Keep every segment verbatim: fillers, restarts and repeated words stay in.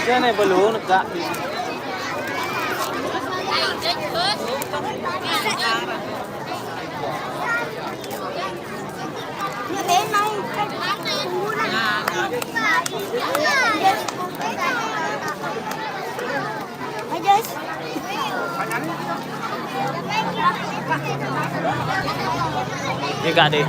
Diyan ay balon, nagda. Ika di.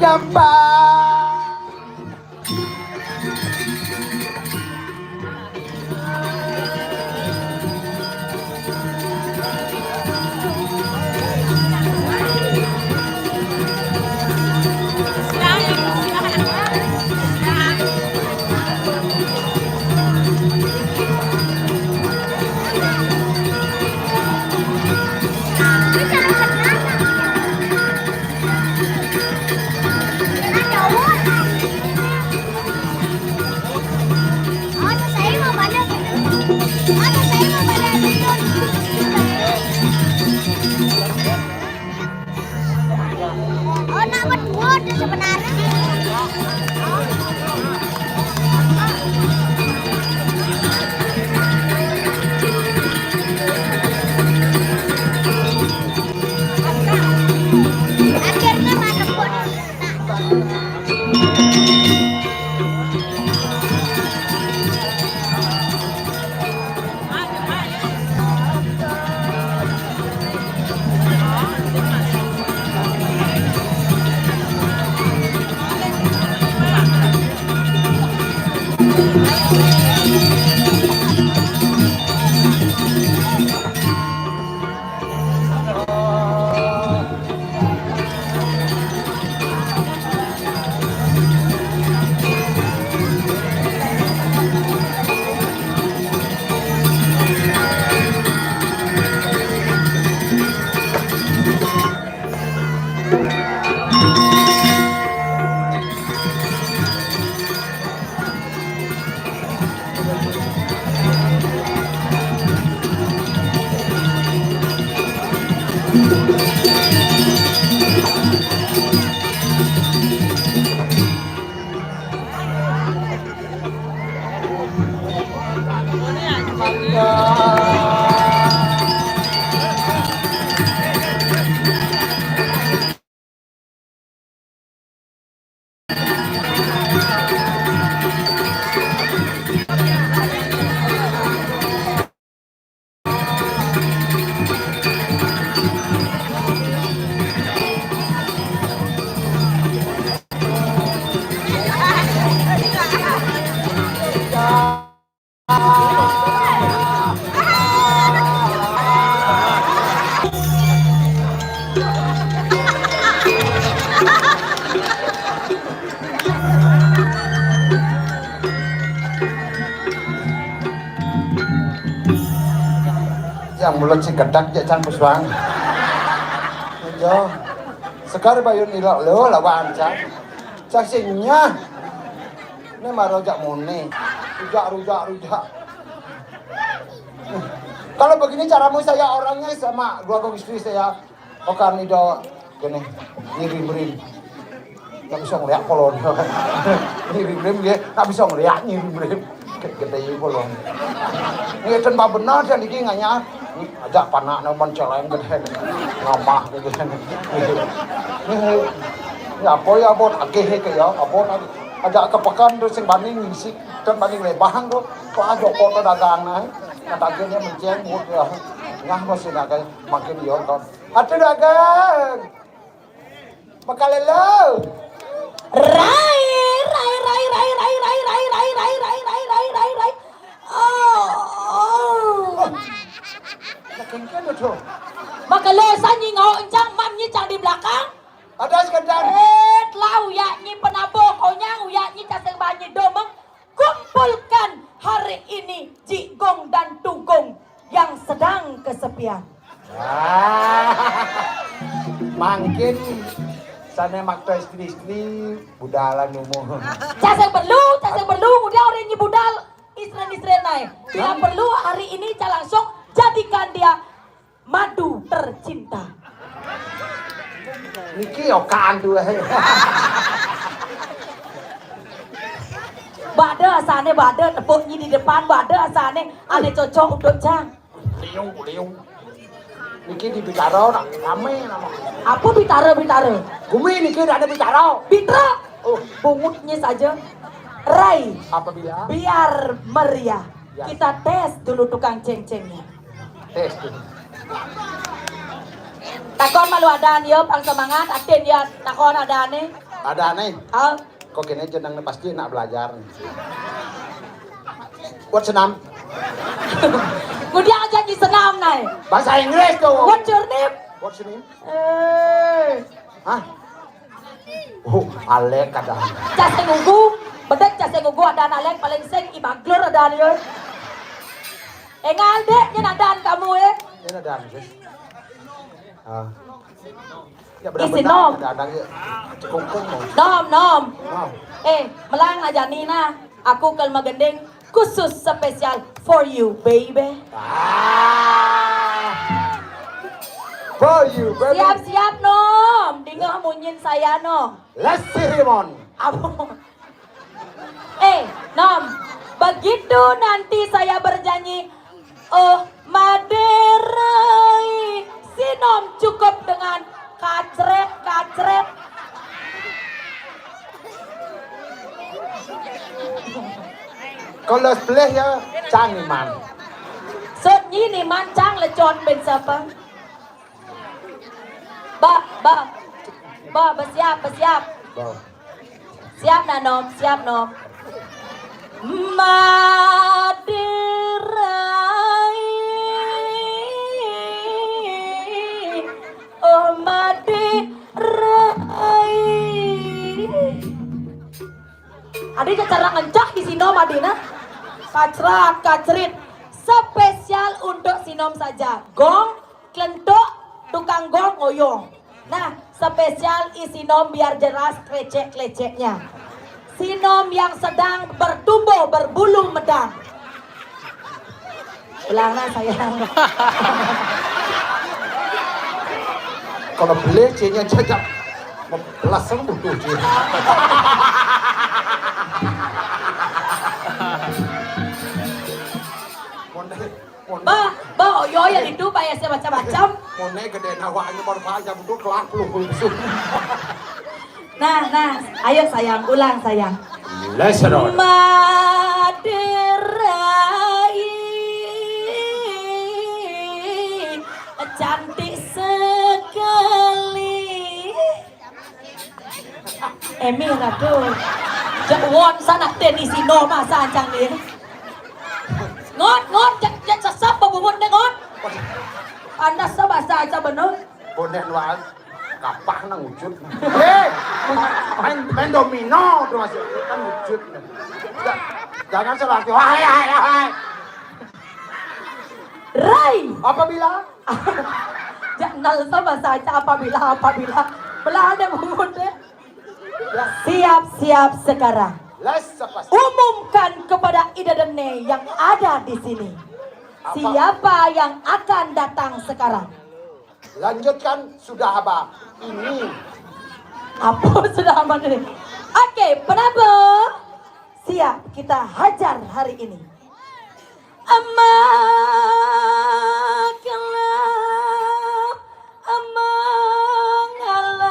Gampang. Oh, nak berdua tuh sebenarnya. Akhirnya mana pun. Yang mulut si gedak jak cang pesuang. Yo. Sekar bayun ilok lo lawan cang. Cang sing nyah. Ini maro jak muni. Rujak, rujak, rujak. Kalau begini caramu saya orangnya sama dua kong istri saya. Okan ido kene ngirim-rim. Tak bisa ngeliat polon. Ngirim-rim dia, tak bisa ngeliat ngirim-rim. Gede polon. Ini dan benar dia niki nganya. Ajak panak nemen celeng gede. Ngambah gitu. Ini apa ya bot agih ke ya, apa tadi. Ajak ke pekan tu sing banding ngisi, dan banding lebahang tu. Kau ajak kota dagang nah. Kata dia menceng buat ya. Ngah masih nak makin dia kau. Atuh dagang. Makalelo. Rai, rai, rai, rai, rai, rai, rai, rai, rai, rai, rai, rai, rai, rai, rai, rai. Oh, oh. Makin kena tu. Makalelo sanyi ngau encang, mam nyi cang di belakang. Ada sekadar. Eh, telah uyak nyi penabo konyang, uyak nyi caseng banyi domeng. Kumpulkan hari ini Jigong dan Tugong yang sedang kesepian. Ah. Mangkin sana makta istri-istri budalan umur. Cak sing perlu, cak sing perlu, kemudian orang ini budal istri-istri naik. Tidak perlu hari ini cak langsung jadikan dia madu tercinta. Niki yo kandu eh. Bade asane, bade tepuk nyi di depan, bade asane, ane cocok untuk cang. Liu, liu. Niki di Bitaro nak rame nama. Apa Bitaro, Bitaro? Gumi niki ada Bitaro. Bitra. Oh. Bungutnya saja. Rai. Apabila? Biar meriah. Ya. Kita tes dulu tukang ceng-cengnya. Tes dulu. Takon malu adan yo, pang semangat, atin yo, takon adane. Adane? Ah. Kok kene jeneng pasti nak belajar. What's your name? Ngudiang aja nyi senam nai. Bahasa Inggris tu. What's your name? What's your name? Eh. Hah? Oh, Alek ada. Cak sing ugu, bedek cak sing ugu ada Alek paling sing ibaglur ada yo. Engal dek nyen adan kamu eh. Ini ada Alek. Ah. Ya, isi nom. Ada, ada, ya. Kongkong, nom. Nom, nom. Nom. Eh, melang aja ni nah. Aku kalau magending khusus spesial for you, baby. Ah. For you, baby. Siap-siap, nom. Dingeh munyin saya, nom. Lesi Rimon. Apa? Eh, nom. Begitu nanti saya berjanji, oh, Madai, si nom cukup dengan kacret, kacret. Kalau sebelah ya, cang iman. Sut nyi niman cang lecon ben sapa? Ba, ba. Ba, bersiap, bersiap. Ba. Siap nah, nom, siap, nom. Madai. Oh, Madai. Adi cara ngencak di sino madina. Kacrat, kacrit. Spesial untuk si nom saja. Gong, klentuk, tukang gong, ngoyong. Nah, spesial isi nom biar jelas klecek-kleceknya. Si nom yang sedang bertumbuh berbulu medang. Ulang nah, sayang. Kalau beli C-nya cecak, belasang butuh C. Mondai, mondai. Bah, bah, oyo yang itu payah saya macam-macam. Mondai gede nawanya baru saja butuh kelak lu. Nah, nah, ayo sayang, ulang sayang. Let's roll. Madai cantik sekali. Emi ratu. Jak won sanak teni sino masa ancang ni. Ngot, ngot, jak, jak sesap bebungut deh ngot. Panas sa bahasa aja bener. Bonen wae. Kapah nang wujud. Hei, main, main domino tuh masih kan wujud. Ja-, jangan salah. Wahai, hai, hai. Rai. Apabila Jangan sama saja apabila, apabila. Belah ada bungut deh. Siap-siap sekarang. Les sepas. Umumkan kepada Ida Dene yang ada di sini. Apa? Siapa yang akan datang sekarang? Lanjutkan sudah apa? Ini. Apa sudah aman ini? Oke, Penabo. Siap, kita hajar hari ini. Emak kelap, emak ngalap.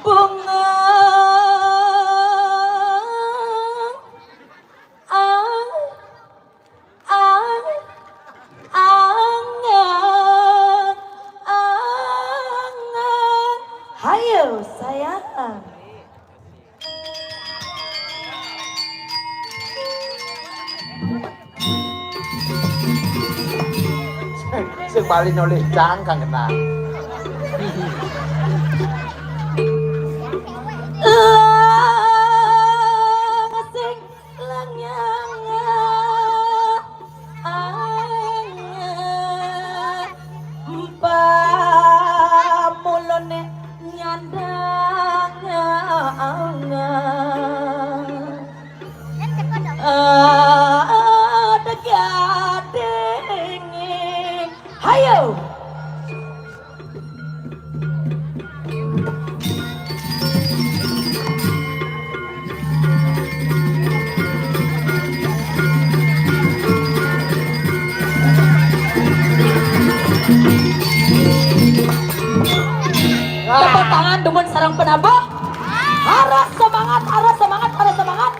Bunga. Ah, ah, angan, angan. Hayo sayang. Sing bali nolih cang kang kenal. Lang sing lengyang angen, pamulone nyandang angen. Ada gading. Hayo. Tepuk tangan dumun sareng Penabo. Harus semangat, harus semangat, harus semangat.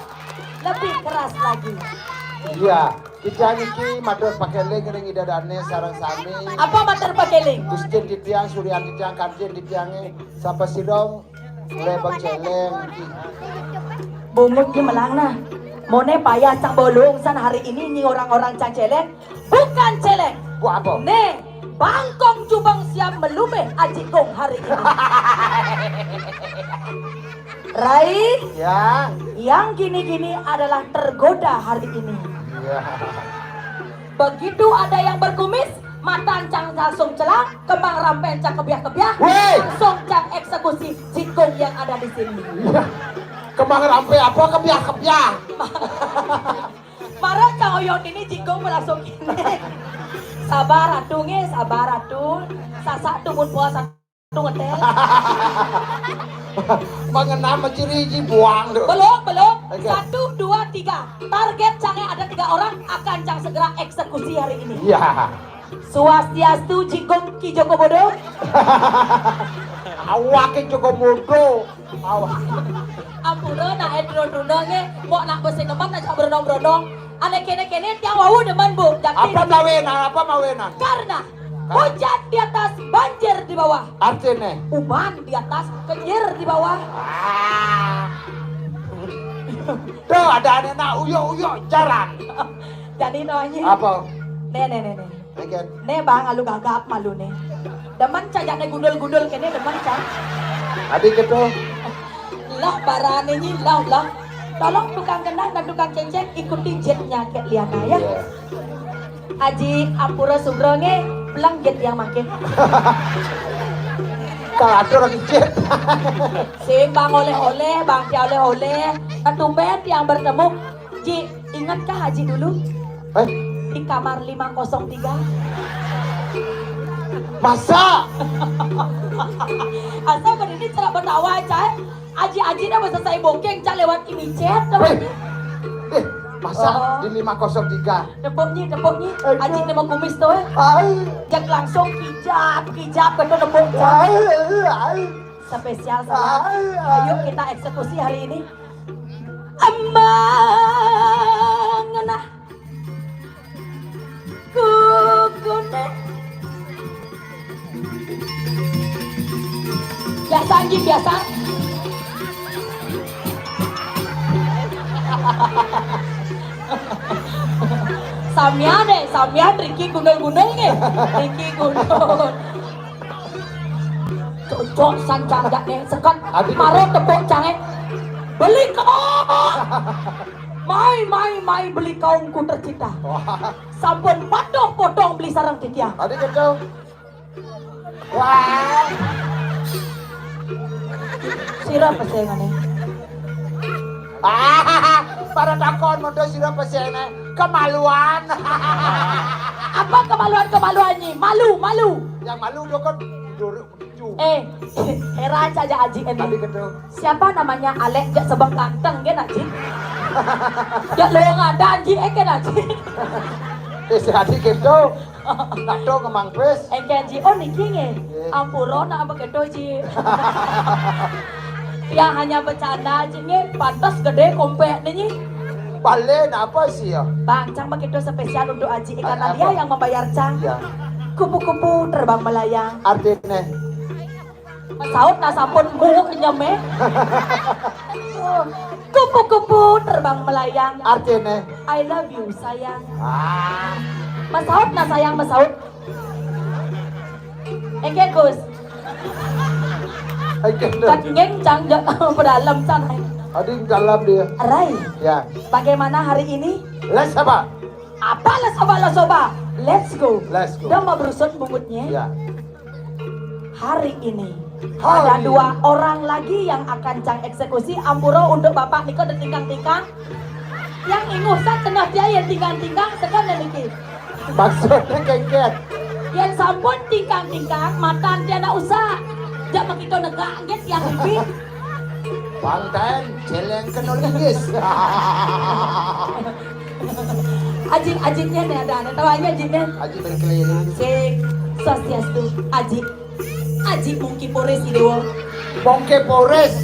Lebih keras lagi. Iya, titiang niki matur pakeling ring Ida Dane sareng sami. Apa matur pakeling? Gustin titiang, Suryan titiang, Kanjeng titiange, sapa sira lebeng celeng niki. Bungut ki melang nah. Mone payah cang bolong san hari ini nyi orang-orang cang celeng. Bukan celeng. Bu apa? Nih, bangkong jubang siap melumeh Aji Gong hari ini. Rai, Ya. Yang gini-gini adalah tergoda hari ini. Iya. Begitu ada yang berkumis, mata cang langsung celang, kembang rampe cang kebiah-kebiah, Weh! Langsung cang eksekusi Aji Gong yang ada di sini. Iya. Kembang rampe apa kebiah-kebiah? Marah cang oyot ini Aji Gong langsung gini. Sabar atuh nge, sabar atuh. Sasak tuh mun puasa tuh ngetel. Mengenam ciri ji buang tuh. Belum, belum. Oke. Satu, dua, tiga. Target cangnya ada tiga orang akan cang segera eksekusi hari ini. Iya. Swastiastu Aji Gong Ki Joko Bodo. Awake Joko Bodo. Awak. Ampura nak edro runa nge, mau nak besi teman nak brondong-brondong. Ane kene-kene tiang wau demen bu. Jadi Apa mawenan? Apa mawenan? Karena hujan di atas, banjir di bawah. Artine. Uban di atas, kenyir di bawah. Ah. Tuh ada anak nak uyuk-uyuk jalan. Jadi nonyi. Apa? Nih, nih, nih, nih. Again. Nih bang, alu gagap malu nih. Demen cajak nih gundul-gundul kene demen cak. Tadi gitu. Lah barane nyi lah lah. Tolong tukang kendang dan tukang cenceng ikuti jetnya Kek Liana ya. Aji ampura sugro nge, beleng jet yang makin. Kalau ada lagi jet. Sing bang oleh-oleh, bang tia oleh-oleh. Kan tumben tiang bertemu. Ji, ingatkah Aji dulu Eh, di kamar lima kosong tiga? Masa? Asal berdiri cerak betawa aja. Aji-aji dah selesai booking cak lewat imicet dah. Eh, eh, masa Oh. Di lima kosong tiga? Tepuk nyi, tepuk nyi. Aduh. Aji nama kumis tuh eh. Ai, Jak langsung kijap, kijap betul tepuk. ai, ai. Spesial saya. Ai, ai. Ayo kita eksekusi hari ini. Emang nah kukune. Biasa anjing biasa. Samian, eh, samian Ricky gundul-gundul nggih. Ricky gundul. Cocok san cang jak nih, seken. Adi maro tepuk cangé. Beli kau. Mai, mai, mai beli kaungku tercinta. Wah. Sampun patuh potong beli sareng titiang. Adi kéto. Wah. Sira pesengané. Ah, para takon modho sira pesengané. Kemaluan. Apa kemaluan-kemaluan nyi? Malu, malu. Yang malu dukun duru menuju. Eh, heran saja Aji ini. Adi kéto. Siapa namanya Alek jak sebeng ganteng kan Aji? Jak lowong ada Aji eh kan Aji. Eh, si Adi kéto. Nak to kemang pes. Engké Ji, oh niki nggih. Nggih. Ampura nak apa kéto Ji. Ya hanya bercanda Ji nggih, pantes gedé kompek niki. Balik napa sih ya? Bang, cang begitu spesial untuk Aji karena dia yang membayar cang. Iya. Kupu-kupu terbang melayang. Artinya? Masaut nah sampun muk nyem eh. Kupu-kupu terbang melayang. Artinya? I love you sayang. Ah. Masaut nah sayang masaut. Engké Gus. Engké Gus. Cak ngéng cang jak pedalem cang. Adi dalam dia. Rai. Ya. Bagaimana hari ini? Let's apa? Apa let's apa let's apa? Let's go. Let's go. Udah mau berusun bungutnya. Ya. Hari ini ada dua orang lagi yang akan cang eksekusi ampura untuk bapak nika detingkang-tingkang. Yang inguh sak cenah dia yang tingkang-tingkang sekan dan niki. Maksudnya kengket. Yang sampun tingkang-tingkang matan dia nak usah. Jak makita negak nggih tiang niki. Bangten celeng kena linggis. Aji, ajine nih ada, ada tahu aja ajine. Aji berkeliling. Sing swastiastu, Aji. Aji Mungki Pores Idewa. Mungki Pores.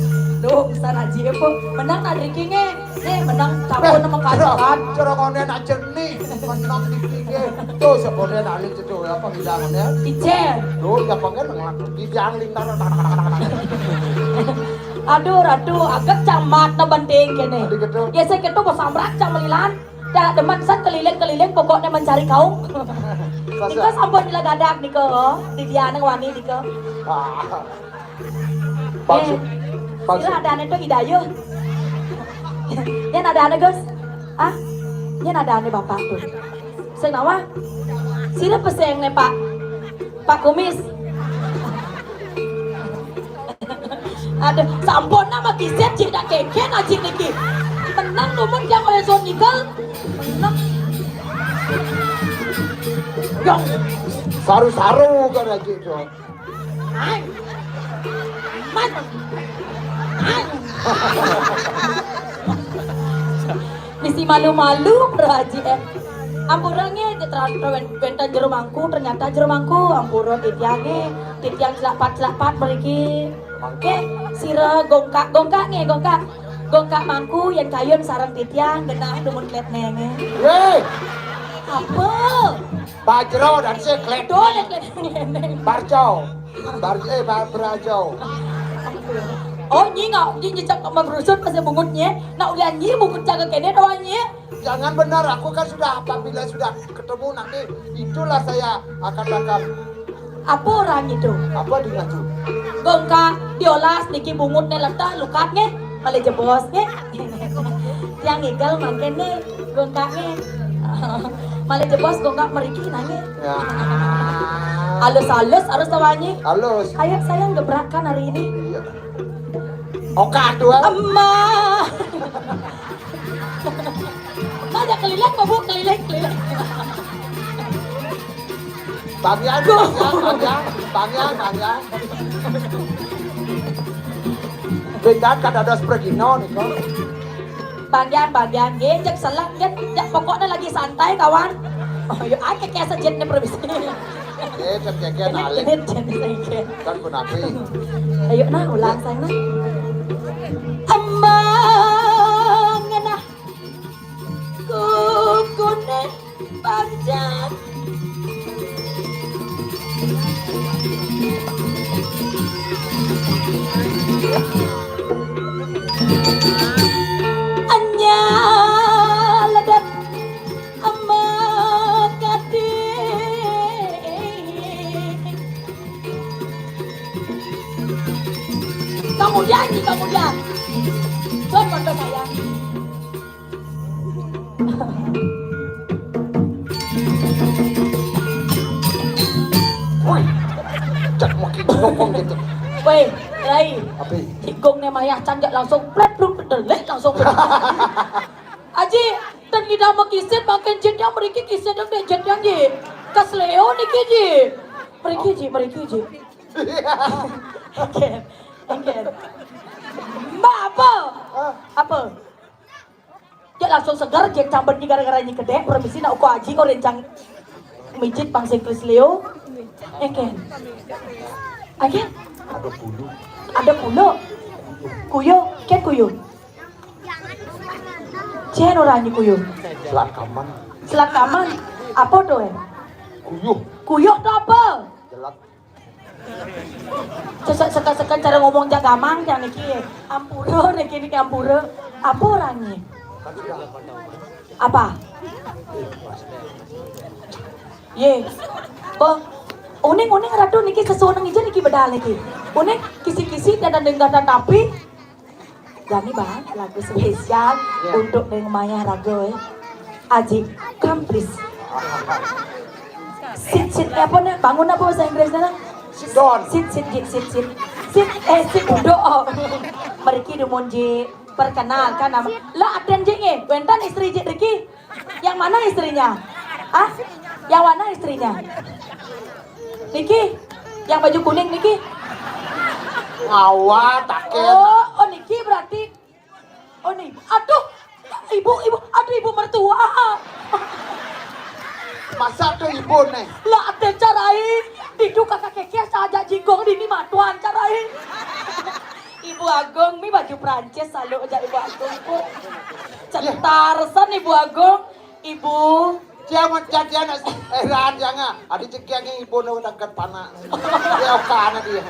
Duh, pesan Aji apa? Menang tak drinking eh. Nih, menang campur nama kacakan. Cerongone nak jernih. Menang drinking eh. Tuh, sepone nak alit itu apa bidangnya? Icen. Duh, ya pengen ngelaku bidang lintang. Aduh, ratu, agak camat na banting kene. Aduh, gitu. Ya saya gitu mau samrat cang melilan. Dah demen san keliling-keliling pokoknya mencari kaum. Nika sampun lila gadak nika, oh. Di dia nang wani nika. Ah. Maksud, eh, maksud. Sira adane to Idayuh. Yen adane, Gus. Ah, yen adane Bapak tuh. Sing nawa? Sira peseng ne, Pak. Pak Kumis. Aduh, sampun nama kiset cik dak kengken ajik niki. Menang dumun yang oleh Zon Eagle. Menang. Dong. Saru-saru kan ajik tuh. Ay. Man. Ay. Mesti malu-malu, Bro Haji, eh. Ampura nggih, ternyata wenten jero mangku, ternyata jero mangku. Ampura titiang nggih, titiang celapat-celapat mriki. Nggih, sira gongkak, gongkak nggih, gongkak. Gongkak mangku yen kayun sareng titiang genah dumun klet nenge. Weh. Apa? Bajro dan si klet. Dole klet nenge. Barjo. Bar-, eh, bar-, berajo. Oh, nyi nggak, nyi nyecak sama berusut pas bungutnya. Nak ulian nyi bungut jaga kene doang nyi. Jangan benar, aku kan sudah, apabila sudah ketemu nanti, itulah saya akan akan. Apa orang itu? Apa dengan tu? Gongkak diolas niki bungut ne letah lukat nge, malih jebos nge. Tiang ngigel mangken ne, gongkak nge. Malih jebos gongkak meriki nange. Ya. Halus-halus harus tawanye. Halus. Kayak saya gebrakan hari ini. Iya. Oka tuh. Emah. Nah, ada keliling kok, Bu, keliling, keliling. Bang Yan, Bang Yan, Bang Yan, Bang Yan, Bang Yan. Bendan kada ada spregino nih kok. Bang Yan, Bang Yan, nggih, cek selak, nggih. Ya, pokoknya lagi santai, kawan. Oh, yuk, aja kayak sejet nih, permisi. Eh, cek keke nalik. Kan penapi. Ayo, nah, ulang, sayang, nah. Emang, nah, kukune panjang. Anyal dan emang. Kemudian, kemudian. Tuan foto saya. Woi, cak makin nyokong gitu. Woi, Rai. Apa? Tikung ne mayah can jak langsung plet plut delik langsung. Aji, ten ngidang makisit makin jit yang mriki kisit yang dek jit yang ji. Kasleo niki ji. Mriki ji, mriki ji. Oke, oke. Mbak apa? Apa? Dia langsung seger, jek cambet ni gara-gara ni kedek, permisi nak uko aji ko rencang mijit pang sing Chris Leo. Eken. Eken? Ada pulu. Ada pulu. Kuyo, ken kuyo. Cen orang ni kuyo. Selakaman. Selakaman. Apa tu eh? Kuyo. Kuyo tu apa? Jelat. Sesek-seken cara ngomong jak gamang yang niki. Ampura niki, niki ampura. Apa orang ni? Apa? Ye. Bo. Uning-uning ratu niki sesuai nang ija niki bedal niki. Uning kisi-kisi dan dengar dan tapi. Jani bang, lagu spesial untuk deng mayah raga eh. Aji, come please. Sit, sit, eh, apa nih? Bangun apa bahasa Inggrisnya nih? Sit down. Sit, sit, sit, sit, sit. Sit, eh, sit duduk. Oh. Meriki dumun ji. Perkenalkan nama. Lah aten ji nge. Wentan istri ji Riki. Yang mana istrinya? Ah? Yang mana istrinya? Niki, yang baju kuning niki. Ngawa taken. Oh, oh niki berarti. Oh nih, aduh, ibu, ibu, aduh ibu mertua. Masa tuh ibu nih? Lah ada carai, didu kakak keke saja jigong dini matuan carai. Ibu Agung, mi baju Prancis selalu aja Ibu Agung kok. Cetar san Ibu Agung. Ibu. Jangan jadian heran jangan. Ada cekian yang ibu nu dekat panak. Dia okan dia.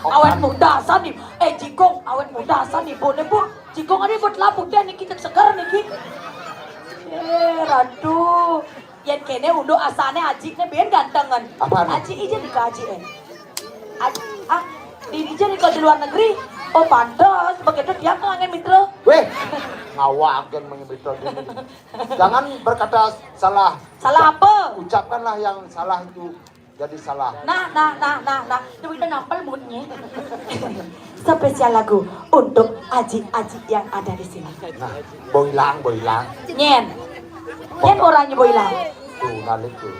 Awet muda san nih. Eh jigong, awet muda san ibu nih bu. Jigong ada buat lampu dia nih kita segar nih ki. Eh ratu. Yang kene undo asane aji ne ben gantengan. Apa nih? Aji ije nih aji eh. Aji, ah, di ije nih di luar negeri. Oh pantas, begitu dia ngangen mitra. Weh, ngawa agen mitra. Jangan berkata salah. Salah apa? Ucapkanlah yang salah itu jadi salah. Nah, nah, nah, nah, nah. Itu kita nampel moodnya. Spesial lagu untuk aji-aji yang ada di sini. Nah, boilang, boilang. Nyen. Nyen orangnya boilang. Tuh, balik tuh.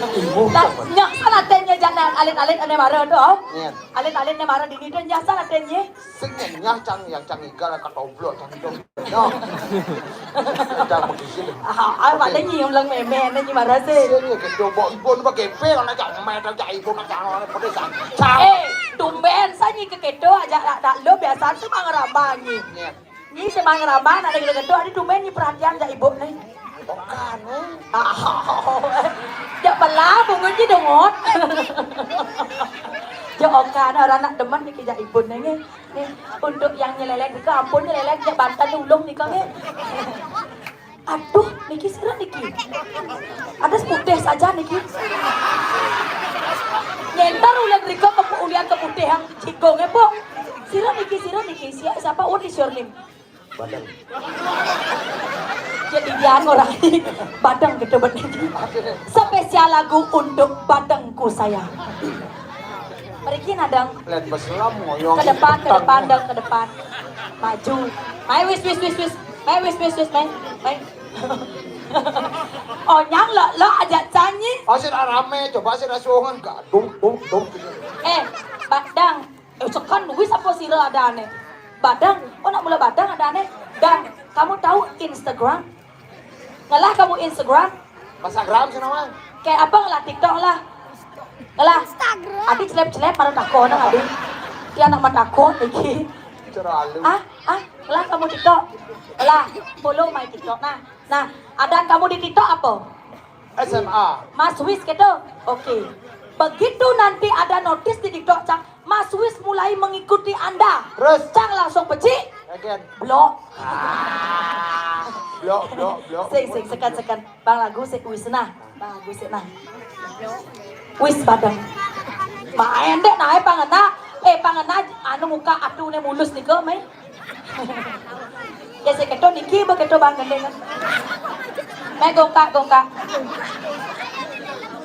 Ibu. Nah, nyak sana tennya jangan alit-alit ane marah tuh. Nyen. Alit-alit ane marah dini tuh nyak sana tennya. Sing nyenyah cang yang cang igal katoblok cang dong. No. Cang begitu. Ah, ah, pada nyium lang meme ane nyi marah sih. Sing ya kedo bok ibu nu pakai pe kalau cang meh cang ibu nak cang orang pada cang. Eh, tumben sanyi ke kedo aja dak dak lo biasa tuh mang rambangi. Nyi semang rambangi nak lagi kedo ada tumben nyi perhatian cak ibu nih. Okan eh. Ah, ya pelah bungut ji dongot. Ya okan orang nak demen nih cak ibu nih. Nih, untuk yang nyelelek nika ampun nyelelek jak bantan ulung nika nggih. Aduh, niki sira niki. Ada putih saja niki. Nyentar ulian rika ke ulian keputihan jigong e, Pong. Sira niki, sira niki. Sia-, siapa? What is your name? Badeng. Jadi dia orang badeng gitu betul. Spesial lagu untuk badengku saya. Pergi nadang. Lain beselam ngoyong. Ke depan, ke depan, dong, ke depan. Maju. Mai wis, wis, wis, wis. Mai wis, wis, wis, mai. Mai. Oh, nyang lo, lo ajak canyi. Oh, sing rame, coba sing rasungan. Gak, dum, dum, dum. Eh, badang. Eh, sekan duit apa sira ada aneh? Badang. Oh, nak mula badang ada aneh. Dang, kamu tahu Instagram? Ngelah kamu Instagram? Instagram sih nama. Kayak apa ngelah TikTok lah? Ngelah. Instagram. Adi celep-celep marah takon nang adi. Dia anak matakon lagi. Terlalu. Ah, ah, ngelah kamu TikTok. Ngelah, follow my TikTok nah. Nah, ada kamu di TikTok apa? S M A. Mas Wis gitu. Oke. Begitu nanti ada notis di TikTok cang, Mas Wis mulai mengikuti Anda. Terus? Cang langsung pecik. Again. Blok. Ah. Blok, blok, blok. Sing, sing, sekan, sekan. Bang lagu sik wis nah. Bang lagu sik nah. Wis badeng. Main dek nae pangena, eh, pangena anu muka atune mulus nika, mai. Ya, sik keto niki, beketo bang gending. Mai gongkak, gongkak.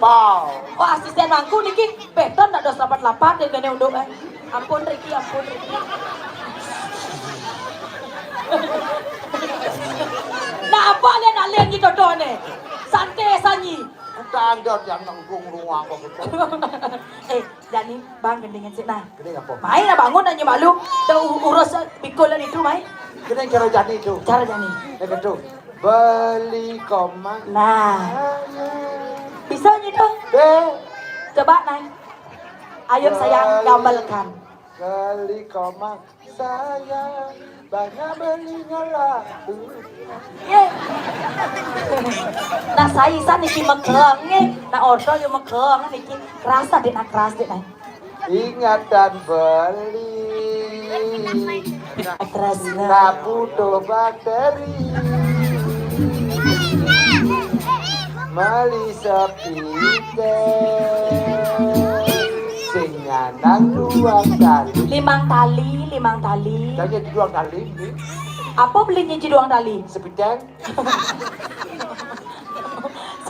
Pau. Oh, asisten mangku niki, beton dak dos lapat-lapat deh kene unduk, eh. Ampun, Riki, ampun, Riki. Nah, apa le nalen gitu doh ne? Santai sanyi. Bukan dia yang nanggung ruang kok gitu. Eh, Jani, bang gendingan sik nah. Gending apa? Mai lah bangun nanya malu. Dah u- urus bikul lah itu, mai. Gending cara Jani itu. Cara Jani. Ya gitu. Beli koma. Nah. Bisa gitu. Deh. Coba, Nay. Ayo, sayang, gambarkan. Beli koma. Sayang, banyak belinya lah. Ye. Nah, saya san niki mekeleng, eh. Nah, ordo yo mekeleng niki. Kerasa dek, nah, keras dek, nah. Ingatan beli. Keras, nah. Nah, butuh bakteri. Meli sepite. Sing nyanang duang tali. Limang tali, limang tali. Tanya duang tali ni. Apa belinya ji duang tali? Sepiteng.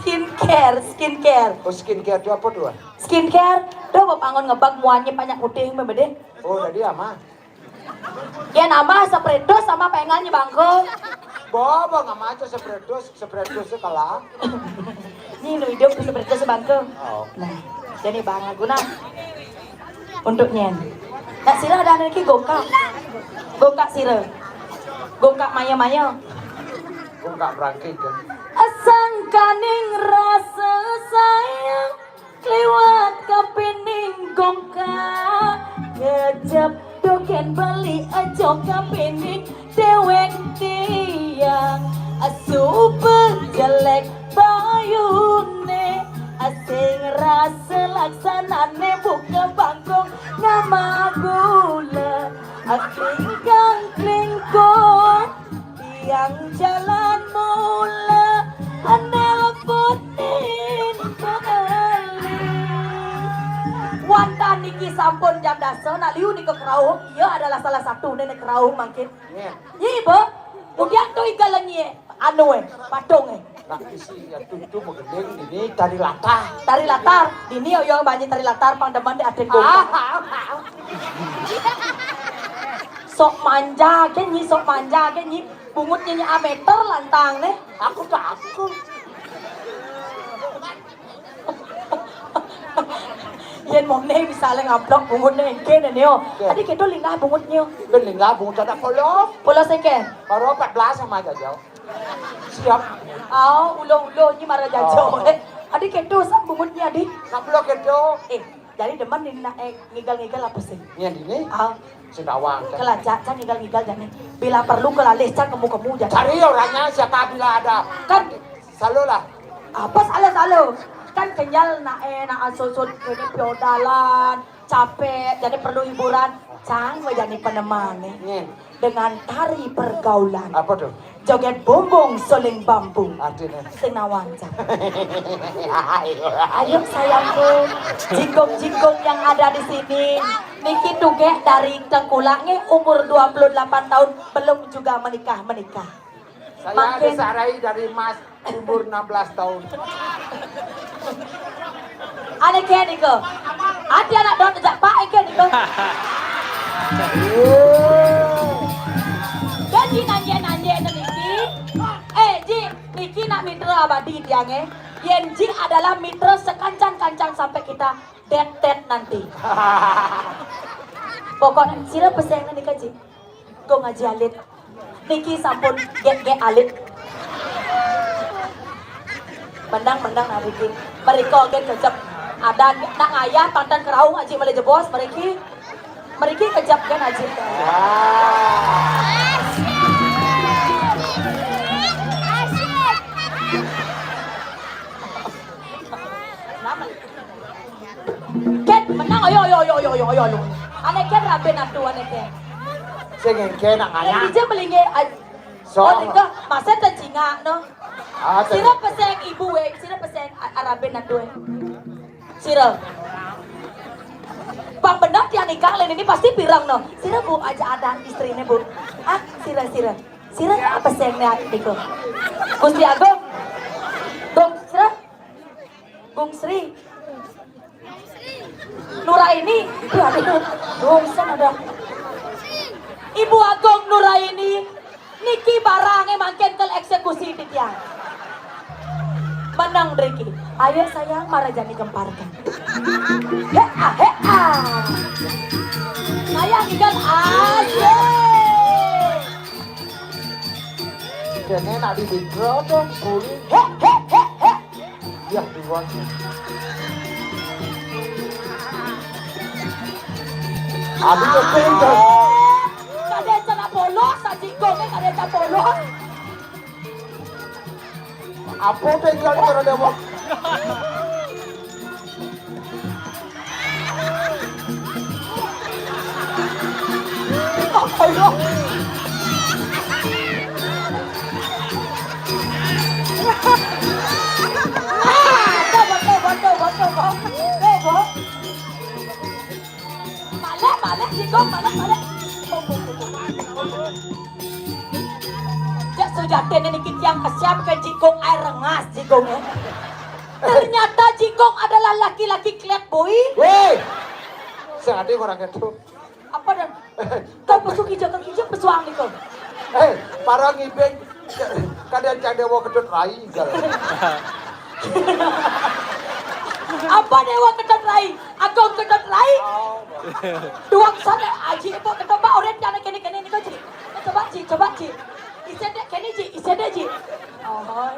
Skincare, skincare. Oh, skincare tu apa tu, ah? Skincare, tuh bapak angon ngebak muanya banyak putih, bebede. Oh, tadi ama. Ya, nambah spredos sama pengalnya bangko. Bobo nggak maco spredos, spredos kalah. Ini lo hidup spredos bangko. Oh. Nah, jadi bang guna untuk nyen. Nak sira ada lagi gongkak. Gongkak sira. Gongkak maya-maya. Gongkak berangkit kan. Sangkaning rasa sayang. Kliwat kapining gongkak, ngejep dogen beli aja kapining dewek tiang. Asupe jelek bayune, asing rasa laksanane buka bangkong ngamagula. Aklingkang klingkong. Tiang jalan mula nelponin balik. Wantah niki sampun jam dasa, nak liu nika kerauh. Iya adalah salah satu nenek kerauh mangkin. Nggih. Nyi, Bu. Kemudian tu iga lengi, anu eh, patung eh. Nah, isi ya tutu begending ini tari latar. Tari latar. Ini yo banyak tari latar pang demen di aden gongkak. Ah, ah, ah. Sok manja ke nyi, sok manja ke nyi. Bungutnya nyi ameter lantang ne. Aku takut. Yen mone misalnya ngablok bungutnya engke ne nio. Oke. Tadi kedo linggah bungutnya. Ben linggah bungut ada polos. Polos engke. Baru empat belas sama aja jauh. Siap. Au, ulo-ulo nyi mara jajo. Oh. Eh, adi kedo san bungutnya adi. Nak belok kedo. Eh, jadi demen ini nak eh, ngigal-ngigal apa sih? Nyen ini. Au. Sing tawang. Kelacak, can ngigal-ngigal jane. Bila perlu kelalih can kemu-kemu jane. Cari orangnya siapa bila ada. Kan. Selalu lah. Apa salah-salah? Kan kenyal nak eh, nak asosot kene piodalan. Capek, jadi perlu hiburan. Cang we jani penemane. Nggih. Dengan tari pergaulan. Apa tuh? Joget bumbung suling bambu. Artinya? Sing nawang, Cang. Ayo. Ayo sayangku, jingkung-jingkung yang ada di sini. Niki tugek dari Tengkulak nggih, umur dua puluh delapan tahun, belum juga menikah-menikah. Saya Makin- disarai dari Mas umur enam belas tahun. Ane ke niko. Ati anak don jak pak ke niko. Jadi nanye-nanye niki. Eh, Ji, niki nak mitra abadi tiang eh. Yen Ji adalah mitra sekancang-kancang sampai kita det-det nanti. Pokoknya sira peseng nika, Ji. Go ngaji alit. Niki sampun gek-gek alit. Mendang-mendang nah niki. Mereka gen kejep. Ada nak ngayah pantan kerauh aji mele jebos meriki. Meriki kejep gen aji. Nama? Ken, menang, ayo, ayo, ayo, ayo, ayo, ayo, ayo. Ane Ken rabe natu, ane Ken. Sing Ken nak ngayah. Ija melingge, ay-, So. Oh, nika, masa tecingak, no. Ah, sira peseng ibu, eh, sira peseng a-, arabe natu, eh. Sira. Pang bener tiang nikah lén ini pasti pireng no. Sira Bu aja ada istriné, Bu. Ah, sira, sira. Sira apa sing niku? Gusti Agung. Gung sira. Gung Sri. Nuraini. Aduh, aduh. Gung Sen ada. Ibu Agung Nuraini. Niki barangé mangkin kel eksekusi titiang. Menang driki. Ayo sayang, marajani gemparkan. Hea, hea. Sayang ikan asik. Dene nak di withdraw dong, buli. He, he, he, he. Ya, diwan. Aduh, ya, pinter. Kadén cenah polos, sajikongé kadén cenah polos. Apa téh, Jal, cara dewa? Apa ya? Ah, coba, coba, coba, coba. Coba. Balik, balik, jikong, balik, balik. Cek sujatiné niki tiang kesiap ke jikong air rengas jikongnya. Ternyata jikong adalah laki-laki klep boy. Wéh. Sing ati orang itu. Apa dan? Kau masuk hijau ke hijau pesuang nih kau. Eh, para ngibing kadén cang dewa kedut rai, Jal. Apa dewa kedut rai? Agung kedut rai. Duang sana aji ibu kedut ba oren jana kene kene nih kau ji. Coba ji, coba ji. Isen deh kene ji, isen deh ji. Oh.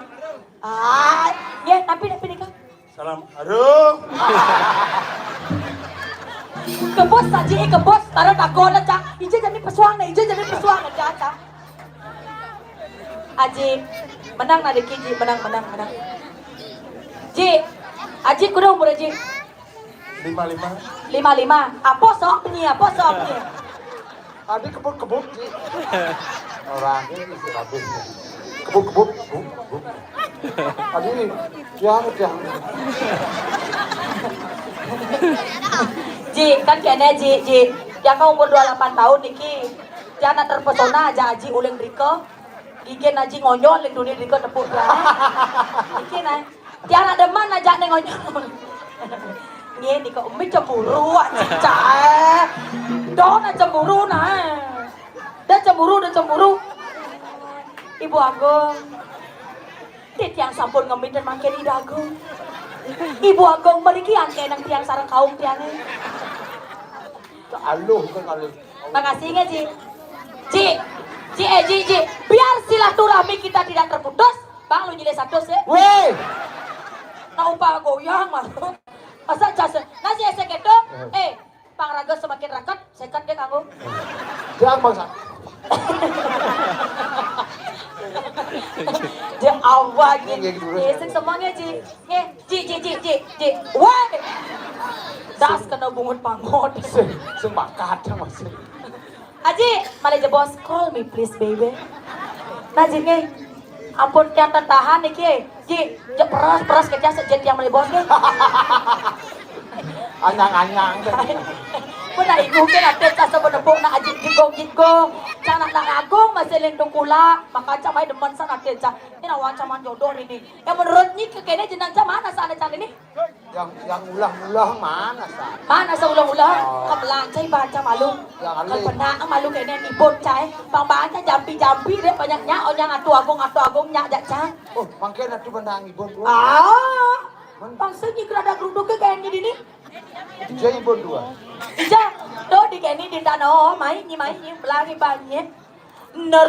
Ah, ya tapi tapi nih kau. Salam. Aduh. Kebos aji, eh, kebos, taruh takon aja. Ije jadi pesuang nih, ije jadi pesuang aja, aja. Aji, menang nah diki, Ji, menang, menang, menang. Ji, Aji kudu umur Aji. Lima lima. Lima lima. Apa sok ni? Apa sok ni? Adi kebut-kebut, Ji. Orang ini si habis. Kebut-kebut, kebut, kebut. Adi, ya, ya. Ji, kan kene, Ji, Ji. Yang kau umur dua lapan tahun niki. Jangan terpesona aja Aji uling drika. Gigin Aji ngonyol ling dunia drika tepuk ya. Niki nah. Tiara demen aja ning onyo. Ngene kok umi cemburu aja cae. Don cemburu nah. Dah cemburu, dah cemburu. Ibu Agung. Titiang sampun ngemit dan mangkin Ida Agung. Ibu Agung mriki angke nang tiang sareng kaum tiange. Aluh kan aluh. Makasih nggih, Ji. Ji. Ji, eh, Ji, Ji. Biar silaturahmi kita tidak terputus, Bang, lu nyilih satu sih. Weh. Nah, upah goyang, Mas. Masa jas, nah, si esek itu, eh, pangraga semakin raket, seket dia kanggo. Jangan bangsa. Dia awal Nggih, gitu. Nggih, gitu, terus. Esek semuanya, Ji. Nggih, Ji, Ji, Ji, Ji, Ji. Woi. Das kena bungut pangot. Sing, sing bakat, Mas. Aji, malah jebos, "Call me please, baby." Nah, Ji, nggih. Ampun, tiang tahan niki. Ji, je peras, peras kerja sejak tiang malah bos nggih. Anyang-anyang. Pun nak ibu kan ada tas apa nepuk nak Aji jigong-jigong. Cang nak, nak agung masih lindung kula. Maka cang mai demen sana ada cang. Ini nawan cang jodoh ini. Yang menurut nyi kekene jenang cang mana sana cang ini? Yang, yang ulah-ulah mana sa? Mana sa ulah-ulah? Oh. Kebelang cai baca malu. Yang alih. Kepena malu kene ibun cai. Bang baca jampi-jampi dia banyak nyak, oh, yang atu agung, atu agung nyak jak cang. Oh, mangkin atu benda ibun tu. Ah. Bangsa ni kerada geruduk ke kayak ni dini. Ija ibun dua. Ija, do di kene di tanah, oh, mai ni, mai ni, belangi banyak. Nerolian.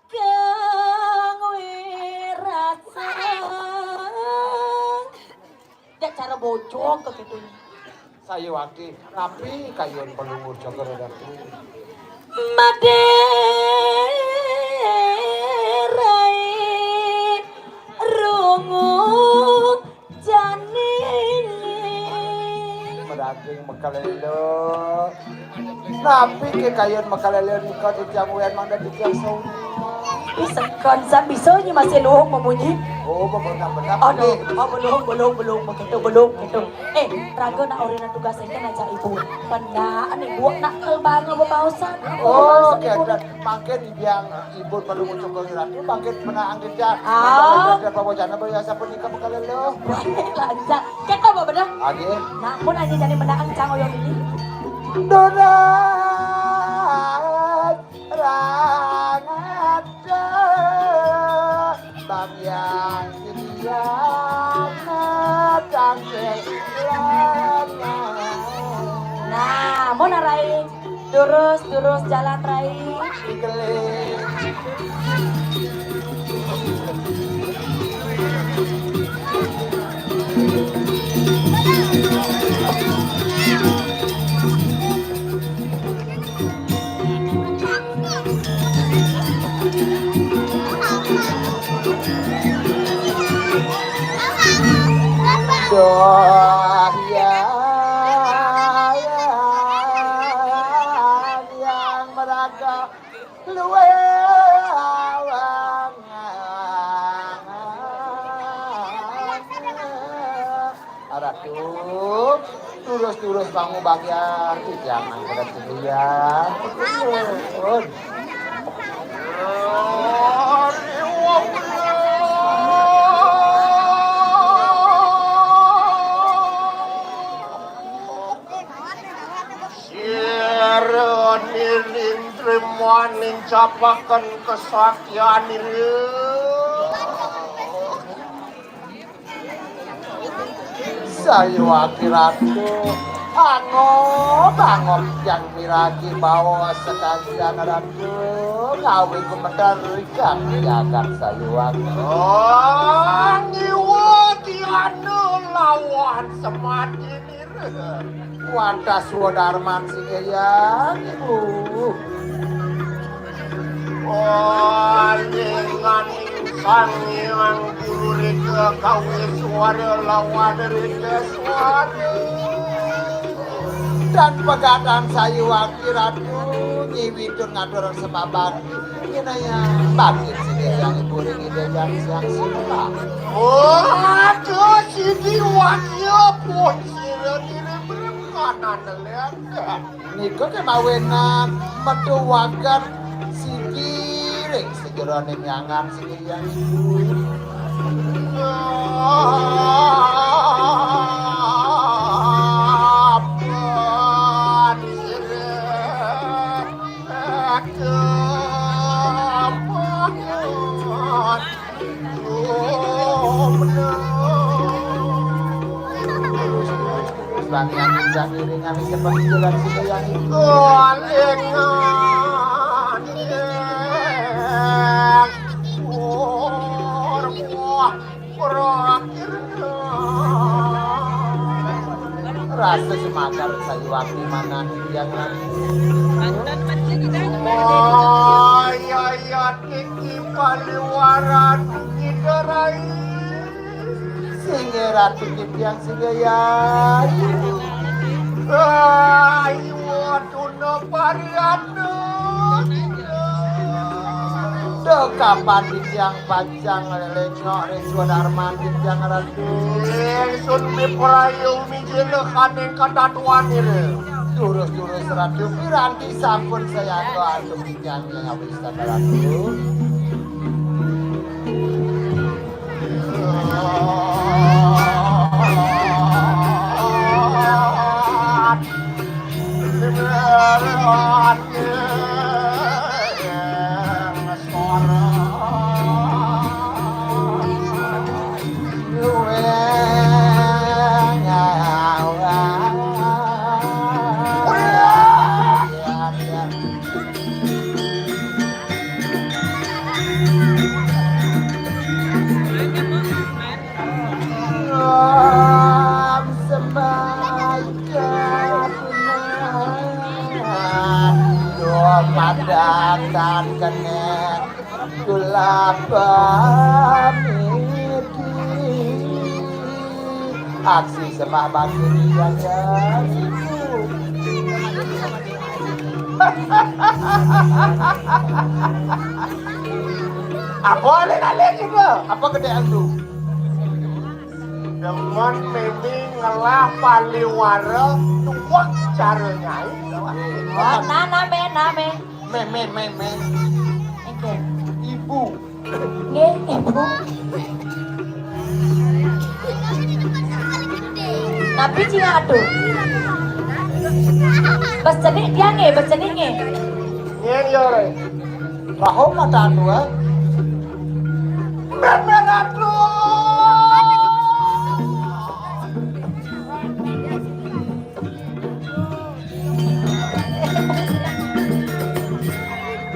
Kang wirasa. Dak cara bocok ke gitu. Saya wakil, tapi kayun pelungur joker ada tu. Maderai rungu Jani. Meraging mekalelo. Napi ke kayun mekalelo nika titiang wen mangda titiang sawi. Ih, sekon, San, bisa nyi masih luhung memunyi. Oh, bebenah-benah. Aduh, oh, belum, belum, belum, begitu, belum, gitu. Eh, raga nak orina tugas engke aja ibu. Pernah, nih, buat nak kelbang bebaosan. Oh, oke, dan mangkin biang ibu perlu ngucap ke ratu, mangkin pernah angkat jar. Ah. Ada pabojana biasa pun nikah bekal lo. Lancar. Kita apa benar? Ade. Nah, pun aja jadi menang cang oyong ini. Dudas rangada, Bang Yang Siang, tangkil ilana. Nah, mau narai. Durus, durus jalan rai. Dikeling. Doh, ya, yang meraga luwe awang. Ratu, terus-terus kamu bahagia, jangan pada ya. Sira niring trimaning capaken kesaktian ira. Sayuwakti Ratu, angob-angob yang miragi bawa sekalian Ratu, ngawi gumeter kang jagat Sayuwakti. Oh, ngiwa tiana lawan semati. Wadah swadarman sing eyang ibu. Walinganing Sang Hyang Guru Rika kawis swara lawan Rika swara. Dan pegatan Sayuwakti Ratu nyiwitun ngaturang sembah. Yen ayam bakit sing eyang ibu ring Ida Hyang Sang Sila. Oh, aduh, sini wanya pun sira diri berkanan lendek. Nika kemawinan metu wagan siki ring sejeroning nyangan sing eyang ibu. Apan sira. Bangian indah ngiringan seperti jalan sini yang itu. Rasa semakar sayuwakti manah yang lagi. Oh, iya, iya, tinggi paliwaran kita rai. Singgih Ratu Kipiang singgih ya. Ayu, tuna parian. Duh, kapan titiang pacang nglelengok ring swadarman titiang Ratu? Ingsun miprayu mijil kaning katatuan ira. Durus-durus Ratu, piranti sampun sayaga antuk titiang ing istana Ratu. Ram sembahyang doa padatan kene kula pamiti. Aksi sembah bakti yang jariku. Apa alih-alih gitu? Apa gedéan tuh? Demen Mimi ngelah paliwara tuwek cara nyai. Oh, nah, nah, mé, nah, mé. Mé, mé, mé, mé. Oke. Ibu. Nggih, Ibu. Napi cing aduh? Bes cenik dia nggih, bes cenik nggih. Nyén ya, Ré. Rahom mata anu, eh. Mémé Ratu.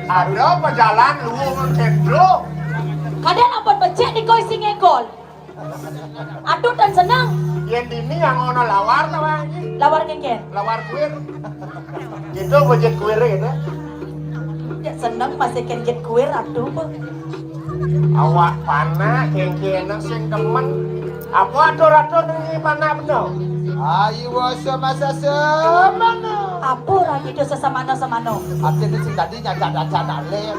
Ada pejalan luwung cendro. Kadén ampun becik nika sing ngéngkol. Aduh, tan seneng. Yén dini yang ana lawar ta, Bang? Lawar ngéngkén? Lawar kuir. Gitu, bejit kuir gitu. Ya seneng masih kén jet kuir, aduh, Bu. Awak panak, kéngkénang sing demen. Apa atur-atur niki panak bener? Ayu wasa masa semana. Apa ora gitu sesemana-semana? Artinya sing tadi nyacak-nyacak nak lem.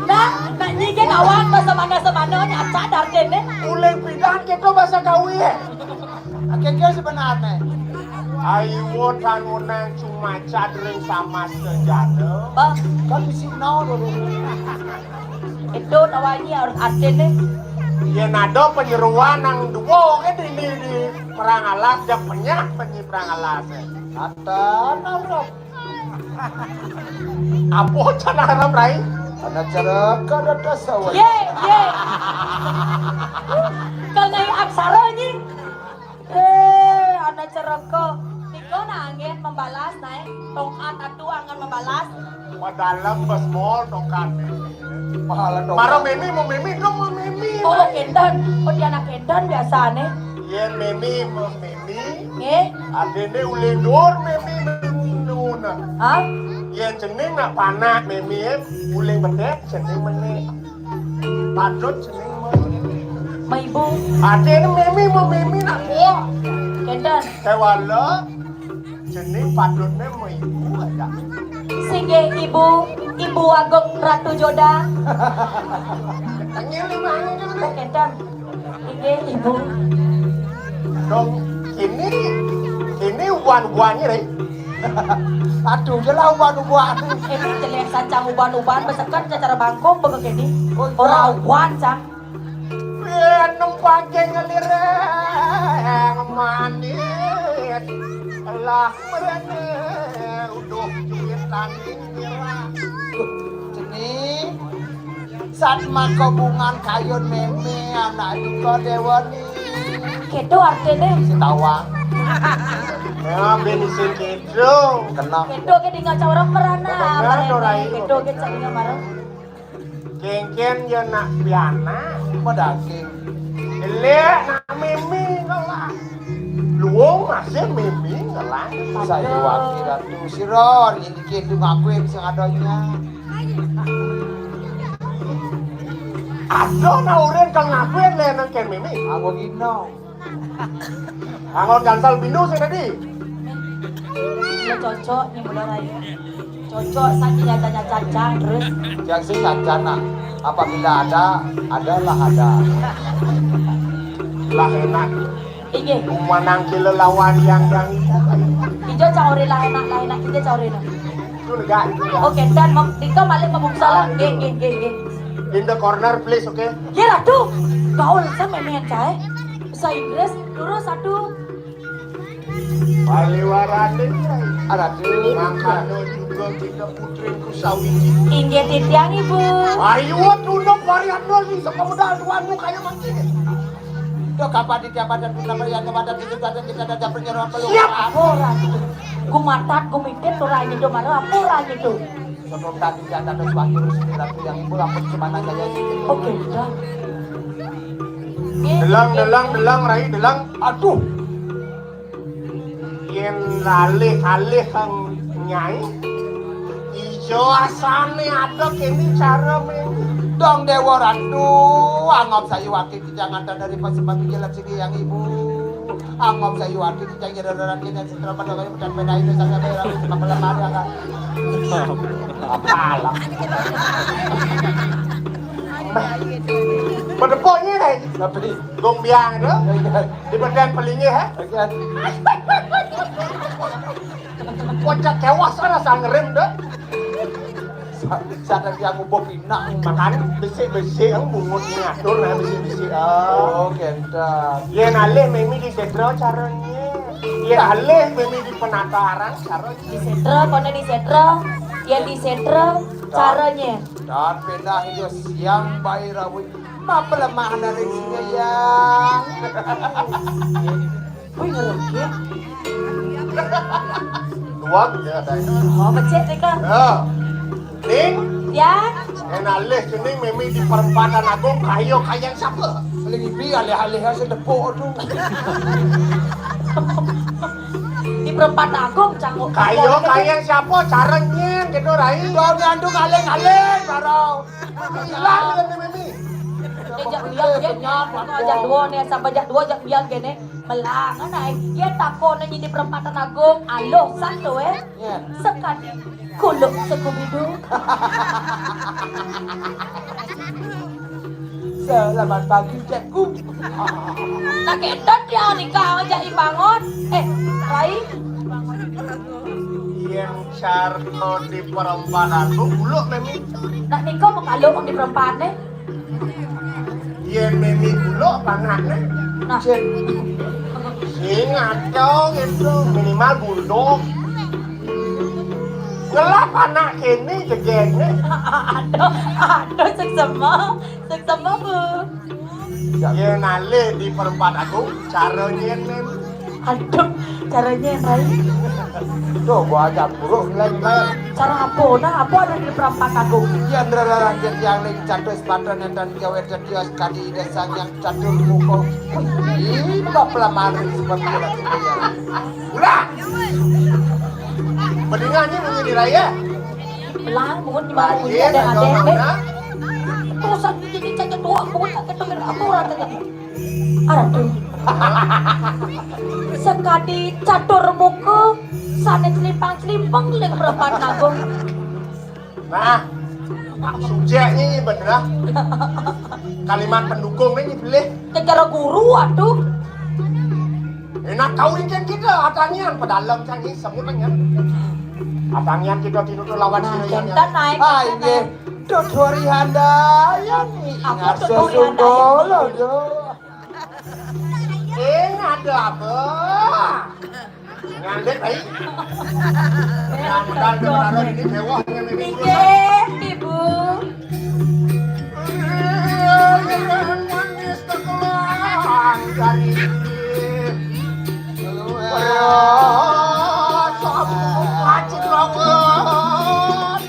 Nah, nak nyigit awak masa mana-semana nyacak dardin nih. Uling pidan kita bahasa Kawi ya. Akhirnya sebenarnya. Ayu tan wenang cuma cadring sama sejana. Bah, kan bisi no dulu. Itu tawangi harus artin nih. Yén ada penyeruan nang dua kan ini di perang alas, jak penyah penyi perang alas. Atan arep. Apa can arep, Rai? Ana cara kada dasar. Ye, ye. Kalau naik aksara nyi. Eh, ada cereko. Niko nak angin membalas, naik. Tongkat atu angin membalas. Padalem bes mol tongkat. Pahala tongkat. Mara Mimi mau Mimi dong, mau Mimi. Oh, kénten. Oh, dia anak kénten biasane. Yén Mimi mau Mimi. Nggih. Adene uling dur Mimi nuna. Hah? Yén cening nak panak Mimi, uling betek cening menik. Patut cening menik. Ma ibu. Adene Mimi mau Mimi nak kuat. Kénten. Kewala. Jenis patutnya mau ibu aja. Singgih ibu, Ibu Agung Ratu Joda. Tengil lima ini dulu deh. Kénten. Inggih ibu. Dong, ini, ini uban-ubannya deh. Aduh, jelas uban-uban. Ini jelek sancang uban-uban, besekan secara bangkong begek ini. Oh, iya. Ora uban, cang. Yen nempake ngelireng manis, lah mrene uduh cuwitane ngira. Jeni, satma kobungan kayun meme anak iko dewani. Kedo artine? Sitawang. Ya, ben isin kedo. Kena. Kedo ke dinga cawara merana. Bener, Rai. Kedo ke cawara marang. Kéngkén ya nak pianak. Apa daging? Elek nak mimi ngelah. Luwung masih mimi ngelah. Saya wakil ratu siron ini kédu ngakuin sing adanya. Ada nak urin kang ngakuin le nang kén mimi. Aku gino. Angon gansal binu sing tadi. Ya cocok nih mulai raya. Cocok saking nyacanya cacang terus. Yang sing nyacana. Apabila ada, adalah ada. Lah enak. Inggih. Umanang kila lawan yang yang itu. Ijo cauri lah enak, lah enak kita cauri lah. Itu negak itu ya. Oke, dan mem- Dika malik mabuk salam. Nggih, nggih, nggih, nggih. In the corner, please, oke? Nggih, Ratu. Gaul sama ini yang cahe. Bahasa Inggris, terus satu. Paliwarane, Ratu. Mangkano juga kita putriku sawiji. Inggih titiang, Ibu. Ayo, tunduk varian dulu, saka modal tuanmu kaya mangkene. Tuh, kapan di tiap ada tunda varian, ada di situ, ada kita ada penyeroan belum. Siap. Apa ora gitu? Gumatat, gumitit, ora gitu, mana apa ora gitu? Sebelum tadi dia ada sebagai Gusti Ratu yang Ibu, ampun, semana jaya gitu. Oke, udah. Delang, delang, delang, Rai, delang. Aduh. Yen lalih-lalih kang nyai, ijo asane ada kene cara meni. Dong Dewa Ratu, angop sayu wakil jangan dari pas sepatu jalan sini yang ibu. Angop sayu wakil jangan jalan kene setelah pada kali pedan beda itu saya bela itu sebab lemari agak. Apalah. Bedepoknya, eh. Tapi gong biang tu. Di badan pelinggih, eh. Kocak kewas rasa ngerem tu. Sa-, sadar dia ngubuh pinang. Makan besik-besik, ang bungut ngatur lah besik-besik. Ah. Oh, kenta. Yén alih mimi di setra caranya. Yén alih mimi di penataran caranya. Di setra, kono di setra. Yén di setra caranya. Dan pindah itu siang bayi rawi. Mapelemah dari sini ya. Wih, ngerem ya. Luang ya, Dai. Oh, becek nika. Ya. Ning. Ya. Yén alih cening mimi di perempatan agung, kayo kayang siapa? Paling ibi alih-alih aja depok tu. Di perempatan agung cangguh. Kayo kayang siapa? Cara nyen gitu, Rai. Kau nyandu kaling-kaling, barau. Hilang dengan mimi. Dia jak biar, dia jak dua ni, sampai jak dua, jak biar gini. Melang, nah, dia takon nyi di perempatan agung, aluh satu, eh. Ya. Sekali kuluk sekubidu. Selamat pagi, Cekku. Nah, ketat dia nikah aja bangun. Eh, Rai. Yang carno di perempatan tu, buluk memi. Nak nikah mau kaluk di perempatan, eh. Yén mimi buluk panakné. Nah. Sing, sing ngaco gitu, minimal buluk. Ngelah panak kéné jegéngné. Aduh, aduh, seksama, seksama, Bu. Yén alih di perempat aku, cara nyén, Mim. Aduh, caranya yang lain. Tuh, gua ajak buruk lagi, Mim. Cara apa? Nah, apa ada di perempat aku? Yén rererang yang ning catus padan dan gawe dadi sekali desa yang catur muka. Ini bapak lamari seperti itu ya. Udah. Mendingan ini di raya. Belah, bungut di bawah, bungut ada, ada, ada. Terus aku jadi cacat doang, bungut tak ketemu apa orang tadi. Aduh. Sekadi catur muka, sané celimpang-celimpang ning perempat agung. Nah, subjeknya ini bener ah. Kalimat pendukung ini pilih. Secara guru, aduh. Enak kau ini kan kita, atangian pedalem cang ini semut kan. Atangian kita tidur lawan sini. Nah, kita naik. Ah, ini. Dodori handayani. Apa dodori handayani? Sesungguhnya, yo. Eh, ada apa? Ngandek, ai. Mudah-mudahan kita taruh ini mewah dengan ini. Inggih, Ibu. Eh, manis kekeluaran dari ini. Wah, sabu wajib lawan.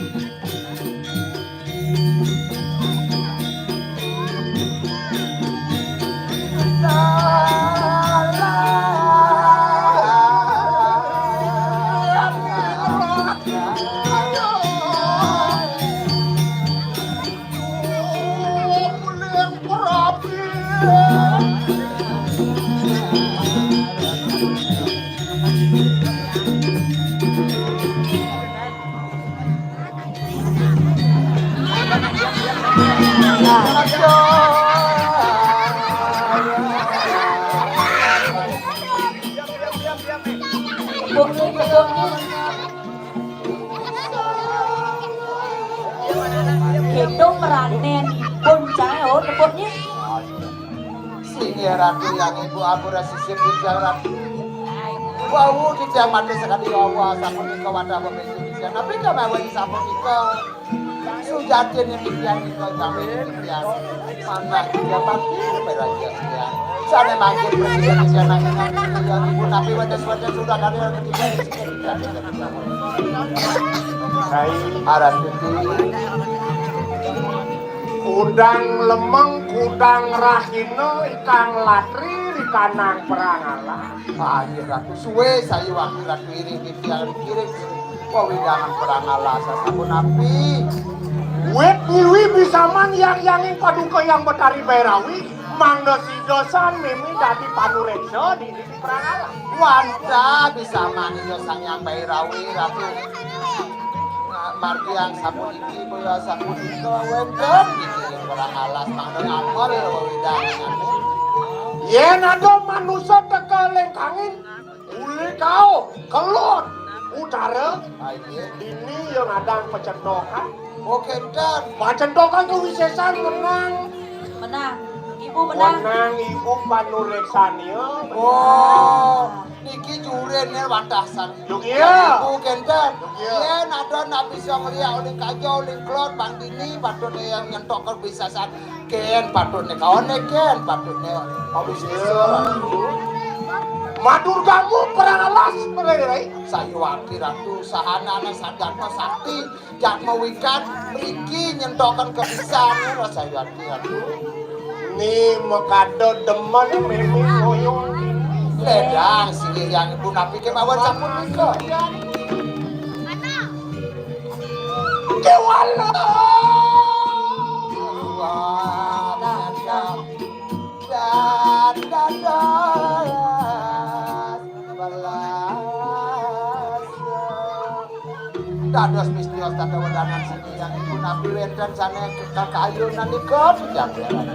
Kita meranen pun cai, oh, tepuknya. Singgih Ratu yang Ibu ampura sisip titiang Ratu. Wau titiang matur sakadi Allah sapunika wadah pepintu titiang. Napi kamawen sapunika? Sujatin titiang nika kami titiang. Manah titiang pati peraja titiang. Sane mangkin presiden titiang nanging titiang Ibu napi wenten-wenten sudah dari ketiga. Aran titi. Kudang lemeng, kudang rahina, ikang latri, rikanang perang alah. Ah, iya, Ratu. Suwe sayu waktu Ratu iring titiang kiring wewidangan perang alah sasampun api. Wit nyiwi bisaman yang yanging paduka yang Betari Bairawi, mangda sida san mimi dadi panureksa di Wantah bisa maningga Sang Hyang Bairawi, Ratu. Nah, Margi yang sapuniki boya sapunika wénten niki ring perang alas mangda ngamel wewidangan. Yén ada manusa teka lengkangin, uli kauh, kelod, utara, ah, iya, dini ya ngadang pacentokan. Oh, kénten. Pacentokan kawisésan menang. Menang. Ibu menang. Menang ibu panuréksania. Oh, niki juriné watasan. Duh, iya. Ibu kénten. Duh, iya. Yén ada nak bisa ngeliak uling kaja, uling kelod, bang dini, patut yang nyentok kawisésan. Kén patutné kaoné, kén patutné kawisésan. Madurgamu perang alas, Rai. Sayuwakti Ratu, sahanané sajatma sakti, jatma wikan, mriki nyentokan kabisan, Sayuwakti Ratu. Ni makada demen mémé ngoyong. Ledang silih yang ibu napi kémawan sapunika. Kéwala. Wah, dadah. Dadah, dadah. Belas. Dados mistios tata wedanan sini yang ibu napi wénten sané kekal kayunan nika pejamberan.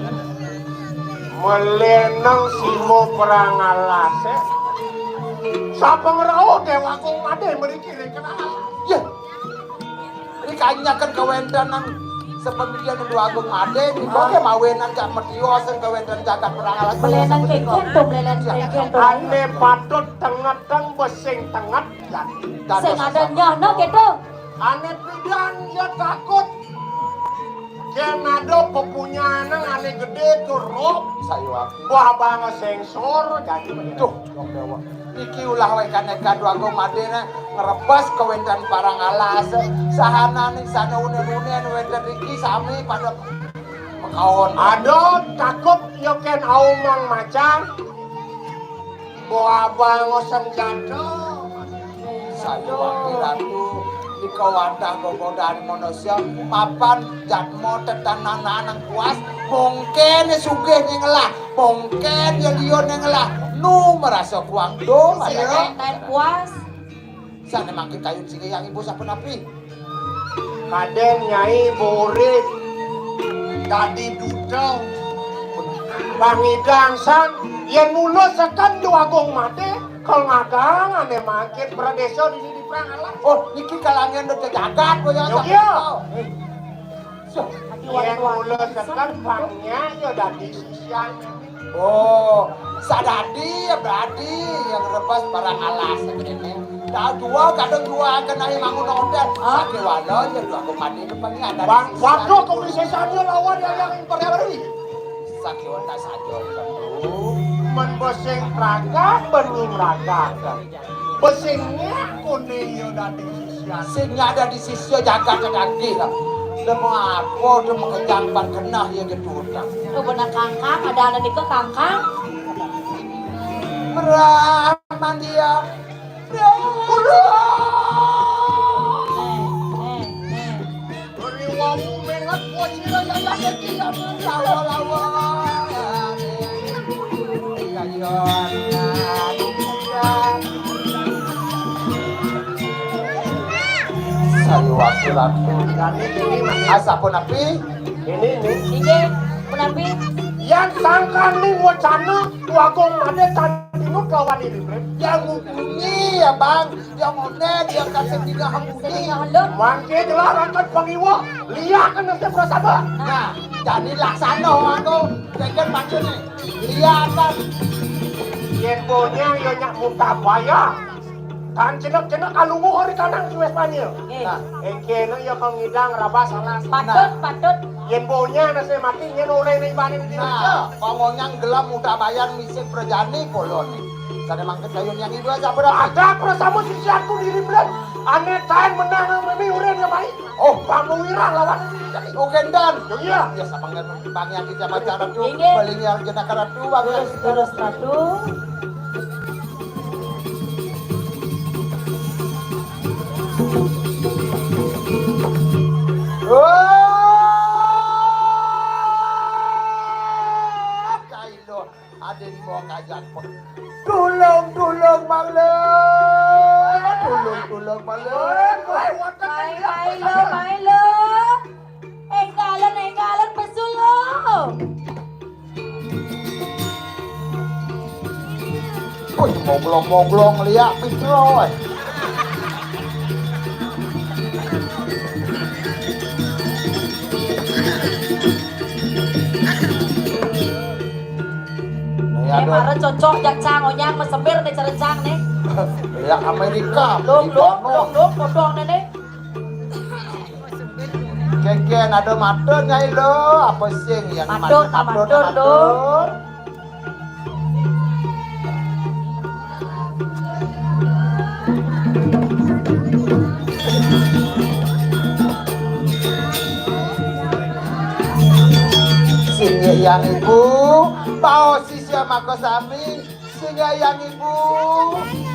Melénang simo perang alasé. Sapangrauh Déwa Agung Madé mriki ring kenal. Yé. Ri kanyaken kawéntenan sapamikiran Déwa Agung Madé, nika, ah, ké mawinan jak matios kawéntenan jagat perang alas. Melénang kénkén to, melénang kénkén to. Ané patut tengetang besing tenget. Sing ada nyana kéto. Ané pidan ya takut. Yén ada pepunyanan ané gedé tur rob. Sayuwakti. Wah, bang sengsor, jadi. Duh, Déwa. Niki ulah waé kané Déwa Agung Madé né ngrebes kawéntenan parang alas. Sahanané sané unén-unén wénten niki sami pada makaon. Ada takut ya kén aumang macan. Bo abang senjata. Sayuwakti Ratu, nika wantah gogodan manusa, mapan jatma tetananang puas, mungkin sugih ning ngelah, mungkin ya liur ning ngelah, nu marasa kuang do, marasa. Sira taén puas. Sané mangkin kayun singih yang ibu sapunapi? Kadén Nyai Borit dadi duta. Pangidang san, yén mula seken Déwa Agung Madé, kal ngadang ané mangkin pradésa dini di Prang Alas. Oh, niki kalangan duta jagat, boya. Yo, sapunika. Yén mula seken pangnya ya dadi sisian. Oh, sadadi ya berarti yang rebas barang alas kéné. Dah dua kadang dua akan naik bangun hotel. Hah? Sakéwala ya dua aku mati depannya ada. Bang, waduh, kok bisa saja lawan yang, yang Imperial Ri? Sakéwala saja itu. Men besing raga, bening raga. Besingnya kuning ya dadi sisian. Sing ada di sisi jagat kaki lah. Demo apa tu mengejang pan kenah ya gitu utang. Tu benar kangkang, ada anak nika kangkang. Brahmandia. Brahmandia. Beri wawu mengat bocil yang lagi dia lawa-lawa. Sayuwakti Ratu. Asapunapi? Ini, ini. Inggih, punapi? Yang sangkaning wacana Déwa Agung Madé tandinut lawan ini, Brem. Yang ngupungi ya, Bang. Yang oné dia kasih tiga hambuni. Mangké jelar angkat pangiwa, liak kena setiap prasaba. Nah, jadi laksana aku, tekan baca nih. Liak kan. Yén bonyang ya nyak mutabaya. Tan cenek-cenek alunguh ori kanang jiwa Spanyol. Nah, engkena ya kau ngidang rabas alas. Patut, patut. Yén bonyang nasi mati, yén orang ini bani di. Nah, kau ngonyang gelam mutabaya misik prajani kolon. Sané mangkin kayun yang ibu aja berapa? Ada prasama sisianku diri belan. Ané taén menang memi urin ya mai. Oh, Bang Wira lawan ini. Oh, kénten. Yo iya. Ya sama nggak bang yang kita pacaran tuh. Inggih. Paling yang jenaka ratu bang. Terus, terus ratu. Wah, kailo. Adén mau kajak. Tulung, tulung, Mang Lé. Tulung, tulung, Mang Lé. Hai, hai, lo. Moglong-moglong liak pitroy. Nih, eh, aduh. Mara cocok jak cang onyang mesembir nih cara cang nih. Liak Amerika, lung, di lung, kono. Lung, lung, kodong nih, nih. Kénkén ada matur, Nyai lo, apa sing yang matur, matur, matur, matur, matur. Sing yang ibu, baos sisia maka sami, sing yang ibu,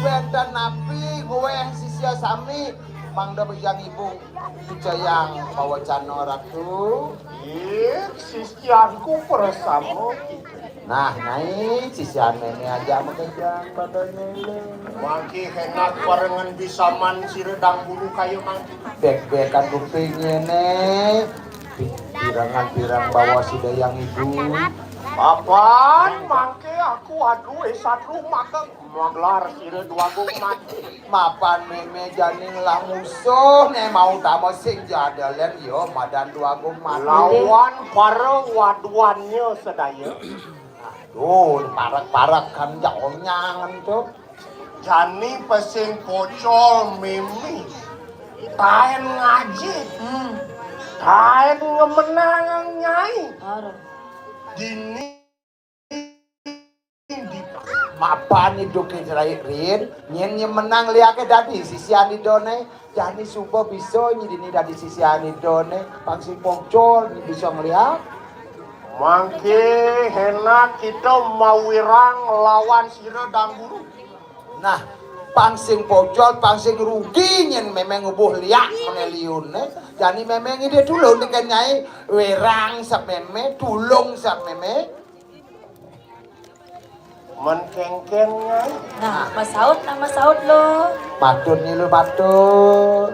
wénten napi guéh sisia sami, mangda yang ibu. Jayang pawacana Ratu. Ih, sisianku persamo. Nah, Nyai, sisian mémé aja makejang pada Nyai. Mangké hénak parengan bisaman sira dang bulu kaya mangké. Bék-békan kupingé, Né. Pi-, pirengan pireng baos Ida Hyang Ibu. Papan mangké aku aduh, eh, satru maka maglar sira Dwagung Mati. Mapan mémé jani ngelah musuh, né mau tama sing jadalén ya madan Dwagung Mati. Lawan para waduannya sedaya. Aduh, parek-parek kan jak onyang to. Jani pesing pocol mémé. Taén ngaji. Hmm. Taén ngemenang Nyai. Aduh. Dini Mapan iduké cerai rin, nyén nyemenang liaké dadi sisian Idané, jani suba bisa nyidini dadi sisian Idané, pang sing pocol nyi bisa ngeliak. Mangké hénak kita mawirang lawan sira dang bulu. Nah, pang sing pocol, pang sing rugi nyén mémé ngubuh liak mené liuné, jani mémé ngidih tulung tekén Nyai, wirang sep mémé, tulung sep mémé. Mén kénkén, Nyai. Nah, masaut, nah, masaut lo. Matur nyi lo, matur.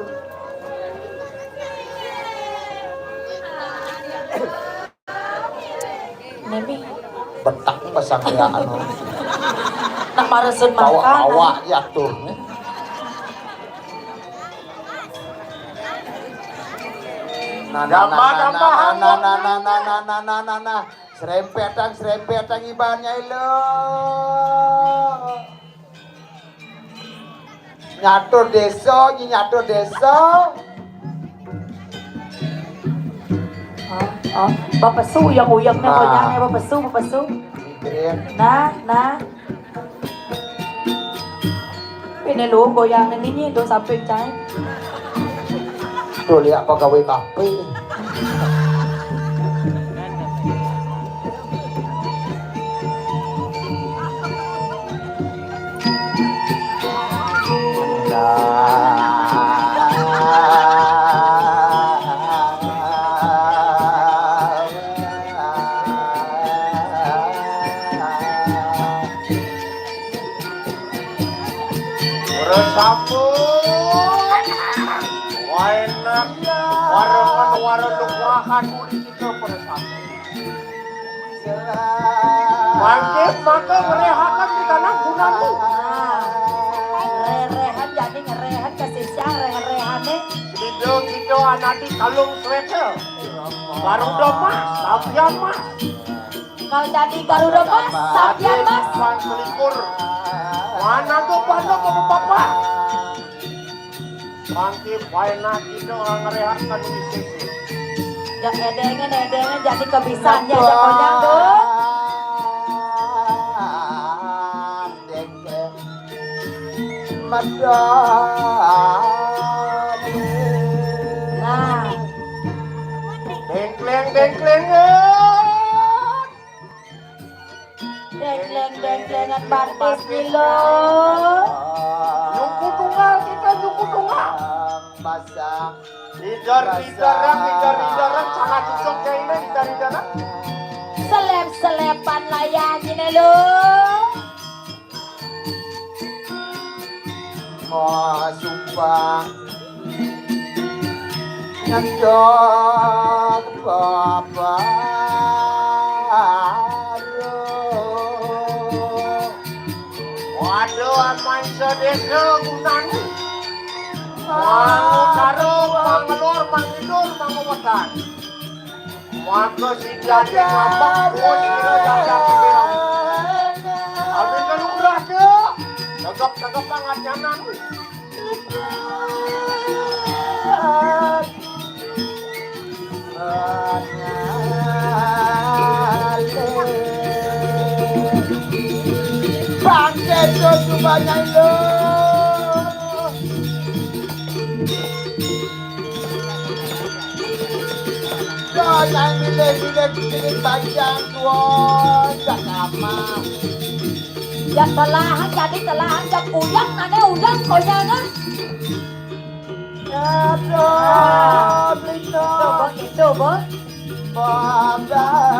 Nemi. Betak pasang ya anu. Nah, maresun makan. Awak ya tuh. Nah, nah, nah, nah, nah, nah, nah, nah, nah, nah, nah, nah, nah. Serempetang, serempetang ibaratnya ilo. Nyatur desa, nyi nyatur desa. Oh, oh. Bapesu uyang-uyang né, nah. Bonyang né, bapesu, bapesu. Nah, nah. Ini lo goyang ini nyi, do samping cai. Tuh lihat pegawai kafe. Resapu. Waenak. Warengan warung rahan uli kita resapu. Mangkin maka ngerehakan di tanah gunangmu. Nah, rerehan jadi ngerehan ke sisa rehan-rehané. Kita, kita anadi kalung sweter. Garuda mas, sabian mas. Kal jadi Garuda mas, sabian mas. Pang selikur. Mana tuh pano ke bapak? Mangkin paenah kita orang ngerehakan di sisi. Ya, edengan, edengan jadi kebisan, ya, ya, konyang tuh. Nah. Dengkleng, dengkleng, eh. Dengkleng, dengklengan batis milo. Nyuku tunggal kita, nyuku tunggal. Idar, idaran, idar, idaran, sangat cocok ya ini, idar, idaran. Selep-selepan layah gini lo. Mau sumpah. Ngendok babaru. Waduh, Mangutara, mangelor, mangidur, manguwetan. Maka sing jani ngambek, kuwi sira jajak pikiran. Alwin kalugrah, Cuk. Tegep-tegep pangancanan. Bangke, Cuk, banyak, yo. Yo, nang milih-milih pikirin panjang tua, jak lama. Ya, telahan, jadi telahan, jak uyang, nane uyang, konyangan. Aduh, Blito. Coba gitu, Bos. Babajangan.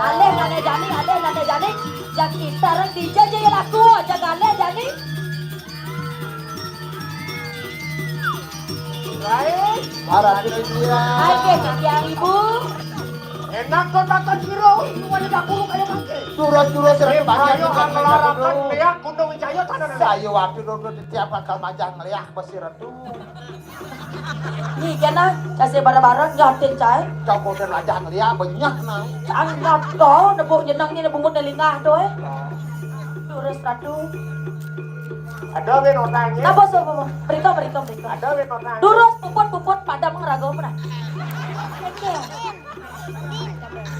Alih nane jani, alih nane jani. Jak intaran dija ja laku, jak alih jani. Baik. Marah tu dia. Hai, ke, ke, Ibu. Enak to tata jero, iwale dak kurung kaya mangke. Jurus-jurus serem banyak. Ayo, ngelarakan leak Gunung Wijaya tanah. Saya waktu dulu setiap bakal majah ngeliak besi retu. Nih, kena kasih bareng-bareng, nyatin cai. Cokot dan majah ngeliak banyak, nah. Angkat to, nebuk jeneng ni, bungut nelingah tu, eh. Jurus ratu. Ada win orang, ya? Napa, sapa, sapa? Mriko, mriko, mriko. Ada win orang. Durus, puput, puput, padam, ngeraga, apa dah? Oke.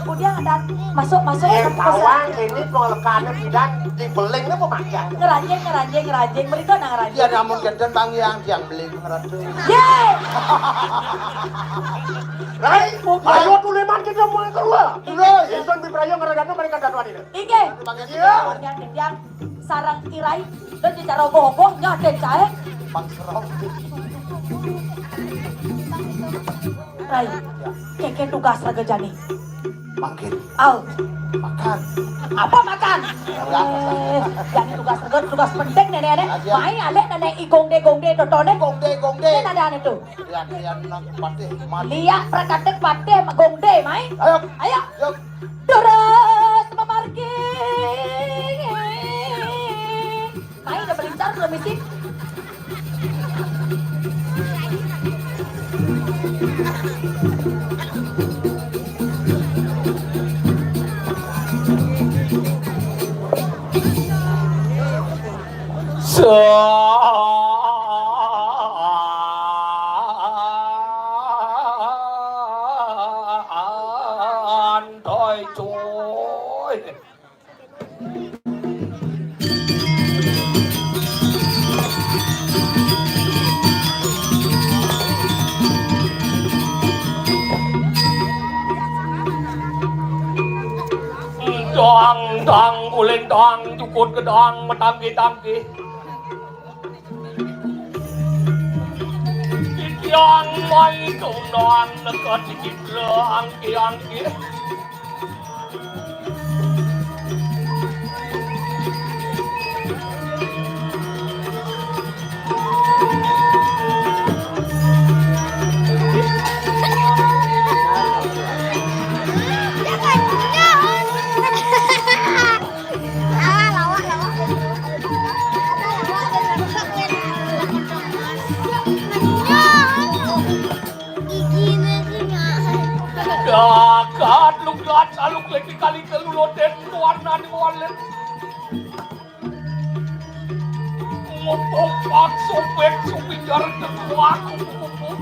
Kemudian ada masuk, masuk, yang masuk, masuk. Tawang ini pengelekaannya bidan di beling apa panjang? Ngeranjing, ngeranjing, ngeranjing. Mriko, nah, ngeranjing. Iya, namun genten Bang yang tiang beling ngeratu. Ye! Rai, bukan. Ayo, Tuliman, kita mulai keluar. Terus. Insan Biprayo ngeragana mereka datuan ini. Inggih. Iya. Kemudian, kemudian, sareng Irai, dan dicara ogoh-ogoh, nyaten cae. Bang Serong. Rai, keke tugas raga jani. Mangkin. Al. Makan. Apa makan? Enggak, eh, jani tugas raga, tugas penting nenek-nenek. Aja. Mai alek nenek i gongde-gongde totone. Gongde-gongde. Ini ada ane tuh. Lihat, lihat, nak patih, mati. Lihat, prakatek patih, gongde, mai. Ayo. Ayo. Yuk. Terus memargi. Mai udah melincar, udah misi. Santai, coy. Dang, dang, ulintang, cukut gedang, metangki-tangki. Kikiang mai tundang, neka tikit leang, kiang, kiang. Dagat lugat saluk lagi kali telu loten warnane walet. Ngopok pak sopek supinjar tekuak kupu-kupu.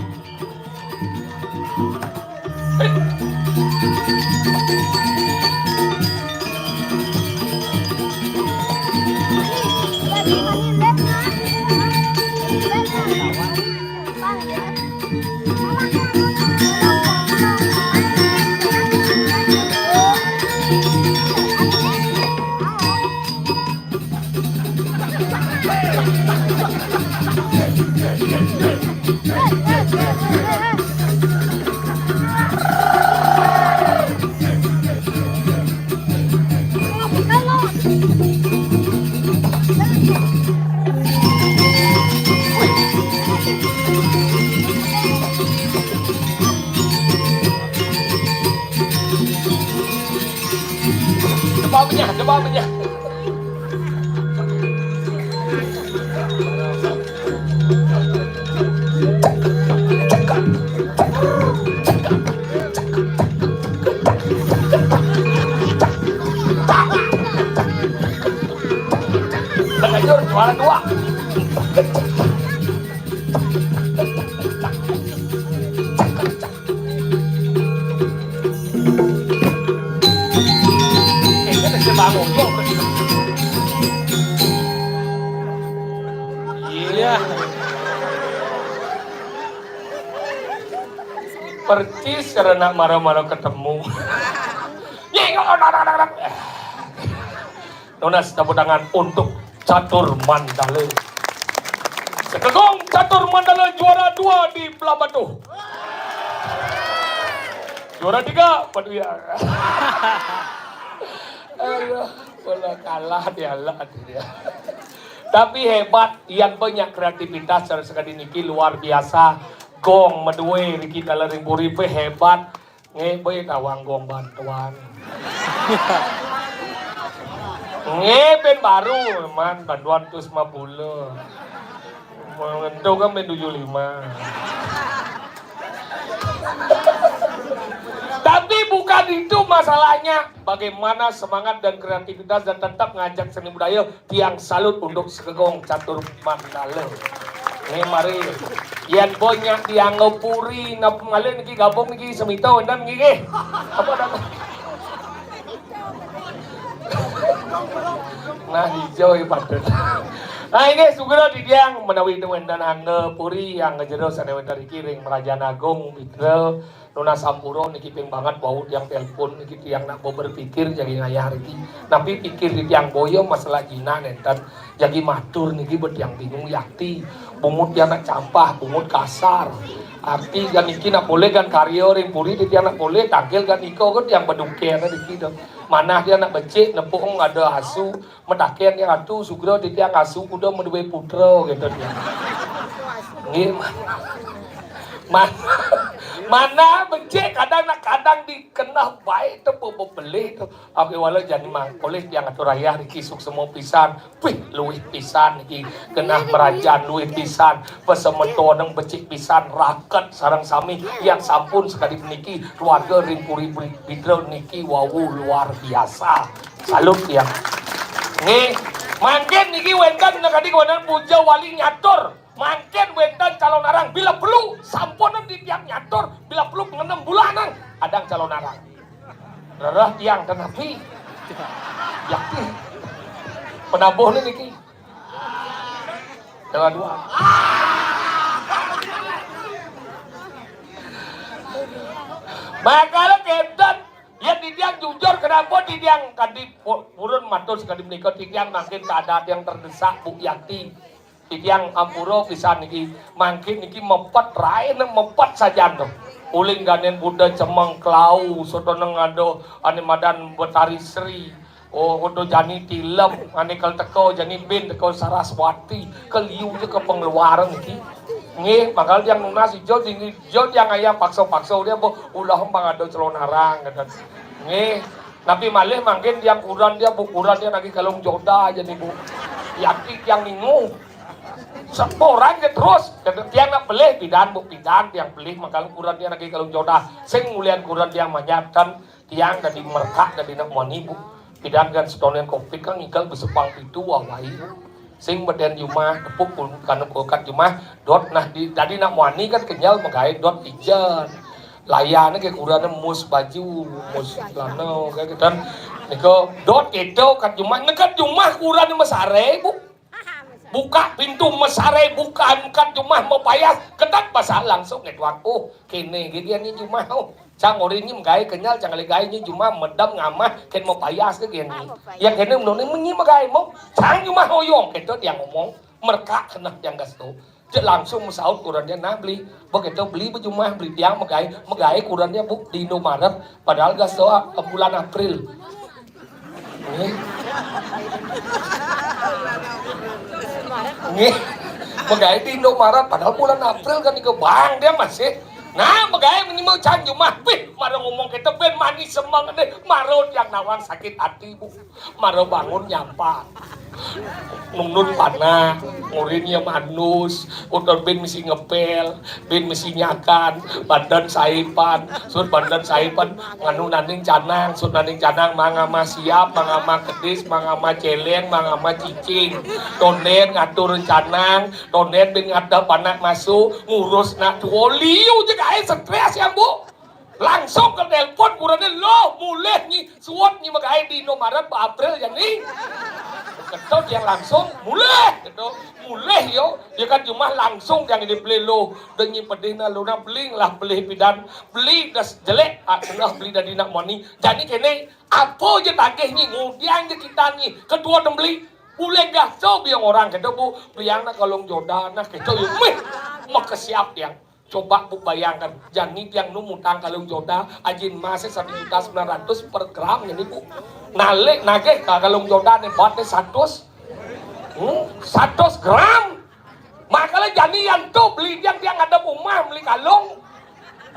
Bang Ganjur, juara dua. Kayaknya kecil banget. Iya. Percis karena marah-marah ketemu. Nyengok, anak-anak. Nunas tepuk tangan untuk Catur Mandala. Sekegong Catur Mandala juara dua di Blahbatuh. Juara tiga, Batu ya. Aduh, bola kalah dia lah dia. Tapi hebat, yang banyak kreativitas cara sekali niki luar biasa. Gong madue niki dalam ring puri pe hebat. Nggih, boy tawang gong bantuan. Nggih, ben baru, man, bantuan terus mabula. Menentu kan ben tujuh lima. Tapi bukan itu masalahnya. Bagaimana semangat dan kreativitas dan tetap ngajak seni budaya. Tiang salut untuk Sekegong Catur Mandala. Nih mari. Yan banyak dianggap puri, napa malih niki gabung niki semita wénten niki nggih. Apa dah? Nah, hijau ya patut. Nah, ini segera di tiang menawi wénten angga puri yang ngejero sané wénten iki ring Merajan Agung Mitra. Nunas ampura niki ping banget wau tiang telepon niki tiang nak berpikir jagi ngayah niki. Napi pikir di tiang boya masalah jinah nenten jagi matur niki bet tiang bingung yakti. Bungut tiang nak campah, bungut kasar. Arti kan niki nak boleh kan karya ring puri di tiang nak boleh tangkil kan iko kan tiang beduker niki tu. Manah tiang nak becik nepung ada asu. Mataken yang atu sugra titiang asu kuda madue putra gitu dia. Nggih. Man, mana becik kadang nak kadang dikenah baik tu bebelih tu. Oke wala jani mang oleh tiang atur ayah niki suksema pisan. Wih, luih pisan niki kenah merajan luih pisan. Pesemeton nang becik pisan raket sareng sami yang sampun sekadi niki keluarga ring puri bidra niki wau luar biasa. Salut ya. Nggih, mangkin niki wénten nekadi wénten puja wali nyatur. Mangkin wénten calonarang bila perlu sampunang di tiang nyatur, bila perlu ngenem bulanan adang calonarang. Rereh tiang tenapi. Yakti. Penabuh ni niki. Jalan dua. Makala kenten Yén titiang jujur, kenapa titiang kadi pu-, purun matur sekadi menika, titiang mangkin keadaan yang terdesak, Bu Yanti. Titiang ampura pisan niki, mangkin niki mepet rain mepet sajan tuh. Uling ganen Buddha cemeng klau, soto neng ada ane madan Betari Sri. Oh, kudu jani tilem, ane kal teko jani bin teko Saraswati, keliu je ke pengeluaran niki. Nggih, bakal tiang nunas ijo tinggi ijo tiang ayah paksa-paksa dia bu ulah empang ada celonarang kata. Nggih. Tapi malih mangkin tiang kuran dia bu kuran dia nagih kalung joda aja nih bu. Yaki tiang ningu. Setoran ke terus kata tiang nak pelih pidan bu pidan tiang pelih mangkal kuran dia nagih kalung joda. Sing mulian kuran tiang manyatan tiang dadi merkak dadi nak moni bu. Pidan kan setonen covid kan ngigal besepang pitu awai. Sing beden jumah tepuk pun kanu kulkat jumah dot nah di, dadi nak muani kan kenyal magaé dot ijen. Layane ke kurane mus baju, mus celana kayak gitu. Nika dot gitu kat jumah, nekat jumah kurane mesare, Bu. Buka pintu mesare, buka kat jumah mepayas, ketat pasal langsung ngetuak. Oh, kene ge dia ni jumah. Oh. Cang ori ni menggaé kenyal, cang ale gaé ni jumah medem ngamah, ken mepayas ke gen ni. Ya kene menoni menyi menggaé mo, cang jumah oyong, keto dia ngomong, merkak kena yang gas tu. Cek langsung mesaut kuran dia nah beli, begitu beli bejumah beli dia menggaé, menggaé kuran dia bu di Indomaret, padahal gas tu ah, bulan April. Nggih. Nggih. Menggaé di Indomaret padahal bulan April kan nika bang dia masih Nah, magaé mani mau can jumah. Wih, mara ngomong kéto bén manis semeng deh. Mara tiang nawang sakit ati, Bu. Mara bangun nyampat. Nunun panah, ngurin ya manus, utur bén misi ngepél, bén misi nyakan, bandan saipan, sur bandan saipan, nganu nanding canang, sur nanding canang, mangama siap, mangama kedis, mangama céléng, mangama cicing. Tondén ngatur canang, tondén bén ngadep anak masu, ngurus nak tuo liu ja gaé strés ya, Bu. Langsung ka telepon, kurenané, "Loh, mulih nyi, suud nyi magaé di Indomaret, Pak April, ya, ni?" Kéto tiang langsung, "Mulih," kéto. "Mulih, yo." Ya kan, jumah langsung tiang ini beli, "Loh, da nyi pedih nah, loh, nah, beli lah, beli pidan, beli das jelék, ah, cenah beli dadi nak mani." Jani kéné, apa ja tagih nyi, ngudiang ja kita nyi, kedua tembeli, "Ulih gaso biang orang," kéto, Bu, "beliang nak kalung joda, nah," kéto, yo, mih, makesiap tiang. Coba Bu bayangkan, jani tiang nu mutang kalung joda, ajin masé satu juta sembilan ratus per gram ini, Bu. Nalik nagih ka kalung joda né, bat né satus. Hmm, satus gram. Makala jani yan tu beli tiang, tiang ngadep umah beli kalung.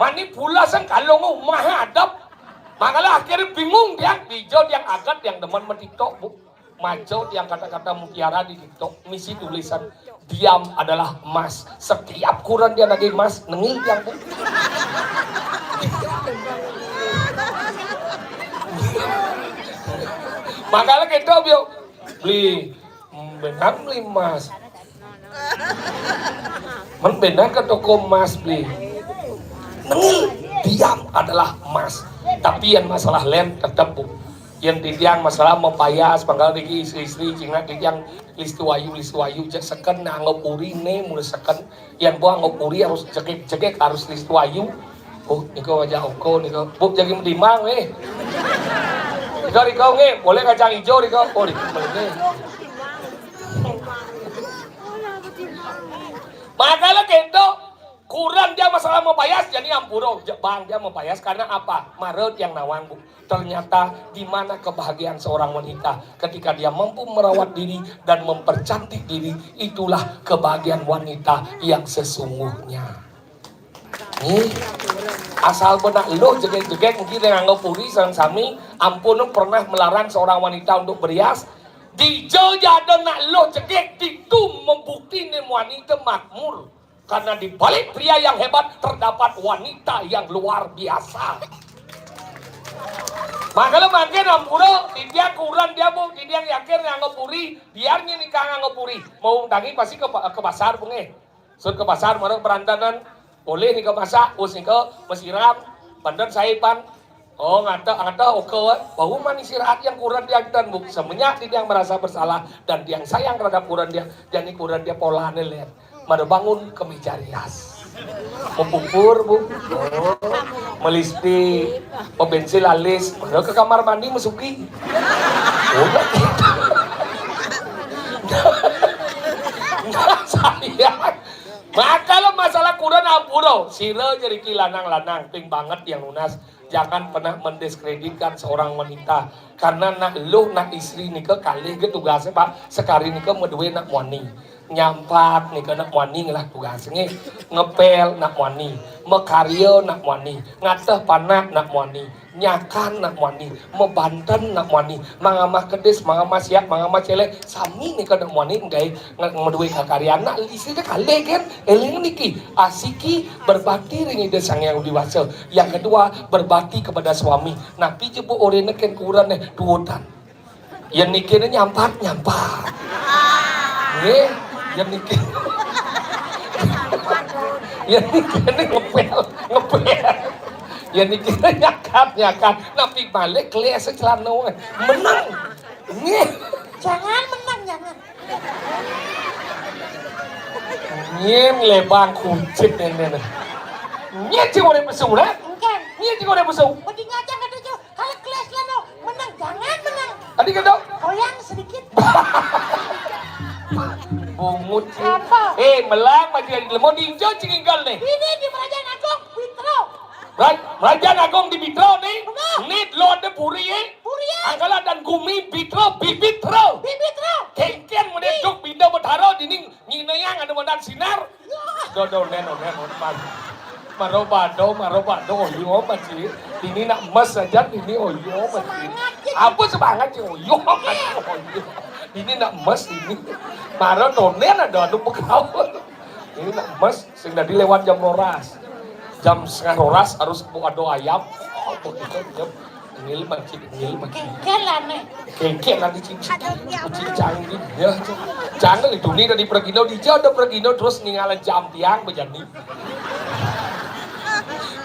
Mani pula sang kalung umah ngadep. Makala akhirnya bingung tiang, dija tiang agat, tiang demen ma TikTok, Bu. Maco tiang kata-kata mutiara di TikTok, misi tulisan, "Diam adalah emas." Setiap kurenan tiang nagih emas, nengil tiang, Bu. Makala kéto, bio. Beli, benar beli emas. Men benar ka toko emas, beli. Nengil, diam adalah emas. Tapi yan masalah lén tetep, Bu. Yan titiang masalah mapayas, pangkal niki istri-istri, cingak titiang listu ayu, listu ayu, cék seken nak anggo puri né, mula seken. Yan Bu anggo puri harus jegég-jegég, harus listu ayu. Oh, niko aja oko, niko. Bu, jagi medimang, eh. Niko, niko, nggih. Boleh kacang hijau, niko. Oh, niko, boleh, nggih. Makala kéto, kurenan tiang masalah mapayas, jani ampura, ja-, bang tiang mapayas. Karena apa? Mara tiang nawang, Bu. Ternyata di mana kebahagiaan seorang wanita ketika dia mampu merawat diri dan mempercantik diri, itulah kebahagiaan wanita yang sesungguhnya. Nih, asal benak lo jegég-jegég mungkin yang anggap puri sareng sami, ampun pernah melarang seorang wanita untuk berias. Dija ja ada nak lo jegég, ditu membukti né wanita makmur. Karena di balik pria yang hebat terdapat wanita yang luar biasa. Makanya mangkin ampura, titiang kurenan tiang, Bu, titiang yakin nganggo puri, biar nyi nikah nganggo puri. Mau tangi pasti ke, ke pasar, Bu, nggih. Sut ke pasar, marang perantanan, boleh nika masak, us nika masiram, bandan saipan. Oh, ngata, ngata, oke, wé. Bau manis istirahat yang kurenan tiang ten, Bu. Semenjak tiang merasa bersalah dan tiang sayang terhadap kurenan tiang, jani kurenan tiang polahné lén. Mara bangun kemeja rias. Mapupur, Bu. Oh, malipstik, mabensil alis, mara ke kamar mandi masuki. Oh, ya. Nah, saya. Makala masalah kurenan ampura, sira ja riki lanang-lanang, ping banget yang nunas. Jangan pernah mendiskreditkan seorang wanita. Karena nak luh, nak istri nika kalih gé tugasé, Pak. Sakadi nika madué nak muani. Nyampat nika nak muani ngelah tugas nggih. Ngepél nak muani. Makarya nak muani. Ngateh panak nak muani. Nyakan nak muani. Mabanten nak muani. Mangamah kedis, mangamah siap, mangamah célék. Sami nika nak muani enggai nge-, madué kakaryan. Nak istri té kalih gén. Éling niki. Asiki berbakti ring Ida Sang Hyang Widhi Wasa. Yang kedua, berbakti kepada suami. Napi ja Bu orina kén kurenan né, tuutan. Yén niki né nyampat, nyampat. Nggih, yén niki. Yén niki né ngepél, ngepél. Yén niki né nyakat, nyakat. Napi malih klés celana. Meneng. Nggih. Jangan meneng, jangan. Nyén lébang kucit néné. Nyén cing oré pesu, nah? Engkén. Nyén cing oré pesu. Mending aja kata jo, kalau kelas lano, menang, jangan menang. Tadi kata? Goyang sedikit. Bungut cing. Apa? Eh, melang maju yang lemo dinjo cing inggal nih. Ini di Merajaan Agung, Pitro. Ra-, Merajaan Agung di Pitro nih. Benar. Nih lo ada puri, eh? Puri, eh? Angkala dan gumi, Pitro, bibitro. Bibitro. Kéngkén mene duk binda betara dinding. Nyinayang anu mandan sinar. Dodo neno neno pan. Maro bado, maro bado, oyo masih. Ini nak emas aja, ini oyo masih. Semangat, ya. Apa semangat, ya? Oyo masih, oyo. Ini nak emas ini. Maro tonen ada anu pegawai. Ini nak emas, sing tadi lewat jam roras. Jam setengah roras harus ada ayam. Oh, begitu, jam. Ngil mancing, ngil mancing. Kengkel lah, nih. Kengkel lah, di sini. Kucing canggih. Ya, canggih itu nih dari pergino, di jauh ada pergino, terus ninggalin jam tiang, bejani.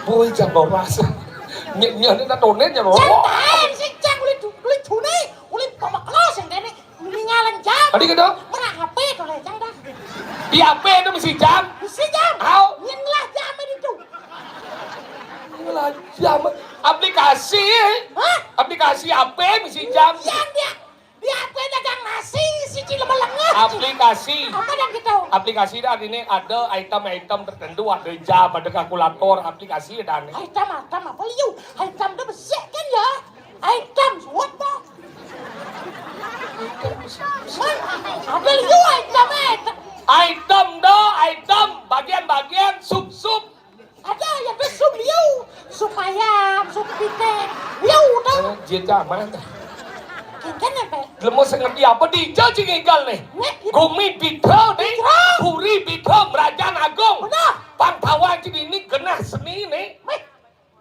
Boy, jam roras. Nyek, nyek, ini nak tonen, ya, roh. Santai, sing cang, uli du-, uli dune, uli pamakelos yang kene, ninggalin jam. Tadi gitu? Merah H P, tuh, lecang dah. Di H P itu mesti jam? Mesti jam. Tahu? Yang lah jam itu. Yang lah jam. Aplikasi. Hah? Aplikasi H P mesti jam. Yang dia di apa dagang nasi, si Cil melengah. Aplikasi. Apa dan gitu? Aplikasi dah ini ada item-item tertentu, ada jam, ada kalkulator, aplikasi ada nih. Item, item apa liu? Item tuh besik kan ya? Item suat tuh. Man, apa liu item, item? Item dah, item, bagian-bagian, sup-sup. Ada yang tuh sup liu, sup ayam, sup pite, liu tuh. Eh, dia zaman. Kengken apa? Lemu sing ngerti apa di jauh cing igal nih. Nek, itu. Gumi bidro nih. Bidro. Puri bidro, Merajaan Agung. Benar. Pang bawah cini ini genah seni nih. Meh.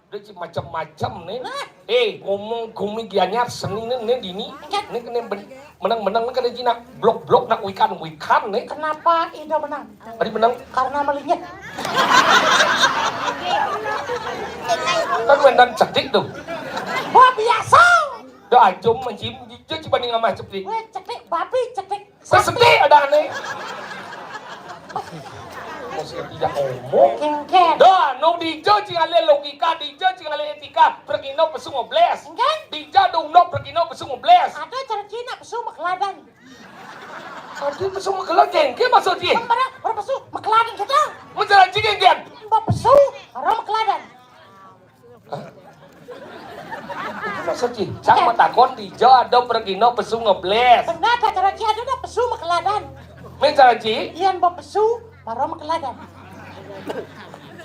Udah ci macam-macam nih. Nah. Eh, ngomong gumi gianyar seni nih, nih dini. Kengken. Nih kena ben-, menang-menang nih kena Cina. Blok-blok nak wikan-wikan nih. Kenapa Ida menang? Tadi menang. Karena melinyit. Kan mendan cedik tuh. Wah, biasa. Dah ajom mencim, dia cuma nih ngamah cedik. Weh, cedik, babi, cedik. Sesedik ada aneh. Masih tidak omong. Kengken. Dah, no dijo cing ale logika, dijo cing ale etika. Pergino pesu ngobles. Kengken. Dijo dong no pergino pesu ngobles. Ada cara Cina pesu makeladan. Aduh, pesu makeladan, kengken maksud dia. Para, para pesu makeladan kita. Mencari cing, kengken. Mbak pesu, orang makeladan. Hah? Itu maksud Ci. Cang matakon di jo ada pergino pesu ngebles. Benar, tak cara Ci ada dah pesu makeladan. Men cara Ci? Ian bawa pesu, baru makeladan.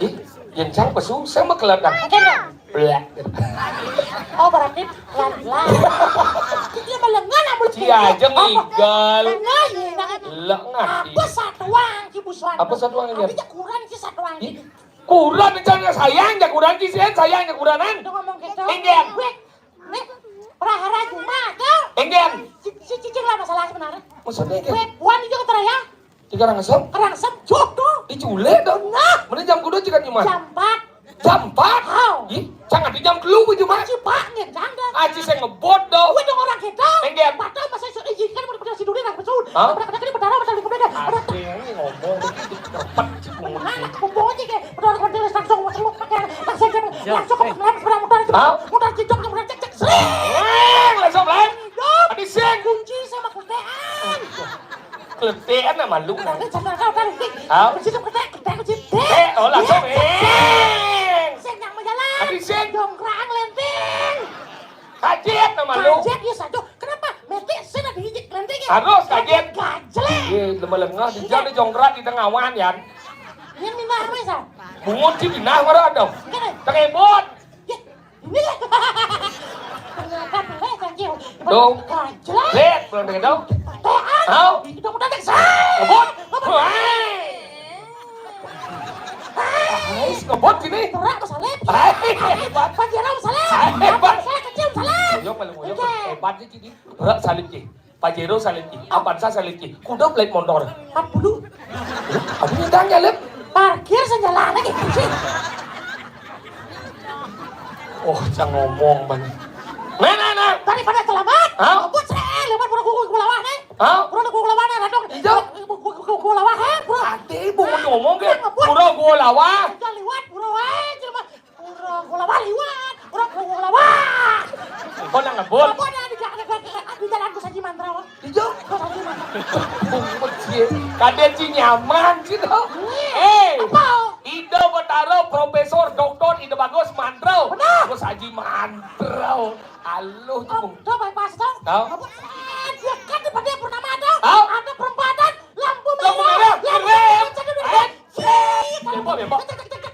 Ih, yang cang pesu, saya makeladan. Oke, dah. Blek. Oh, berarti pelan-pelan. Dia malengan amun Ci aja ngigal. Benar, iya, nah. Lek ngerti. Apa satuan, Ci busuan? Apa satuan, Ian? Artinya kurang, Ci satuan. Ih, Kuran, cang sayang, ja kuran, ci sien sayang, ja kuranan. Udah ngomong gitu. Enggen. Weh, nih, prahara Jumat, ya. Enggen. Si, si cicing lah masalah sebenarnya. Maksudnya, enggen? Weh, buan itu ke Teraya. Tiga orang asam? Orang asam, jodoh. Diculik dong. Nah. Mana jam kudu cikan Jumat? Jam empat. Jam empat? Hau. Ih, jangan di jam telu ku Jumat. Aci pak, ngen, jangan. Aci saya ngebot dong. Weh, dong orang gitu. Enggen. Padahal masa isu, eh, kan udah si Duri nang pesun. Hah? Udah kena kena padahal masa lingkungan. Ada. Ada yang ngomong begitu, cepet sih. Mana kumpul aja kayak, udah orang langsung, langsung, langsung, langsung, langsung, langsung, langsung, langsung, langsung, langsung, langsung, langsung, langsung, langsung, langsung, langsung, langsung, langsung, langsung, sing, langsung, langsung. Hidup. Tadi sing. Kunci sama kerjaan. Kletekan sama lu. Ada channel kau kan, Dik. Hah? Kunci sama kerjaan, kerjaan kunci. Eh, oh, langsung, eh. Sing yang mau jalan. Tadi sing. Dongkrang, lenting. Kajet sama lu. Kajet, ya, satu. Kenapa? Mete, saya lagi hijik, lenting, ya. Harus kajet. Gajlek. Iya, lemah lengah, di jam di jongkrak, di tengah awan, Yan. Ini minah apa, Sa? Bungut sih minah, baru ada. Enggak, deh. Terebot. Ya, ini lah. Ternyata boleh, thank you. Tuh. Gajlek. Lihat, belum dengar dong. Tean. Hau. Itu udah deh, Sa. Ngebut. Ngebut. Wah. Ais, ngebut gini. Terak, Mas Alip. Hai, hebat. Pajero, Mas Alip. Hai, hebat. Saya kecil, Mas Alip. Uyuk, malu uyuk. Oke. Hebat sih, Cidi. Berat salib, Ci. Pajero salib, Ci. Avanza salib, Ci. Kuda plate motor. Empat puluh. Aduh, nyidang ya, Lip. Parkir senjalan lagi, Ci. Oh, jangan ngomong, Bang. Nah, nah, nah. Daripada selamat. Hah? Ngebut, sree, lewat pura gua, gua lawah, nih. Hah? Pura gua lawah, nih, radong. Ijo. Gua, gua, gua, gua lawah, eh, pura. Ade, mau ngomong ke? Ngebut. Pura gua lawah. Ijo liwat, pura, eh, jelema. Pura gua lawah liwat. Pura gua lawah. Kok nang ngebut? Apa ada di, ada, ada, ada di jalan gua saji mantra, wah. Ijo. Gua saji mantra. Ngebut, cie. Kade ci nyaman, ci, tau. Iya. Eh. Apa? Ida Betara Profesor Doktor Ida Bagus Mantro. Benar. Gua saji mantro. Aluh, Om, tuh. Coba pas, tuh. Tahu? Apa? Eh, dia kan di Padang Purnama, tuh. Tahu? Ada perempatan, lampu merah. Lampu merah, lampu merah. Merah. Merah. Eh, cek, cek, cek, cek. Bebo, bebo. Cek, cek, cek, cek.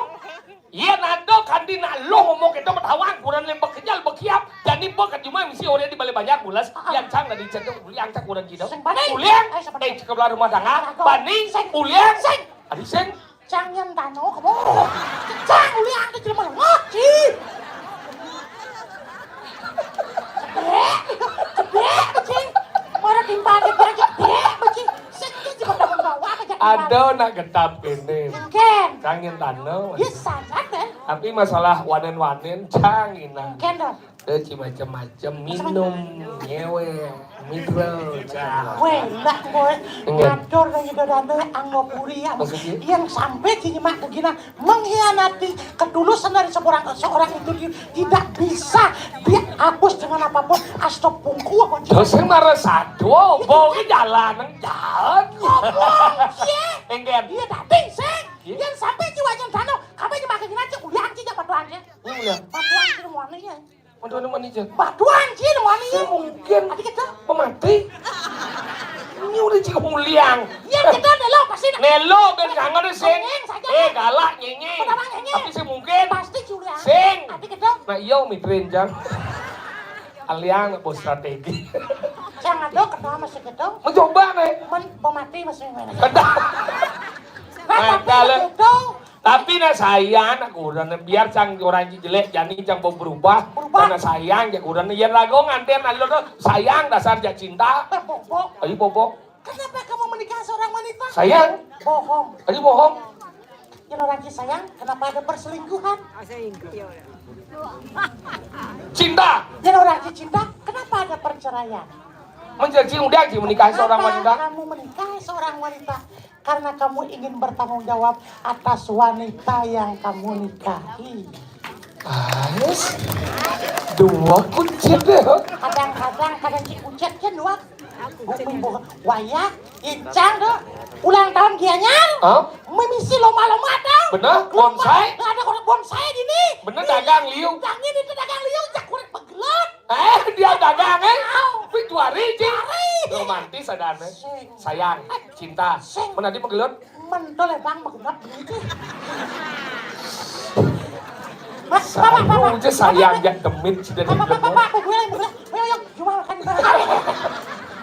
Yén ada kanti nak luh ngomong kéto, ketawang kurenan lem bekejal bekiap, jani bek ka jumah misi orang di balé banyak bulas, yén cang nak dicék uliang cak kurenan cida. Sing bani. Uliang, eh, cekep lah rumah tangga, bani, uliang, sing. Adi sing. Cang yén tano kamu. Cang uliang téh jelema lengok, Ci. Cedek, cedek, Ci. Mara timpal dia cedek, Ci. Sing, Ci, bertanggung jawab aja. Ada nak getap kéné. Mungkin. Cang yén tano. Ya, saja deh. Tapi masalah wanen-wanen, cang ina. Mungkin dong. Eh, ci macem-macem, minum, ngewe, midrel, cah. Weh, mbak kowe ngatur dan juga dana anggo puri ya. Maksudnya? Yang sampai ci nyemak begina mengkhianati ketulusan dari seorang seorang itu di- tidak bisa dihapus dengan apapun. Astagfirullah. Terus sing marah satu, bawa jalan, jalan. Ngomong, iya. Enggen. Iya, tadi sing. Iya. Yang sampai ci wajan dana, kamu nyemak begina ci ulian ci jabat doang ya. Iya. Batuan ci mani ya. Batuan mani ja. Batuan ci mani ya. Mungkin. Adi kéto. Pemati. Ini udah ci uliang. Iya, kéto nelo pasti. Nelo ben sangat sing. Sing, saja. Eh, galak nyenye. Pertama nyenye. Tapi sing mungkin. Pasti ci uliang. Sing. Adi kéto. Nah, iya mitrin jang. Aliang bos strategi. Cang ada kenal masih kéto. Mencoba nih. Men pemati masih mana? Kada. Nah, tapi ada le- kéto. Tapi nak sayang nak kurenan, biar cang orang ci jelek, jani cang mau berubah. Berubah. Karena sayang jak kurenan, yén rago nganten alo tuh sayang dasar jak cinta. Bobok. Ayo bobok. Kenapa kamu menikah seorang wanita? Sayang. Bohong. Ayo bohong. Yang orang ci sayang, kenapa ada perselingkuhan? Cinta. Yang orang ci cinta, kenapa ada perceraian? Menjadi udah ci menikah seorang wanita. Kenapa kamu menikah seorang wanita? Karena kamu ingin bertanggung jawab atas wanita yang kamu nikahi. Ais, dua kucit deh. Kadang-kadang kadang ci kucit kan dua. Bumi bohong. Wayah, incang tuh. Ulang tahun Gianyar. Hah? Mimisi lomba-lomba tuh. Bener? Lomba. Bonsai? Ada kulit bonsai di ini. Bener dagang liu. Jangan itu dagang liu, jak kulit pegelut. Eh, dia dagang, eh? Au. Wih, dua hari, Ci. Hari. Romantis ada aneh. Sing. Sayang, cinta. Sing. Mana dia pegelut? Mentol ya, Bang, pegelut begitu. Mas, Bapak, Bapak. Aja sayang, Bapak, ya demit, sudah Bapak, Bapak, Bapak, gue, gue, gue, yang jual kan, Bapak.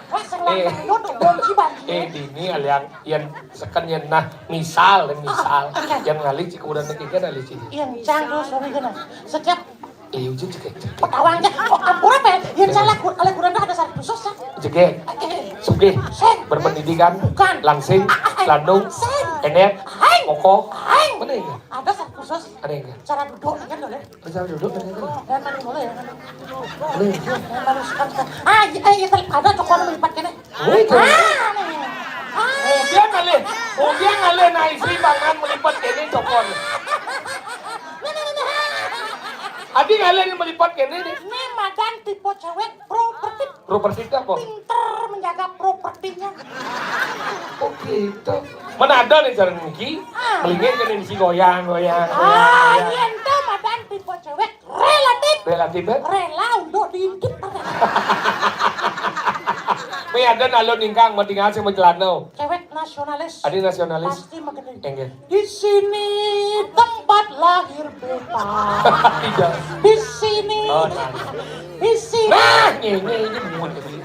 Wah, sing Eh. Duduk, dong, si Bang. Eh, dini aliang, yang seken, yang nah, misal, misal. Ah, oke. Yang ngalih, cik, udah nekik, kan, alih, cik. Yang cang, tuh, sorry, gini. Setiap Eh, ujung cek, cek. Petawang cek. Oh, ampun apa ya? Yang salah ku- oleh kurang ada satu khusus ya. Jege. Eh, eh. Sugih. Sing. Berpendidikan. Bukan. Langsing. Ah, ah, ah. Landung. Sing. Enet. Aing. Moko. Aing. Mana ini? Ada satu khusus. Ada yang enggak? Cara duduk kan boleh. Cara duduk kan boleh. Dan mana boleh ya? Boleh. Dan mana suka suka. Ah, iya, iya, iya, ada toko anu lipat kene. Oh, itu. Ah, nih. Nah, istri pangan melipet kéné cokon. Adi ngalih melipet kéné nih. Né madan tipe cewek properti. Properti apa? Pinter menjaga propertinya. Oh gitu. Mana ada nih cara niki? Ah. Melingin kan isi goyang, goyang, goyang, ah, goyang. Iya, ento madan tipe cewek relatif. Relatif, ya? Rela untuk diintip. Mé ada nalon ingkang, mau tinggal sama celana. Cewek nasionalis. Ada nasionalis. Pasti mengerti. Enggak. Di sini tempat lahir beta. Tidak. Di sini. Oh, nah. Di sini. Nah, ini, ini muat ini.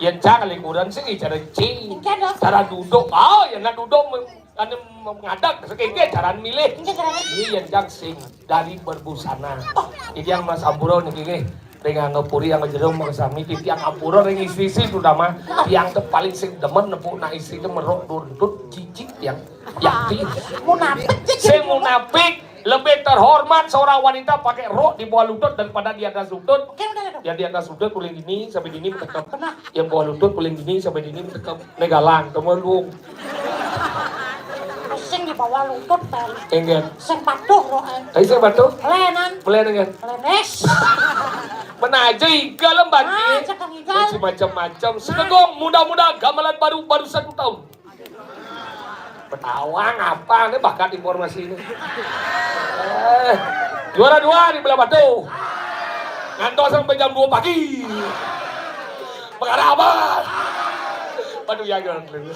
Yang cang lingkuran sih cara cing. Enggak dong. Cara duduk. Oh, yang nak duduk me-, anu mengadang. Sekian cara milih. Enggak cara. Ini yang cang sing dari berbusana. Oh. Jadi yang Mas Ampura niki nggih. Ring angga puri, angga jero, mangga sami titiang ampura ring istri-istri, terutama tiang té paling sing demen nepuk nak istri té merok duntut jijik tiang. Yakti. Munafik, sing munafik lebih terhormat seorang wanita pakai rok di bawah lutut daripada di atas lutut. Oke, udah, udah. Ya di atas lutut paling dini sampai dini metekep. Benar. Yang bawah lutut paling dini sampai dini metekep. Né galang, temen lu. Sing di bawah lutut, Bang. Enggak. Sing patuh, roh, eh. Ayo sing patuh. Lenan. Melenan kan? Lenes. Mana aja igal, Mbak. Ah, cakang igal. Macam-macam. Segegong, muda-muda, gamelan baru, baru satu tahun. Ketawa ngapa? Ini bakat informasi ini. Eh, juara dua di Belah Batu. Ngantos sampai jam dua pagi. Perkara apa? Aduh, ya, jangan dulu.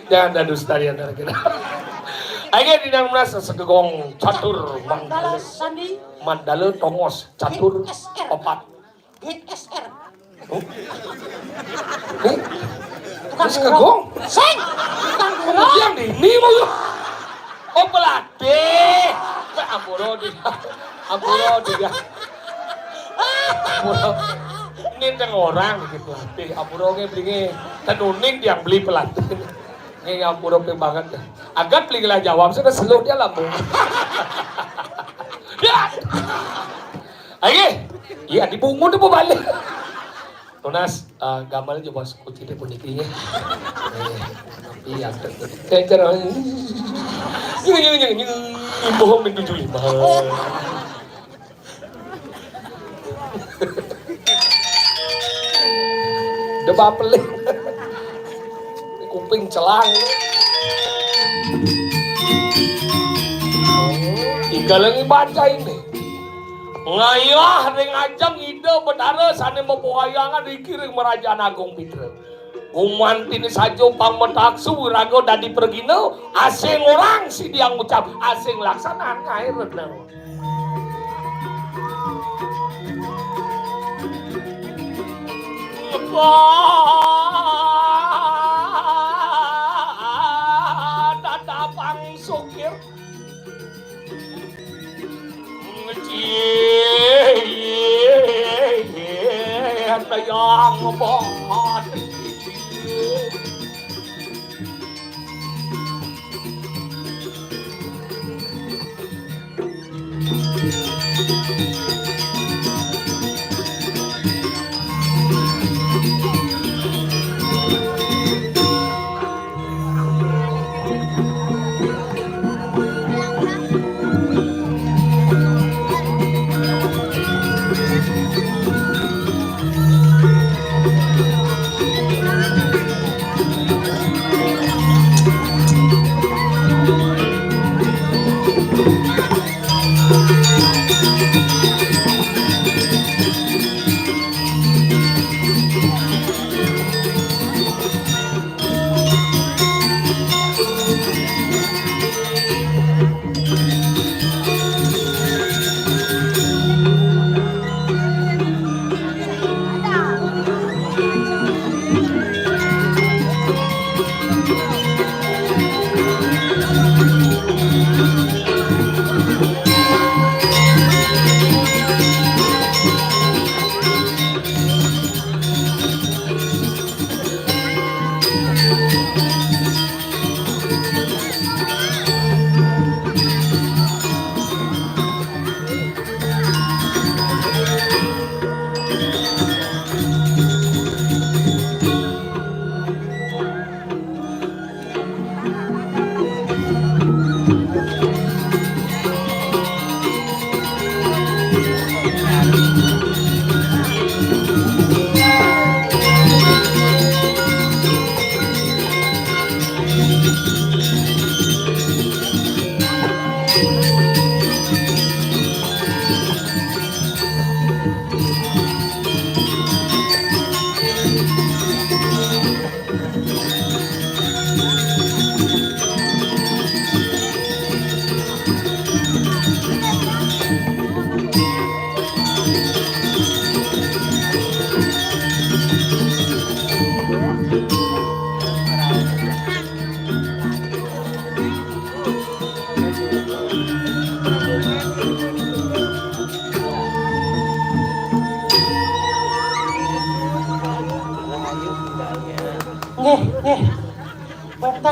Jangan ada dusta di antara kita. Ayo, di dalam rasa segegong catur Mandala Sandi. Mandala Tongos catur opat. G S R. Oh. Eh? Tukang segegong? Sing. Tukang gurung. Yang ini mau. Oh, pelatih. Ampura dia. Ampura dia. Ampura. Ini teng orang gitu pelatih. Ampura nggih beli nggih. Tenuning yang beli pelatih. Nggih ampura ping banget. Agat beli ngelah jawab sudah seluruh dia lambung. Ya. Ayo. Iya dibungun apa balik. Tunas, eh, gambar aja bos kucing puniki ya. Eh, tapi ya, kejar. Nyung, nyung, nyung, nyung. Imbuh min tujuh lima. Udah bapelin. Kuping celang. Tiga lagi baca ini. Ngayah ring ajeng Ida Betara sané mapawayangan iki ring Merajan Agung Pitra. Gumantiné saja pang mataksu wiraga dadi pragina, asing orang sida ngucap, asing laksanan ngaé rena. Dadapang sukir.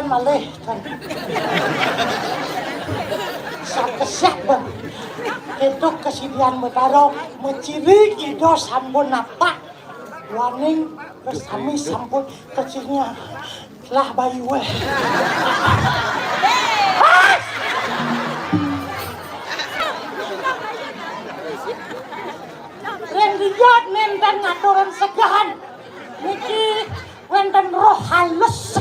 Malih, kan. Sakesek, Bang. Itu kesidian Betara, mecirik ida sampun napak. Waning kesami sampun kecingnya. Lah, bayu, weh. Ring liat nenten ngaturin segahan. Niki wenten roh halus.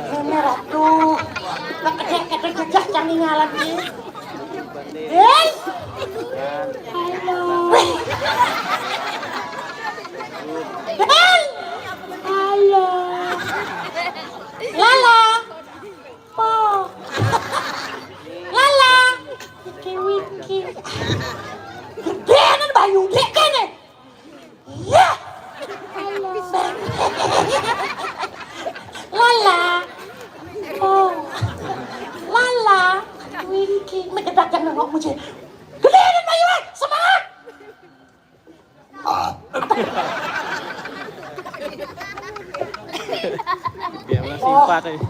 Nenek Ratu, nek kedek-kedek jejak cang ningalan ki. Hei. Halo. Hei. Halo. Lala. Po. Lala. Wiki wiki. Gedenan bayu dek kene. Yah. Lala. Oh. Lala. Winky. Megedak jangan nengok muje. Gedein, Bayu, eh. Semangat. Biar simpat aja.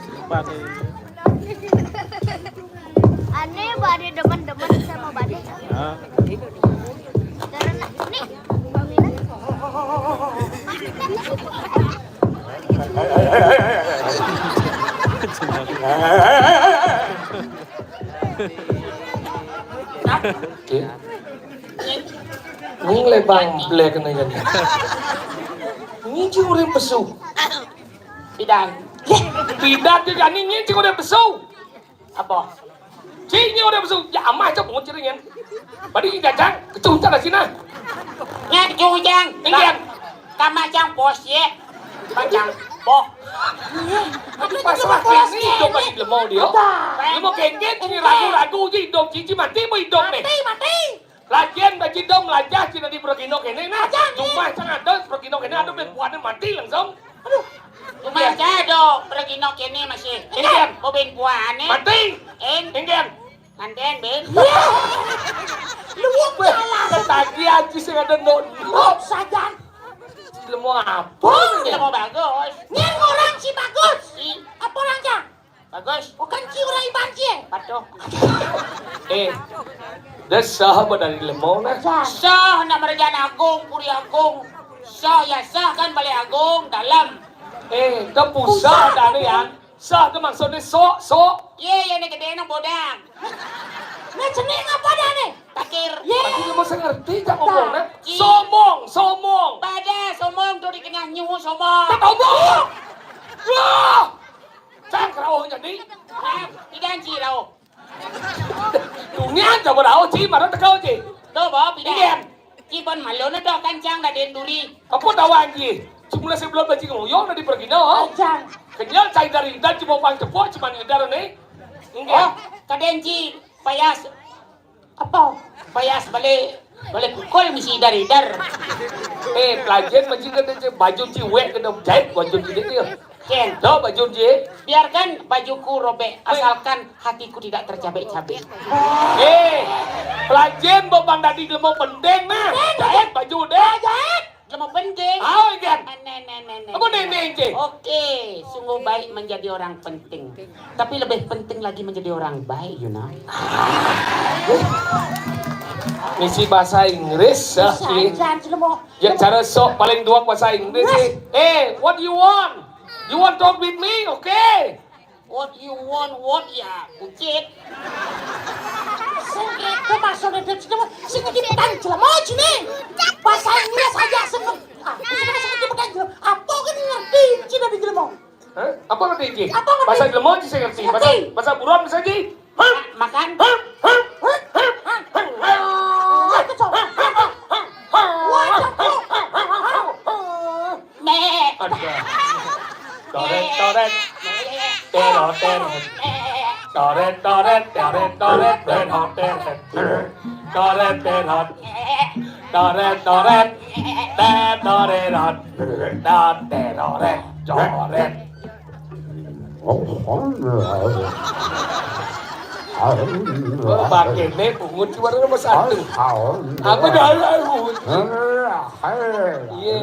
Simpat aja. Ane bade demen-demen sama bade. Hah? Karena nih, Ning lebang blek ne kan. Ni ci urip pesu. Pidan. Pidan dia jani ni ci urip pesu. Apa? Ci ni urip pesu. Ya amah cok mau ciringan. Badi jajang kecunca lah sini. Nya kecunca. Ingin. Kama cang pos ye. Bacang poh. Aduh pasrah kini dong bagi lemau dia. Lemau kengket ni ragu-ragu je hidup cici mati mau hidup ni. Mati mati. Lagian bagi dong melajah cina di Bergino kene nah. Cuma cang ada Bergino kene ada ben puan mati langsung. Aduh. Cuma saya do Bergino kene masih. Ingin. Mau ben puan ni. Mati. Ingin. Manten, Ben. Lu ketagihan ci sing ada ndok. Ndok sajan. Lemu apa? Lemu bagus. Nyen orang si bagus. Si apa orang cang? Bagus. Bukan ci orang iban ci. Patuh. Eh. Dah sah apa dari lemu nah? Sah nak merjana agung, puri agung. Sah ya sah kan balai agung dalam. Eh, ke pusat dah ni ya. Sah ke maksudnya sok, sok. Ye, ye ni gede nak bodang. Nah, cenik apa dah ni? Takir. Ye. Aku cuma saya ngerti tak ngomong nah. Somong, somong. Pada somong tu di tengah nyu somong. Tak ngomong. Wah. Cang kerauh jadi. Tidak anci rauh. Dunia coba rauh ci, mana tekau ci. Tu bawa pidan. Ci pon malu na doh kancang da den duri. Apa dawan ci? Semula sebelum bajing ngoyong na di pergi no. Kancang. Kenyal cai dari dan cuma pang cepok cuma ngedar ni. Enggak. Oh, kaden ci payas. Apa? Payas balik balik kukul misi dari dar. Eh, pelajen bajing kan baju ciwek kena jahit baju cilik dia. Ken. Dah baju je. Biarkan bajuku robek, asalkan hatiku tidak tercabik-cabik. Eh, pelajen beban tadi lemo penting nah. Jahit baju deh. Jahit. Lemo penting. Ah, kan. Apa nenek je? Oke, sungguh baik menjadi orang penting. Tapi lebih penting lagi menjadi orang baik, you know. Misi bahasa Inggris, ya. Ya cara sok paling dua bahasa Inggris sih. Eh, what you want? You want talk with me? Okay. What you want? What ya? Bucit. Sing itu maksudnya dia cuma sing di petang jelema sini. Bahasa Inggris aja seneng. Ah, sing di petang jelema. Apa kan ngerti cina di jelema? Hah? Apa ngerti iki? Apa ngerti? Bahasa jelema sing ngerti. Bahasa bahasa buruan bisa iki. Hah? Makan. Hah? Hah? Hah? Hah? Hah? Hah? Hah? Hah? Hah? Hah? Hah? Hah? Hah? Hah? Hah? Hah? Hah? Ada. Toret toret. Tero tero. Toret toret, toret toret, tero tero. Toret tero. Toret toret. Tero tero. Tero tero. Coret. Oh, bangkene pungut cuma nomor satu. Apa dah? Iya.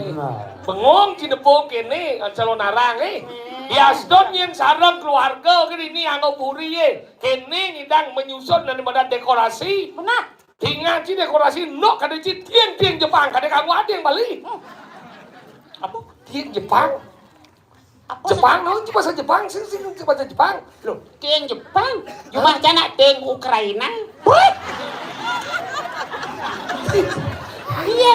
Bengong ci depong kene, calon arang, eh. Diasdon yen sareng keluarga ke dini anggo puri, eh. Kene ngidang menyusun dan modal dekorasi. Benar. Tingan ci dekorasi nok kada ci tiang-tiang Jepang, kada kanggo ade yang Bali. Apa? Tiang Jepang. Apa Jepang, no, bahasa Jepang, sing, sing, bahasa Jepang. Loh, tiang Jepang. Jumah jana tiang Ukraina. Iya,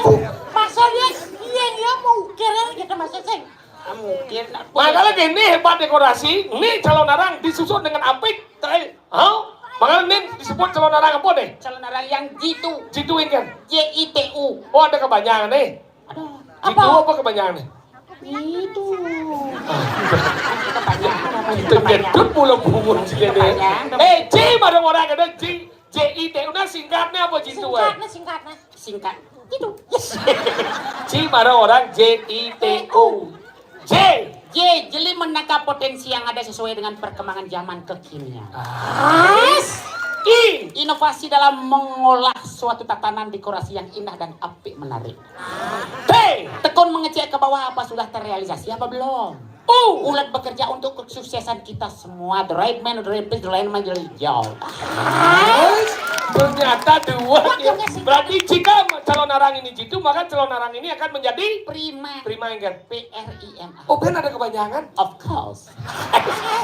maksudnya iya, dia mau ukir kan kita maksud sing. Ah, mungkin. Makanya gini hebat dekorasi, ini calon arang disusun dengan apik. Terakhir, hah? Makanya ini disebut calon arang apa deh? Calon arang yang jitu. Jitu ini kan? J I T U. Oh, ada kepanjangan nih. Aduh, jitu apa? Apa kepanjangan nih? Itu. Kepanjangan apa? Itu kepanjangan. Nyedut mula bungut sih ini. Kepanjangan. Eh, J bareng orang ada J, J I T U. Nah, singkatnya apa jitu, eh? Singkatnya, singkatnya. Singkat. Itu. Yes. J bareng orang J I T U. J. J, jeli menangkap potensi yang ada sesuai dengan perkembangan zaman kekinian. Ah. S. I. Inovasi dalam mengolah suatu tatanan dekorasi yang indah dan apik menarik. T. Tekun mengecek ke bawah apa sudah terrealisasi apa belum. U. Ulet bekerja untuk kesuksesan kita semua. The right man, the right place, the right man, the right job. Ternyata dua. Berarti jika calon arang ini jitu, maka calon arang ini akan menjadi prima. Prima yang kan? P R I M A. Oh, ben ada kepanjangan? Of course.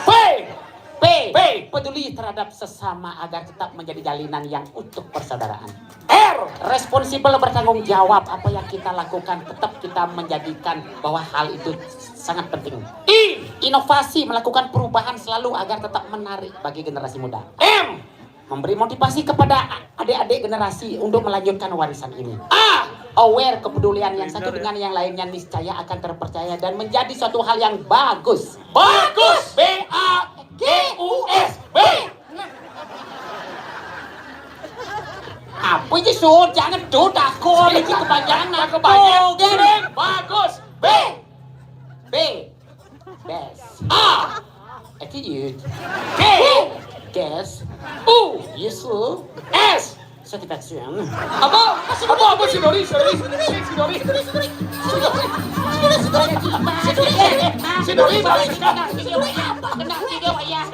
P. P. P. Peduli terhadap sesama agar tetap menjadi jalinan yang utuh persaudaraan. R. Responsible, bertanggung jawab, apa yang kita lakukan tetap kita menjadikan bahwa hal itu sangat penting. I. Inovasi, melakukan perubahan selalu agar tetap menarik bagi generasi muda. M. Memberi motivasi kepada adik-adik generasi untuk melanjutkan warisan ini. A. Aware, kepedulian yang satu dengan yang lainnya niscaya akan terpercaya dan menjadi suatu hal yang bagus. Bagus. B A G U S. B. Apa sih, Sur? Jangan dot aku, ini kepanjangan. Kepanjangan. Tuh, kan? Sering. Bagus. B. B. Best. A. Attitude. G. Guess. U. Useful. S. Satisfaction. Apa? Apa, apa, Sidori, Sidori, Sidori, Sidori. Sidori. Sidori, Sidori, Sidori, apa? Kena video, ya.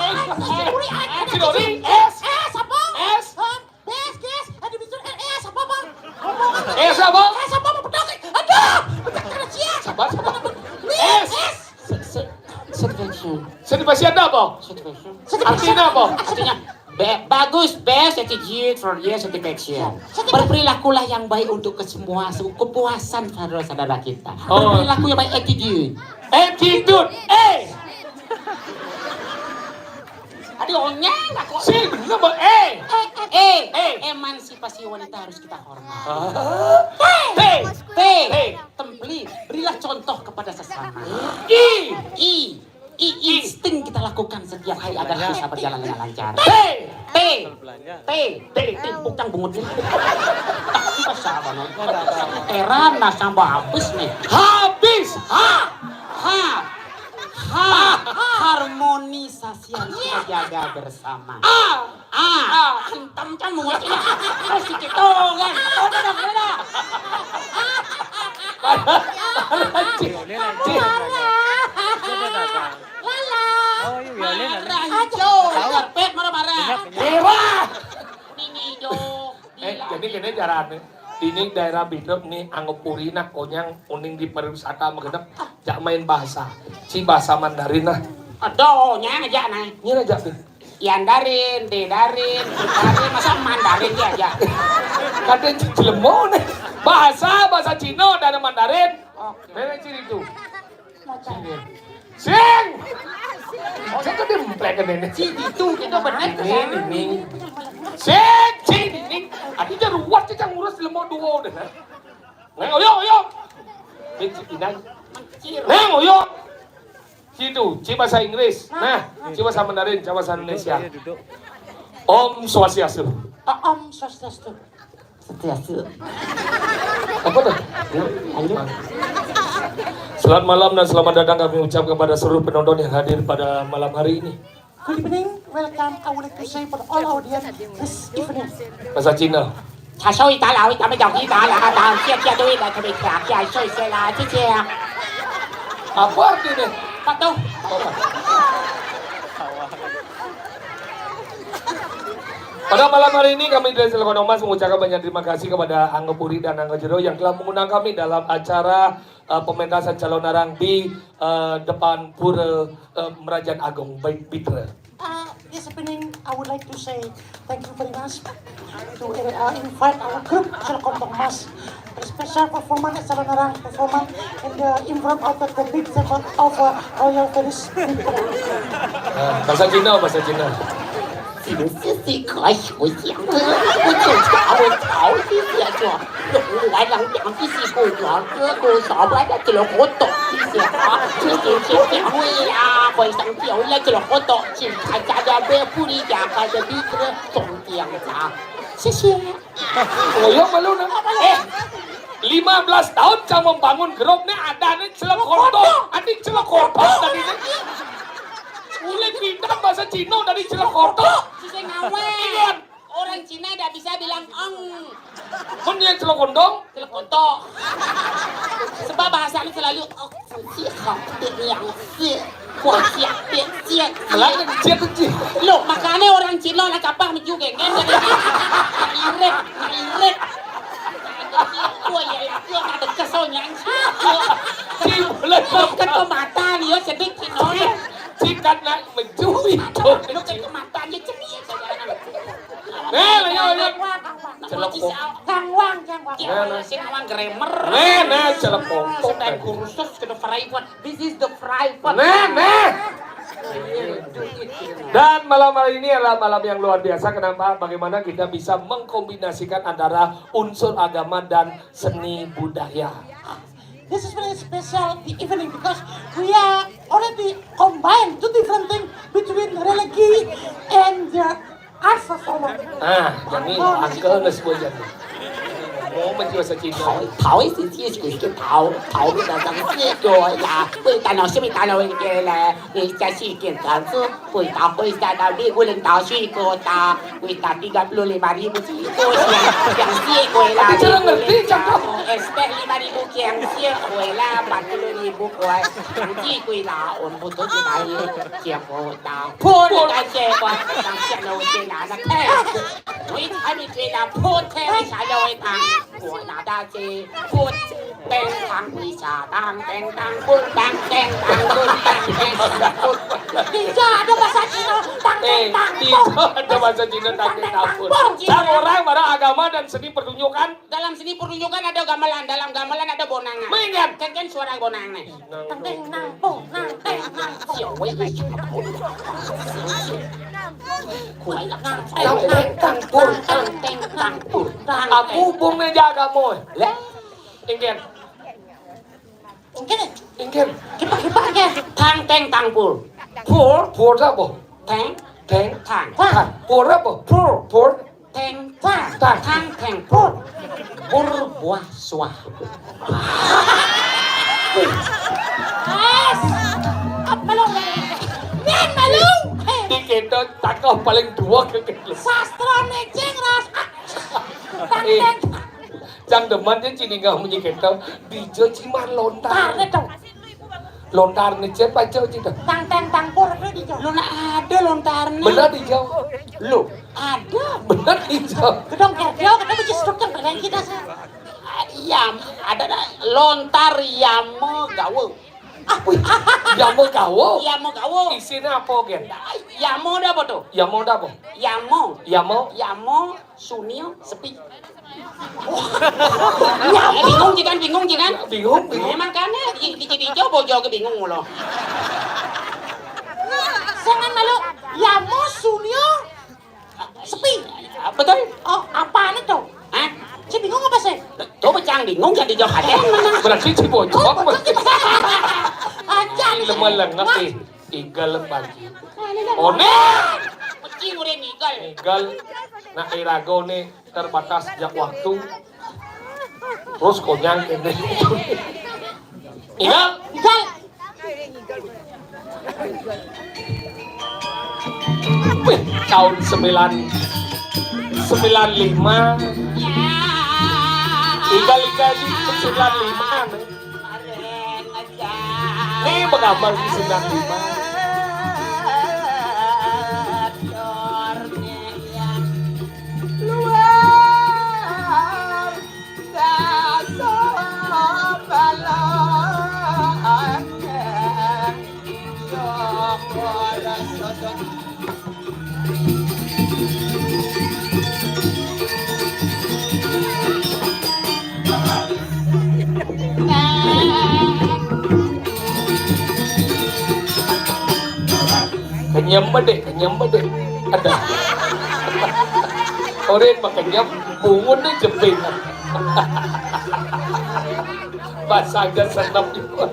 Sidori, S. S apa? S. Hah? Bes, guys, ada bicara R S apa, Bang? Ngomong apa? S apa? S apa, Bang? Pedok. Aduh, pedok tanah sia. Sabar, sabar. Nih, S. S. Se-, se-, satisfaction. Satisfaction ada apa? Satisfaction. Artinya apa? Artinya, be-, bagus, best attitude for your satisfaction. Satisfaction. Berperilakulah yang baik untuk kesemua, se-, kepuasan saudara-saudara kita. Oh. Berperilaku yang baik, attitude. Attitude, eh. Aduh, onyang aku. Sing, bener, Bang. Eh. Eh, eh, eh. Eh. Emansipasi wanita harus kita hormati. Ah. T. T. T. Template. Berilah contoh kepada sesama. I. I. I. Insting kita lakukan setiap hari agar bisa berjalan dengan lancar. T. T. T. T. T. Bukan bungut ini. Tapi bahasa apa, no? Teran, nah, sampai habis nih. Habis. Ha. Ha. Ha. Harmonisasi harus kita jaga bersama. A. A. A. Hantam kan muat ini. Terus dikit tuh kan. Udah, udah, udah. Parah. Parah, Cik. Cik. Lala. Oh, iya, iya, iya. Marah hijau. Karpet marah-marah. Merah. Kuning hijau. Eh, jadi gini caranya. Dini daerah Bidok nih, anggo purina konyang uning di pariwisata magenep, jak main bahasa. Ci bahasa Mandarin nah. Aduh, nyang aja nah. Nyang aja tuh. Yandarin, Dedarin, Dedarin, masa Mandarin dia aja. Kadang ci jelemo nih. Bahasa, bahasa Cina dan Mandarin. Oke. Nenek ciri itu. Sing. Sing. Oh, saya tuh demplek ke nenek. Ci itu, itu benar tuh. Ini, ini. Sing, ci, ini. Adi dia ruwet, cecang ngurus jelemo dua udah. Neng, oyo, oyo. Ini ci, ini. Neng, oyo. Situ, ci bahasa Inggris. Nah, ci bahasa Mandarin, ci bahasa Indonesia. Om Swastiastu. Oh, Om Swastiastu. Swastiastu. Apa tuh? Yuk, lanjut. Selamat malam dan selamat datang kami ucap kepada seluruh penonton yang hadir pada malam hari ini. Good evening, welcome. I would like to say for all audience this evening. Bahasa Cina. 他收一打了，咱们讲一打了，打谢谢各位的特别感谢，谢谢啦，谢谢。 Apa artinya? Patuh. Pada malam hari ini kami dari Cilegon Omas mengucapkan banyak terima kasih kepada Angga Puri dan Angga Jero yang telah mengundang kami dalam acara eh, pementasan calon arang di eh, depan Pura eh, Merajan Agung, baik Pitra. Uh, this evening, I would like to say thank you very much to uh, invite our group Cilegon Omas. A special performance, calon arang performance in the in front of the big table of uh, Royal Paris. Eh, bahasa Cina, bahasa Cina. 是是是，可以，我想，我就是我操，谢谢说，我让讲这些个歌歌手，我在这个活动，谢谢啊，谢谢谢谢，会啊，会上表演这个活动，请大家的不离家的彼个中奖啊，谢谢。 Koyok malu na. Eh, lima belas tahun cang membangun grup nih ada nih Cilekoto. Adik Cilekoto tadi nih. Mulai pindah bahasa Cina dari Cilekoto. Susah ngawal. Iya. Orang Cina tidak bisa bilang eng. Mun yang Cilekontong? Cilekoto. Sebab bahasanya selalu oh, sih, kok, yang sih. Wah, siap, siap, siap, siap. Melati kecil, kecil. Loh, makanya orang Cina nak kapah menuju geng, kan? Irit, irit. Wah, ya, ya, ya, ada kesonya. Cik, boleh. Kan kematan, ya, sedikit Cina, ya. Cik, kan nak menuju itu. Lu kan kematan, ya, cenik. Eh, ayo, ayo. Nama Celekong. Cik Sawang. Kang Wang, Kang Wang. Nah, nah. Sing Wang grammar. Nah, nah, Celekong. Sedang kursus ke the private. This is the private. Nah, nah. Dan malam hari ini adalah malam yang luar biasa. Kenapa? Bagaimana kita bisa mengkombinasikan antara unsur agama dan seni budaya? This is very special the evening because we are already combined two different things between religion and the art performance. Ah, jadi uncle nasi buah jadi. Mau menjual sacino. 头，头一时之前个头，头个当时个呀，为大脑什么大脑个嘞，你在世界上是为大会在那里，我能到水果的，为大地个六里马里不是一个想想结果啦。 Tapi cara ngerti, cakap. Estek lima ribu kiang sih, kue lah empat puluh ribu kue. Nanti kue lah, om butuh kita ini, siapa tahu. Pun kasih kue, yang siapa nak kue nak nak teh. Kue kami kue lah, pun teh, saya kue tang. Kue nak dah sih, pun teng tang, kue sa tang, teng tang, pun tang, teng tang, pun tang, teng tang, pun. Tidak ada bahasa Cina, tang, teng, tang, pun. Eh, tidak ada bahasa Cina, tang, teng, tang, pun. Sang orang marang agama dan seni pertunjukan. Dalam seni pertunjukan ada gamelan, dalam gamelan ada bonangan. Maingat. Kengken suara bonang nih. Tang teng nang pung, nang teng nang pung. Siapa ini? Tang teng tang pur, tang teng tang pur. Aku pung nih jaga moy. Lah, ingin. Mungkin. Ingin. Kipak-kipak ke. Tang teng tang pur. Pur. Pur apa? Teng. Teng. Tang. Tang. Pur apa? Pur. Pur. Teng. Tang. Tang. Tang teng pur. Pur buah suah. Wes. Apa lo? Nyen malu. Di kita takah paling dua ke kita. Sastra neceng ras. Tang teng. Cang demen je cini ngah munyi kita. Dija ciman lontar. Tarne dong. Lontar ni cep aja cita. Tang teng tang pur tu dija. Lo nak ada lontar ni. Benar dija. Lo. Ada. Benar dija. Kedong kerja, kedong biji struktur badan kita sih. Yam, ada dah lontar yama gawa. Ah, yama gawa. Yama gawa. Isinya apa, Gen? Yama dah apa tu? Yama dah apa? Yama. Yama. Yama sunil sepi. Ya, bingung je kan, bingung je kan? Bingung, bingung. Memang kan, di, di, di, di, bojo ke bingung mulu. Jangan malu. Yama sunil sepi. Betul. Oh, apa ni tu? Hah? Si bingung apa sih? Tu macam bingung jadi jawab ada mana? Berarti si bocor. Oh, bocor. Aja. Ini lemah lengah ni. Igal lagi. Oh, ni. Mesti udah igal. Igal. Nak irago ni terbatas sejak waktu. Terus konyang ini. Igal. Igal. Wih, tahun sembilan, sembilan lima. Igal-igal di sembilan lima. Nih, begambar di sembilan lima. Kenyem bedé, kenyem bedé. Ada. Orin mah kenyem, bungun nih jeping. Bahasa aja senep juga.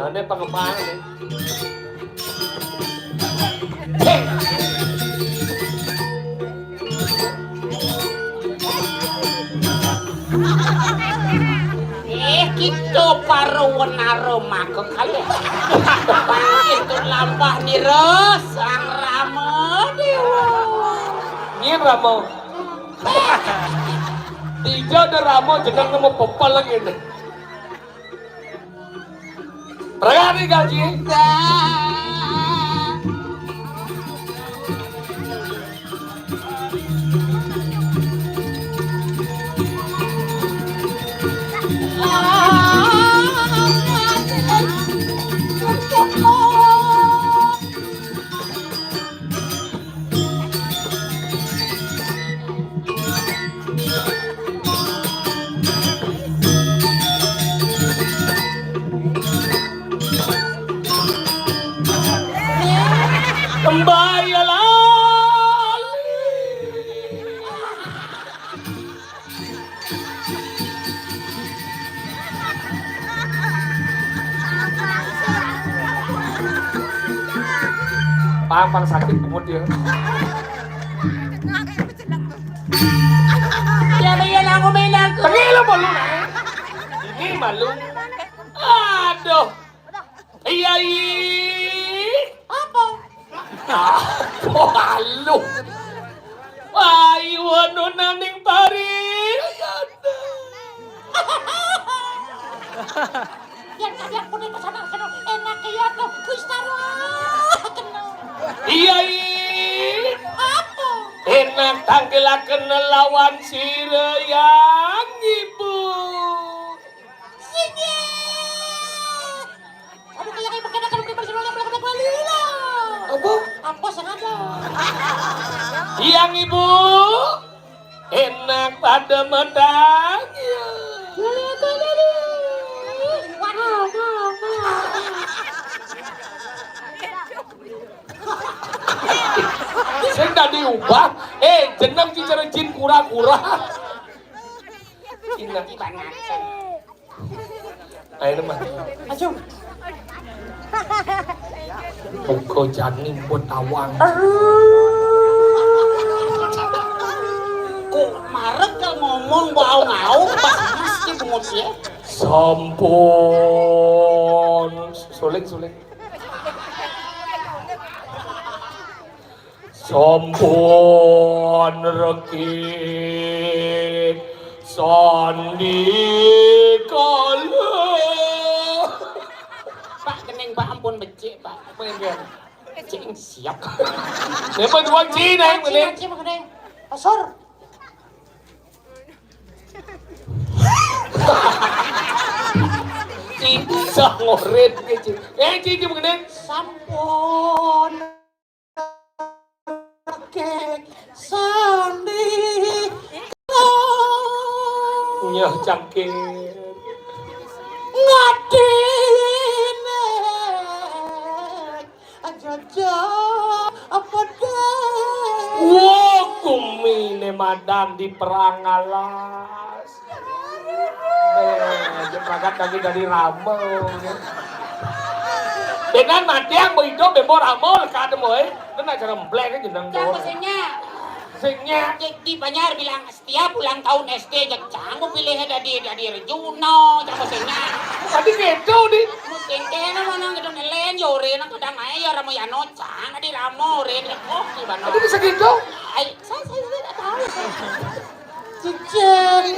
Nah, ini pengembang nih. Eh, kita para wenara maka kali. Itu lampah nira sang rama dewa. Nyén rama. Dija ada rama jeneng nama pepel lagi nih. Pergari gaji. Kembali lali. Pang, pang sakit bungut ya. Ya, ya, nanggung menang. Ini lo malu, nah. Ini malu. Aduh. Iya, iya. Apa? Apa aluh? Wah, iwanonaning pari. Yang kalian punya pesanan kena enak ya tuh. Wis taruh kena. Iya, iya. Apa? Enak tanggilaken lawan sira yang ibu. Sini. Aduh, kayak kayak bekenakan udah bersemangat, berkenakan lila. Apa? Apa sengaja? Yang ibu enak pada medang ya. Waduh, waduh, waduh. Sing tadi ubah, eh, jeneng cicara jin kura-kura. Ingat. Ayo mah. Ayo. Pokok jani buat tawang. Kok marek ka ngomong bau ngau pas mesti bungut ya. Sampun. Suling, suling. Sampun rekit sandikala. Pak, kening, Pak, ampun becik, Pak. Mengke. Cing siap. Lepas dua Cina yang Cing, ini. Cing, Cing, Cing. Asor. Cing bisa ngorit ke, Cing. Eh, Cing, Cing, begini. Sampun. Oke, sandi. Nyah cangkir. Ngadine. Ajaja apa deh? Wo, gumine madan di perang alas. Ya pragat dadi, dadi rama. Benan matiang bo idup bembo rama lekad mo, eh. Kena cara emblek jeneng. Cang bo. Sing nyak. Sing nyak. Cek di Banjar bilang setiap ulang tahun S D, cang bo pilih dadi, dadi Rejuno, cang bo sing nyak. Tadi gitu, Di. Mungkin kena mana gitu nelen, yo, ore nang kadang ae, ya, Ramayana, cang, dadi rama, ore, kok, di mana? Tadi bisa gitu? Ai, saya, saya tidak tahu, saya. Cicing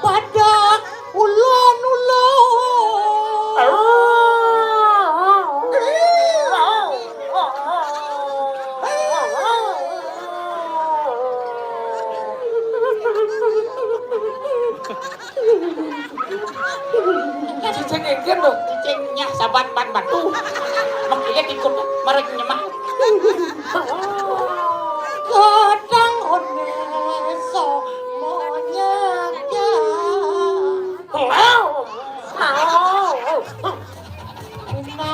pada ulun-ulun. Cicing engken to. Cicing nyah saban ban batu. Makanya ikut marek nyemah. Kadang oneso monyet ya. Minat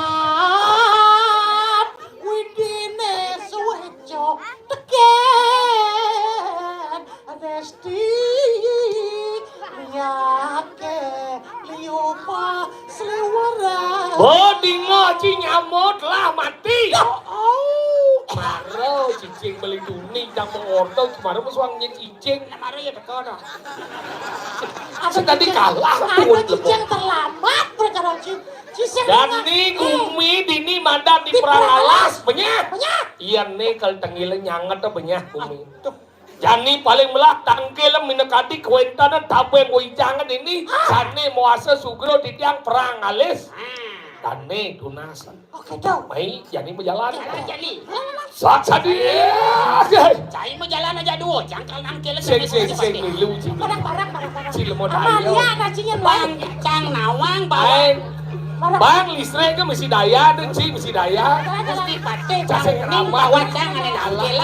widine suweco teken. Resti liyake liupa sliweran. Bo dingo ci nyamut lah mati. Ya, au. Maro cicing beli tuni cang mengorto, maro musuang nye cicing. Nah, maro ya teko dah. Asa tadi kalah, asa pun cicing lebo. Terlambat perkara ci-, cicing. Dani dengan, eh, gumi dini madan di di perang perang alas, alas. Benyah. Benyah. Iya ne, kalau tenggile nyanget to benyah gumi. Aduh. Jani paling melah tangkil minakadi kuentanan tabeng wijang dini. Ah. Sane muasa sugro titiang perang alis. Ah. Dane tunas. Oke, dong. Mai, jani majalan. Jalan, jani. Sat sadi. Cai majalan aja duo, jangkal nangkil. Sing, sing, sing, milu, sing. Barang, barang, barang, barang. Si lemot ayo. Amalia, nacingin, Bang. Bang, cang nawang, Bang. Ai. Barang. Bang, listrik ke mesti daya, dan si mesti daya. Mesti pakai, Bang. Casing ramah. Bawa cang, ada nangkil.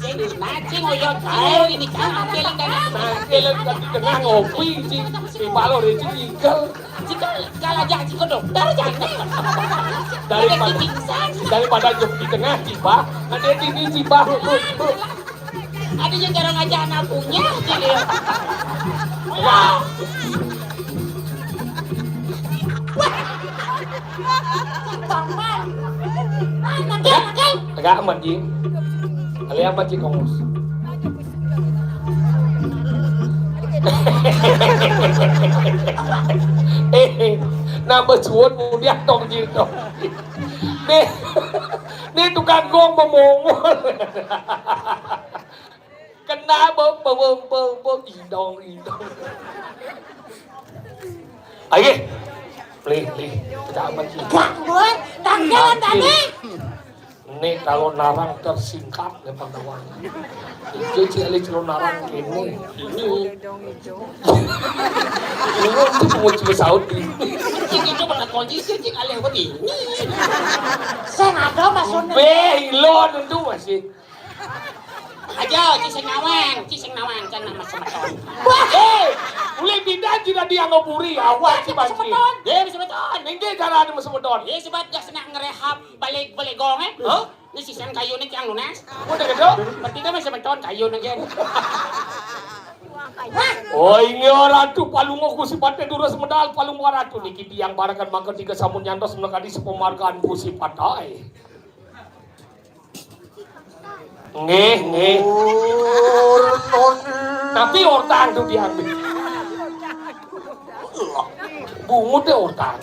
Sing nacing, oyot, ayo, ini cang nangkil, dan nangkil, dan di tengah ngopi, si, si balor itu jingkel. Jika kalau aja jika dokter jangan. Daripada, daripada jok di tengah cibah, ada di ini cibah. Ada yang jarang aja anak punya, jadi. Ya. Paman. Ah, nangkil, nangkil. Tegak amat, Ji. Kali amat, Ji, kongus. Eh, nambah suwun mudian tong, Ji, tong. Nih, nih tukang gong pemongol. Kena bo, bo, bo, bo, bo, idong, idong. Ayo. Plih, plih. Kita aman sih. Gak, boy. Tanggalan tadi. Ini kalau narang tersingkap ya, Pak Kawan. Itu cili celon narang ini. Ini. Ini itu pengunci pesawat ini. Cik itu pada kunci, cik alih apa ini? Saya nggak tahu maksudnya. Be, ilo tentu masih. Aja, ci sing nawang, ci sing nawang, can nama semeton. Wah, eh, ulih bidan cina di anggo puri, awak ci banci. Semeton. Ye, semeton. Nengge cara anu semeton. Ye, sebab dah senang ngerehab balik, balik gong, eh. Hah? Ini sisan kayu ni yang lunas. Udah gitu? Berarti kan masih semeton kayu ni kan. Oh, inggih Ratu, palungguh Gusti Patih Dura Semedal, palungguh Ratu niki tiang barakan mangke tiga sampun nyantos menekadi sepemargan Gusti Patih. Nggih, nggih. Tapi ortang tu diambil. Bungut deh ortang.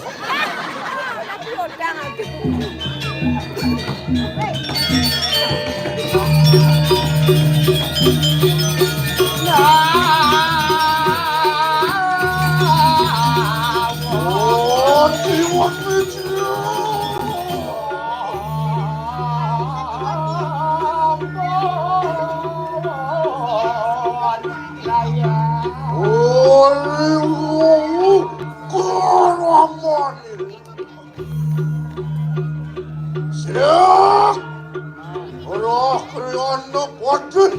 Sik! Roh kriana waduh.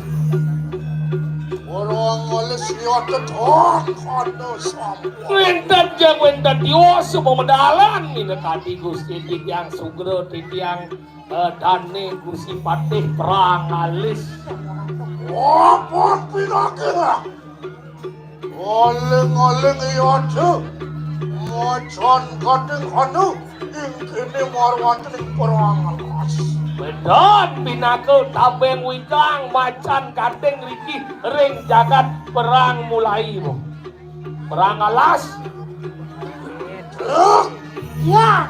Ora ngelis ya tetok kana sampun. Wénten jeng wénten tiwas supamedalan minakadi Gusti titiang sugra titiang, eh, dané Gusti Patih Perang Alis. Apa pinakira? Aling-aling iya aja. Macan Gading Hanu ing kene marwantene perang alas. Medhot pinaka tabeng wicang macan Gading riki ring jagat perang mulai. Perang alas. Duh, ya.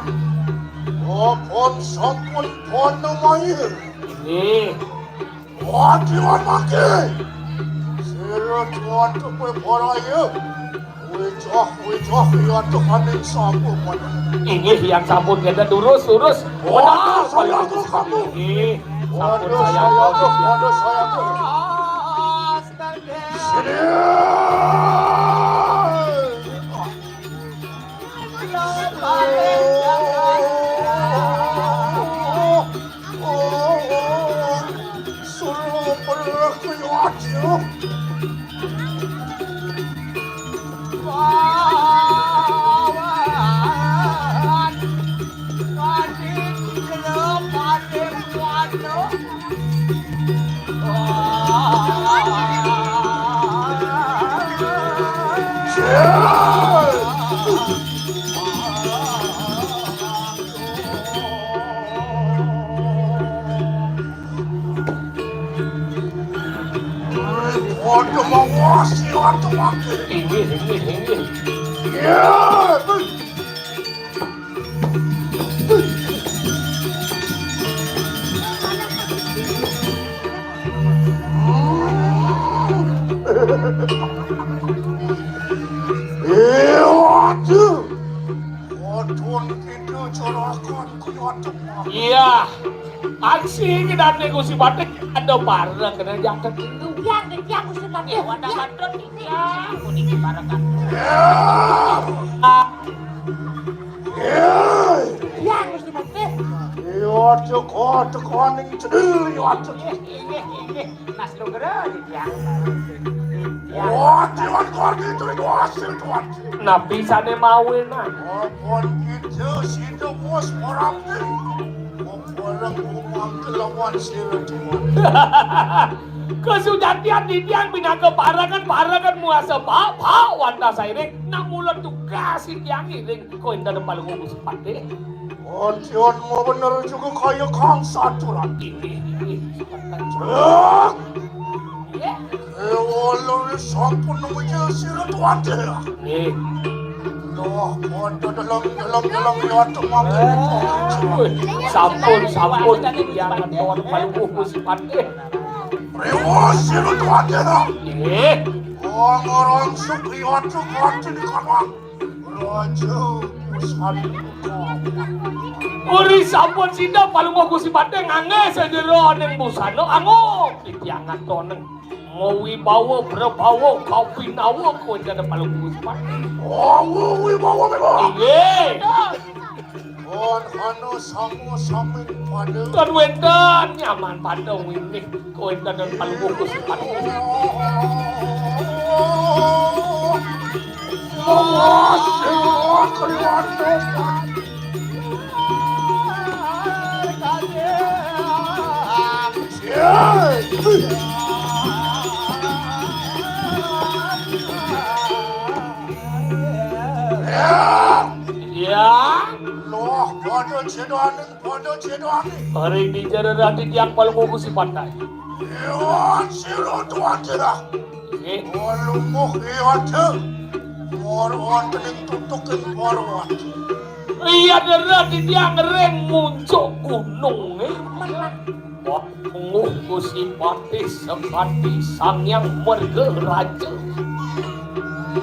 Apun sampun pono maye. Nggih. Wadiwan mangke. Sira tuan tuwe paraya. Wicah, wicah, iya tukaning sampun. Inggih, yang sampun kenten durus, durus. Wah, saya aku kamu. Inggih, sampun. Waduh, saya aku, waduh, saya aku. Sini. Padha mawasi atuake. Inggih, inggih, inggih. Ya. Iya, aduh. Padha kita carakan kaya aduh. Iya. Aksi iki dadi Gusti Patih ada bareng kena jaket itu. Tiang, tiang Gusti Patih. Wadah batrut tiang, puniki bareng kan. Tiang Gusti Patih. Iya, teko, teko ning cedil, iya, teko. Inggih, inggih. Nas Nugra, tiang. Wah, Dewan Korni itu, itu hasil, Tuan. Nabi sane mawe, nah. Apun kita sida wis ora mati. Bareng umang kelawan sira, Tuan. Kesujatian titiang pinaka parekan, parekan muasa bak, bak wantah sairing. Nak mula tugas titiang iring. Kowe ndak paling ngomong sepate. Antian mau bener juga kaya kang saturan. Ini, ini, sepate. Iya. Ewalane sampun nemu sira tuate. Nggih. Loh, padha deleng, deleng, deleng, ya, teman. Wih, sampun, sampun. Yang ngeton paling Gusti Patih. Rewas sira tuate. Nggih. Wong orang suki aja kanthi di kamar. Raja Pusat. Uri sampun sida paling Gusti Patih ngangge sajero ning busana anggo titiangan toneng. Mawibawa prabawa kapinawa kowe dadi paling Gusti Patih. Oh, wibawa memang. Inggih. Pun anu sama-sama pada. Tan wenten nyaman pada winih kowe dadi paling Gusti Patih. Ya. Loh, padha jedane, padha jedane. Hari ini jare rati tiang paling Gusti Patih. Ya, sira tuan sira. Nggih. Lumuh iya aja. Para wonten ing tutuking para wonten. Iya, dera titiang ring muncuk gunung, nggih. Munguh Gusti Patih sekati Sang Hyang Mergaraja.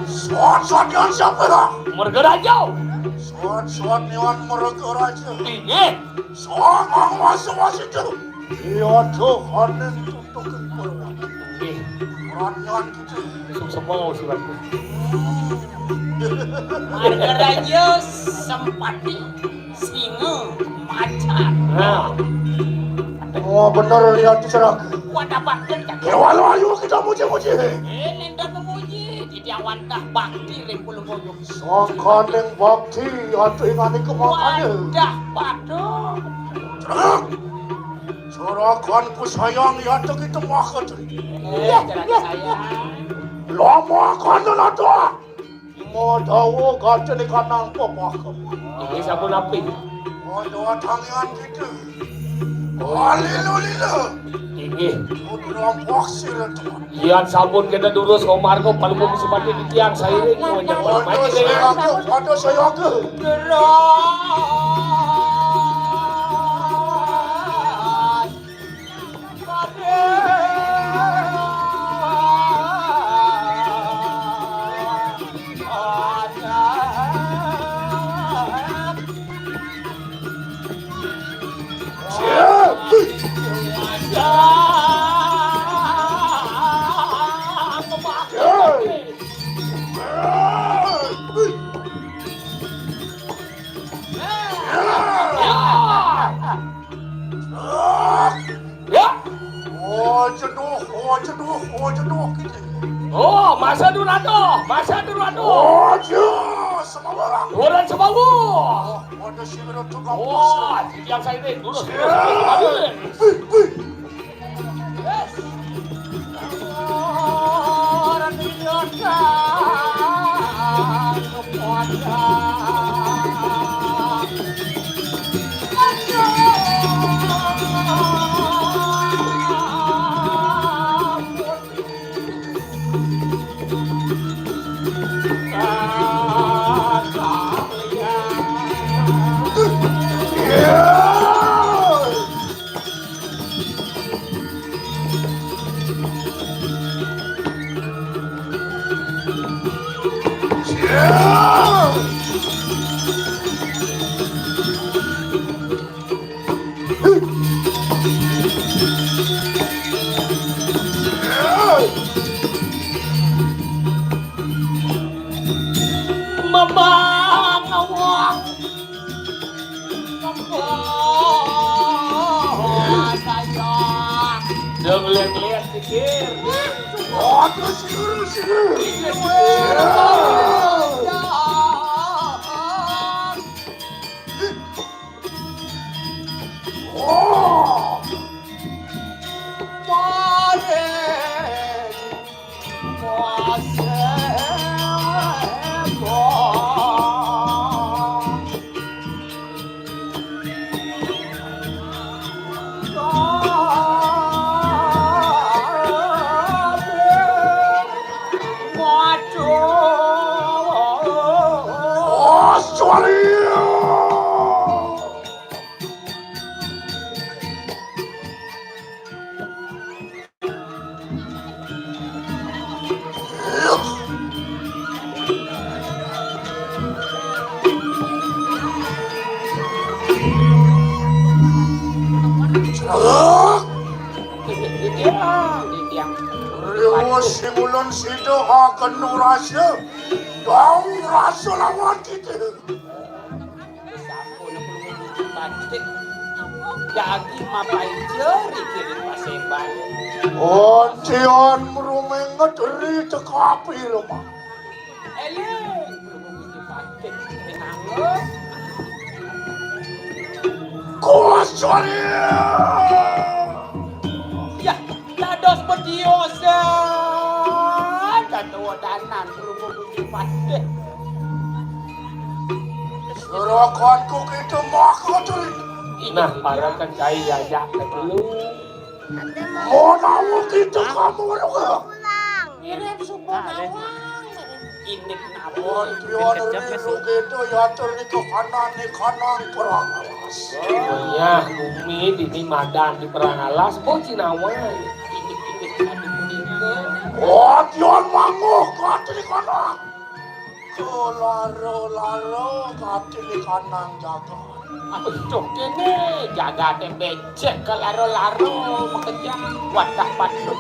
Sot-sot nyon sapa, Rak? Mergaraja. Sot-sot nyon Mergaraja. Inggih. Songong wasu-wasu itu. Iya, tuh, aning tutuking purwa. Nggih. Ranyan kita. Suksema suratku. Margaraja Sempati Singa Macan. Nah. Oh, bener lihat serag. Kuat apa kan? Dewa lo ayu kita muji-muji. Eh, nenda memuji. Titiang wantah bakti ring Pulau Boyong. Sangkaning bakti atuh ingani kemangkane. Wadah, waduh. Serag. Juragan ku sayang, ya teki temah ka teri. Eh, iya, juragan iya, sayang. Lama kana nata. Madawa gajane kanang papaka. Inggih sampun apik. Madawa tangian kita. Haleluya. Inggih. Putra Paksir. Yan sampun kena durus komarga palungguh sipati titiang sairing. Pada saya aku, pada saya aku. Ya. Oh, jenuh, oh, jenuh, oh, jenuh, gitu. Oh, masa durado, masa durado. Oh, ya, semawa. Orang semawa. Oh, ada sing ada tukang. Oh, tiang saya ini, durus, durus, durus. Wih, wih. Mamang awak. Dong lihat-lihat pikir. Waduh, siru, siru. Oh. Riwa sing ulun sida akan nurasa. Dong rasa lawan kita. Sampun aku nunggu batik. Daging mapai jeri kiring paseban. Ontian merumenget ri tekapi lemah. Eleng, Gusti Patih, rinangun. Kuasanya. Ya, dados petiosan. Katuadanan, Gusti Patih. Serakanku kita maka teri. Nah, para kencai jajak dulu. Mau tahu kita kamu juga. Ngirim subuh nawang. Ini nawang. Pion rindu kita yatur di kahanan, di kahanan perang alas. Ya, bumi dini madan di perang alas, bo cinawa. Ini, ini, satu kuning ke. Oh, Pion manguh, kati di kahanan. Laro-laro katili kanang jagat. Aduh, kéné jagaté becék ka laro-laro makejang wadah patut.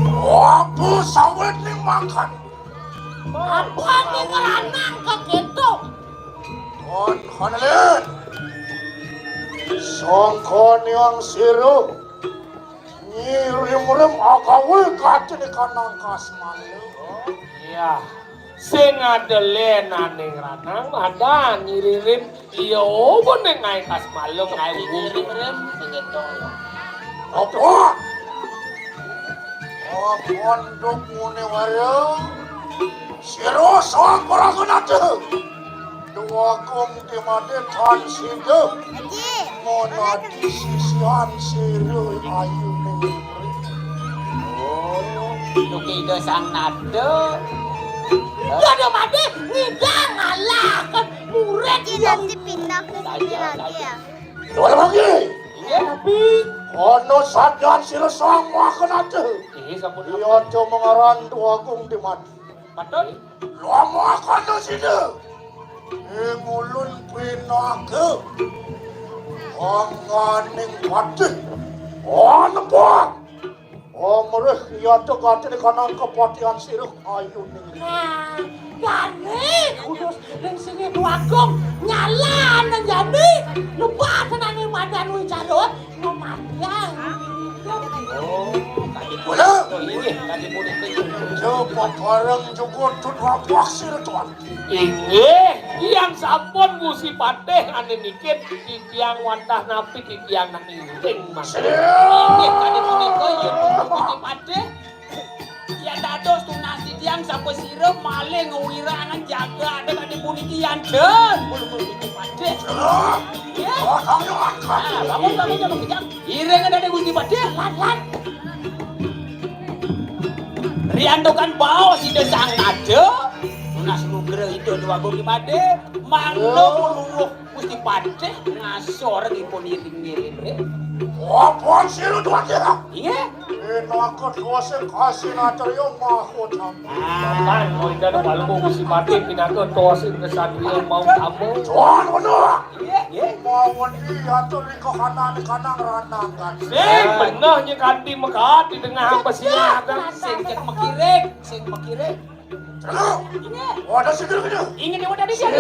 Wabu sawit ning makan. Apa ning lanang ka kéto? Kon konelin. Sangkaniang sira. Ngirim-rem agawé katili kanang kasmalu. Iya. Sing adelénaning ranang madan ngirim iya obo ning ngaé kasmalu ngaé ngirim-rem sing itu. Apa? Pondok ngene wae. Sira sang para kenada. Duagung Timade tan sida. Monadi sisihan sira ayu ning. Oh, dugi Ida Sang Nada. Ida Made ngidang ngalahkan murid. Nanti pindah ke sini lagi ya. Dua lagi. Iya, tapi ana sadar sira sang makan aja. Iya, sampun. Iya, aja mengaran Duagung Timade. Betul. Lama kana sida. Ing ulun pinaka. Angganing patih. Oh, nempok. Oh, merih iya to katene kanan kepatihan sirih ayu ning. Nah, jane kudus ning sini Duagung nyala nang jani. Lupa tenane madan wicara. Mamadyang. Oh, kadi punika. Inggih, kadi punika. Coba bareng juga tut wabah sira, Tuan. Inggih, yang sampun Gusti Patih ane niki titiang wantah napi titiang nang iring, Mas. Inggih, kadi punika, ya, Gusti Patih. Yen dados tunas titiang sapa sira malih ngewirangan jagat ade puniki yanten. Mula-mula Gusti Patih. Nggih. Ah, bangun, bangun, bangun, kejang. Iring ade Gusti Patih, lan, lan. Riantukan baos Ida Sang Nada, tunas nugra Ida Dewa Agung Timade, mangda puluh Gusti Patih ngasor dipun iring-iring. Apa sira tuan kira? Inggih. Pinaka kuasa kasih natriya mahutama. Ah, pinaka Gusti Patih, pinaka kuasa kesatria mahutama. Tuan bener. Inggih, inggih. Mau wendi atur ring kahanan kanang ranangan. Sing bener nya kanti mekat di tengah pesiar. Sing cek mekirik, sing mekirik. Terus, wadah sing kena. Inggih, wadah di sini.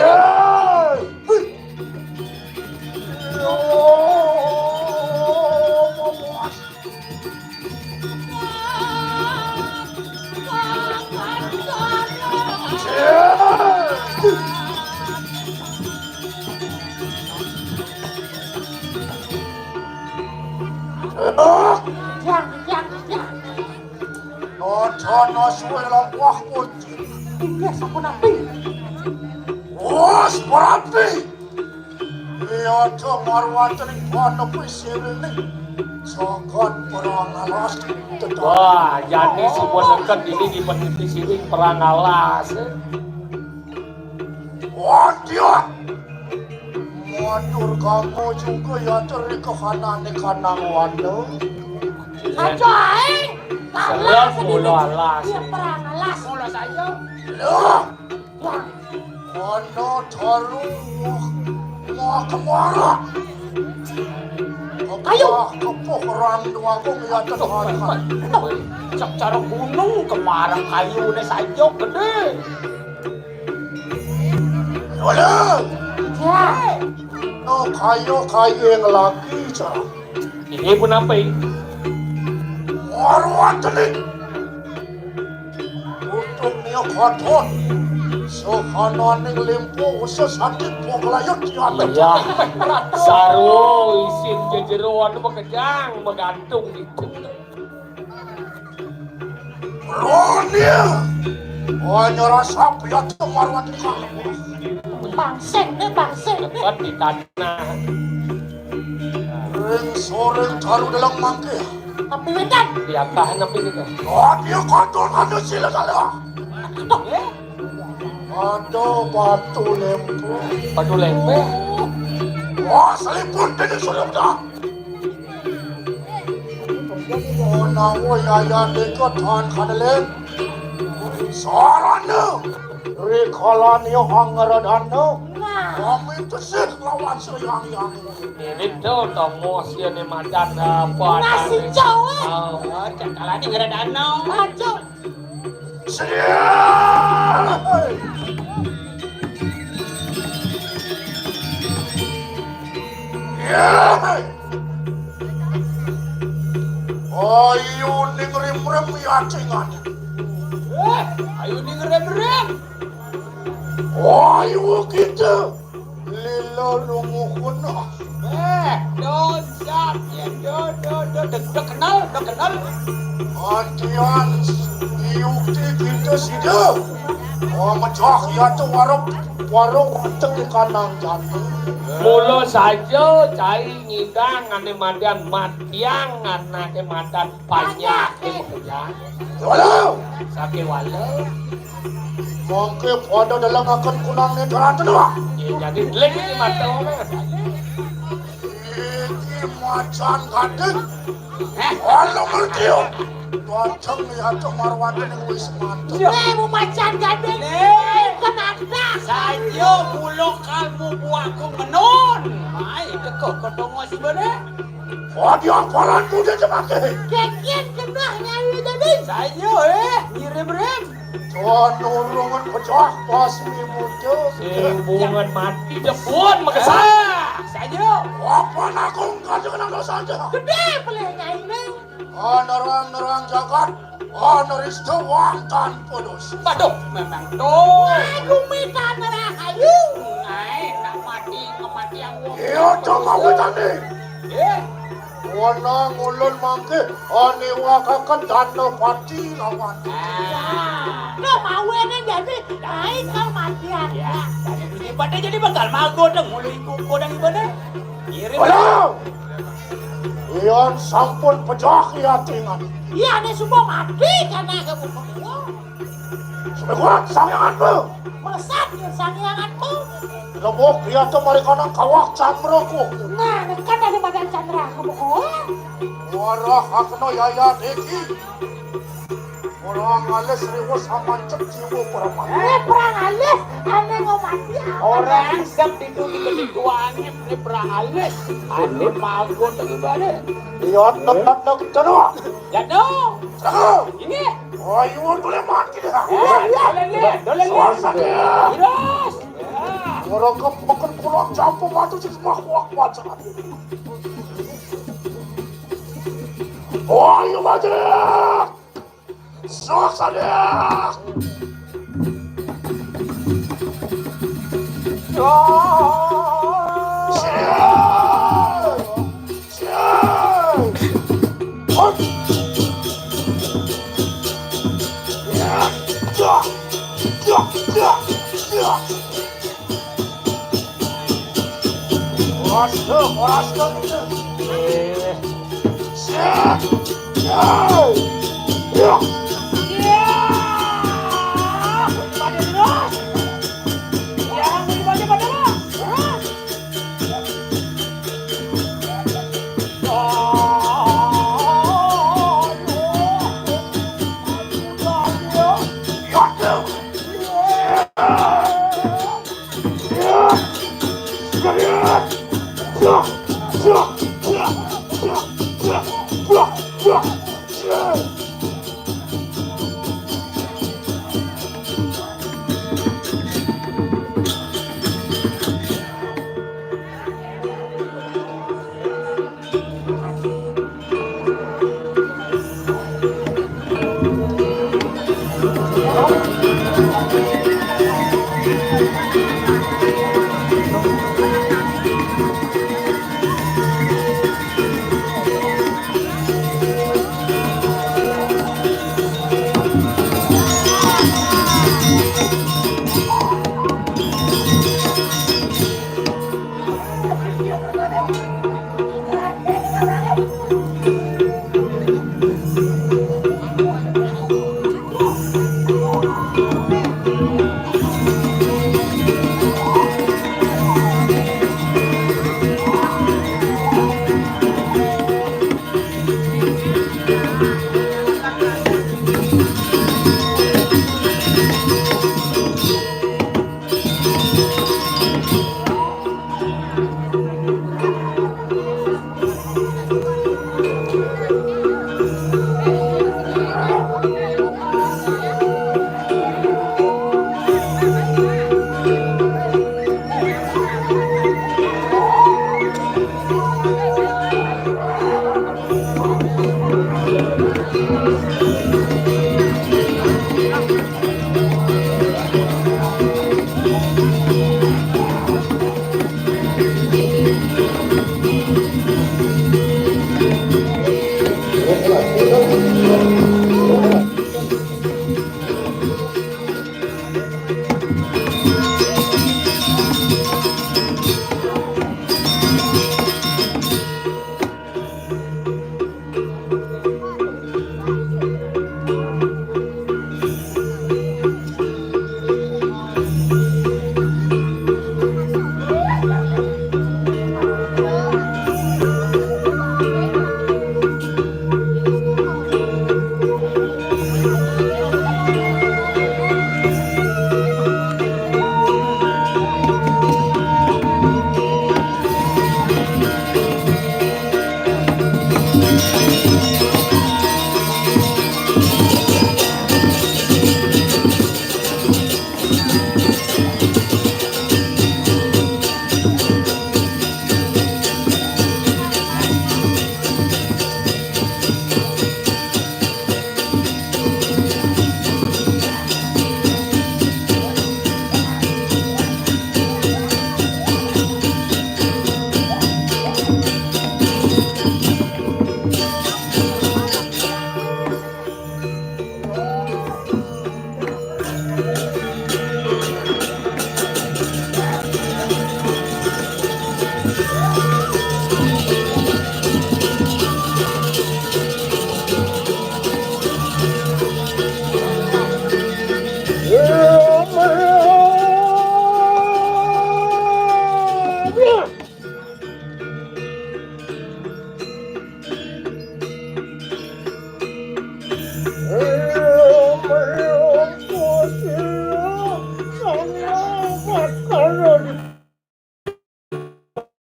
Yang, yang, yang. Nodana suwe lampah kunci. Inggih sapunapi? Wes, berapi. Iya, aja marwateni panepi sirining jagat perang alas. Wah, jani sapunika dini dipeniti siring perang alas. Waduh. Matur kamu juga ya, teri kahanane kanang wana. Aja aing. Kalah sendiri. Mula alas. Iya, perang alas. Mula saja. Loh. Wah. Ana daru. Wah, wah, kemara. Ayo. Kepoh, kepoh orang tua aku ya, aduh, aduh. Secara gunung kemarang kayune saja gede. Wala. Wah. No kayo kayo yang lagi, cara. Ini pun apa ini? Marwah telik. Untung nia kotor. Sohananing limpo usus sakit poklayut ya. Iya. Saro isin jejero anu makejang magantung itu. Ronia. Oh, nyerasa piat kemaruan kamu. Bangsing, eh, bangsing. Dekat di tanah. Ring sore taruh dalam mangke. Tapi wedan. Di atas tapi gitu. Oh, dia kotor ada sila dalam. Ada batu lembu. Batu lembu. Wah, selipun dari surga. Menawa yayan deka tahan kadelen. Sarana. Rikalani angradana. Nah. Kami tesih lawan Sri Yang Yang. Ini tuh, tomo siane madan apa? Nasi cowok. Oh, cakalani ngradana. Aja. Ayu ning rimrem ya cingan. Eh, ayu ning rimrem. Ayu kita lila lumuhuna. Eh, dosat ya, do, do, do, do, do kenal, do kenal. Antian yukti kita sida. Oh, mecah ya tu warung, warung warteg di kanang jati. Mula saja cai nyidang ane madan matiang anake madan panjake mekejang. Wala. Sake wala. Mangke pada dalangaken kunang ne dalan tenua. Ya, jadi delik iki mata orang. Iki macan gading. Eh, anu mertio. Dodeng ya tu marwati ning wis mati. Eh, mu macan gading. Eh, kenapa? Sayo bulok kalbu buahku menun. Mai teko kotongo si bene. Wadiah paranmu dia jemake. Kengken kenah nyawi jadi. Sayo, eh, ngirim-rim. Tuan urungan pecah pas ni muda. Sing bungan mati jebon makesah. Ah, sayo. Apa nakung kaja kenang dosa aja. Gede pelih nyaine. Nerang-nerang jagat. Nerista wang tanpa dosa. Waduh, memang tuh. Aku minta nerang ayu. Ai, nak mati, kematian wong. Iya, coba wetane. Eh. Wana ngulun mangke, aniwakaken Danapati lawan. Ah. Nah, mawene jadi, ai kematian. Ya, jadi bunyi pada jadi bakal mago dong, mulu iku kodang ibadah. Ngirim. Waduh. Iyan sampun pejah iya tingan. Iya, ane suba mati karena kebuka. Sudah kuat, sangyanganmu. Melesat ya sangyanganmu. Lembok iya tu mari kana kawak candra ku. Nah, dekat dari badan candra kebuka. Warah akno yaya deki. Orang alis riwes amancep jiwa perempuan. Eh, perang alis, ane ngomati. Orang sep ditu di ketuaan, eh, perang alis. Ane mago tu gimana? Iya, tetap nak kena. Jatuh. Jatuh. Ini. Oh, iya, boleh mati dah. Eh, iya, boleh, boleh. Suasana. Terus. Orang kepekan pulang campur batu sih semua kuak kuat sangat. Oh, iya, mati. Sok saja. Horas to, horas to. Eh. Siap. Yo. Yo. Yo. Pada terus. Jangan dibaca pada lah. Terus. Yo. Yo. Yo.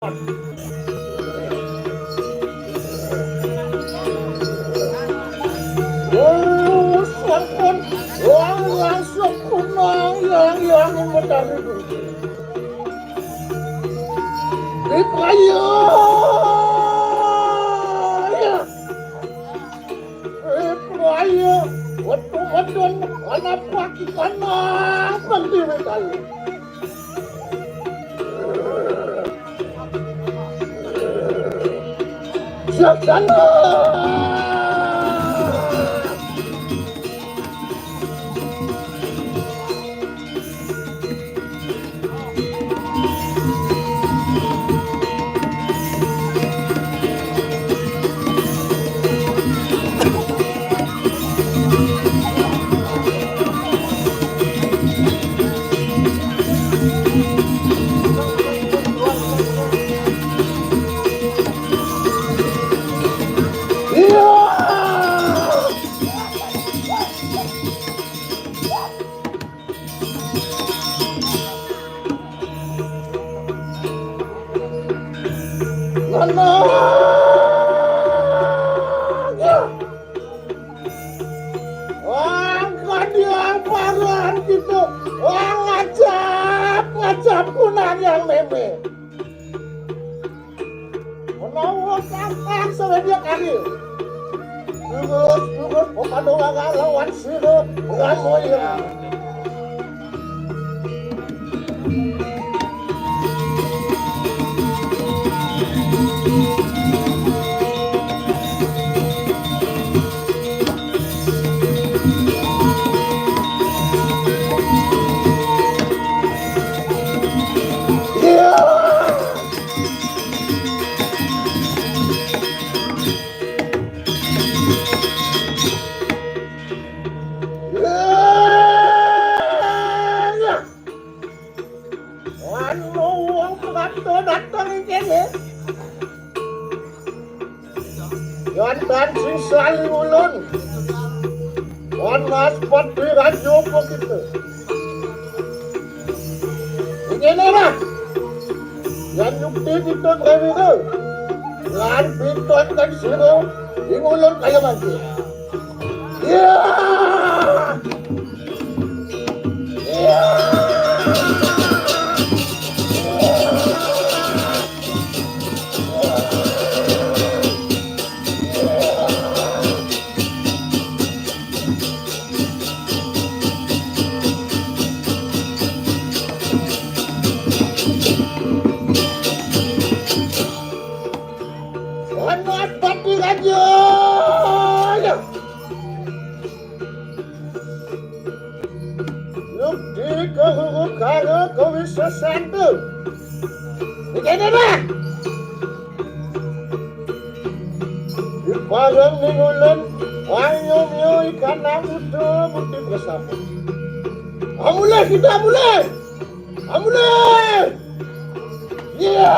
Oh, sampun. Wah, langsung kunang yang yang mencari. Diprayo. Ya. Diprayo. Wetu-wetun ana pakikana penting kali. Saksana. Iya. Lanang. Wah, kadiang paran gitu. Wah, ngajap, ngajap kunang yang meme. Menawa kakang sawadya kari. Lurus, lurus, pepadu lawan sira, lawan moyang. Anu wong prapta dateng ing kene. Yan tan sing sali ulun. Panas pati raja apa kita? Ing kene lah. Yan nyukti kita prawira. Lan piton kan sira ing ulun kaya mangke. Iya. Panas pati raja. Yukti kahuru kara kawisesan tu. Dikene dah. Dipareng ning ulun, ayo mio ikan namutu muti bersama. Amulih kita amulih. Amulih. Iya.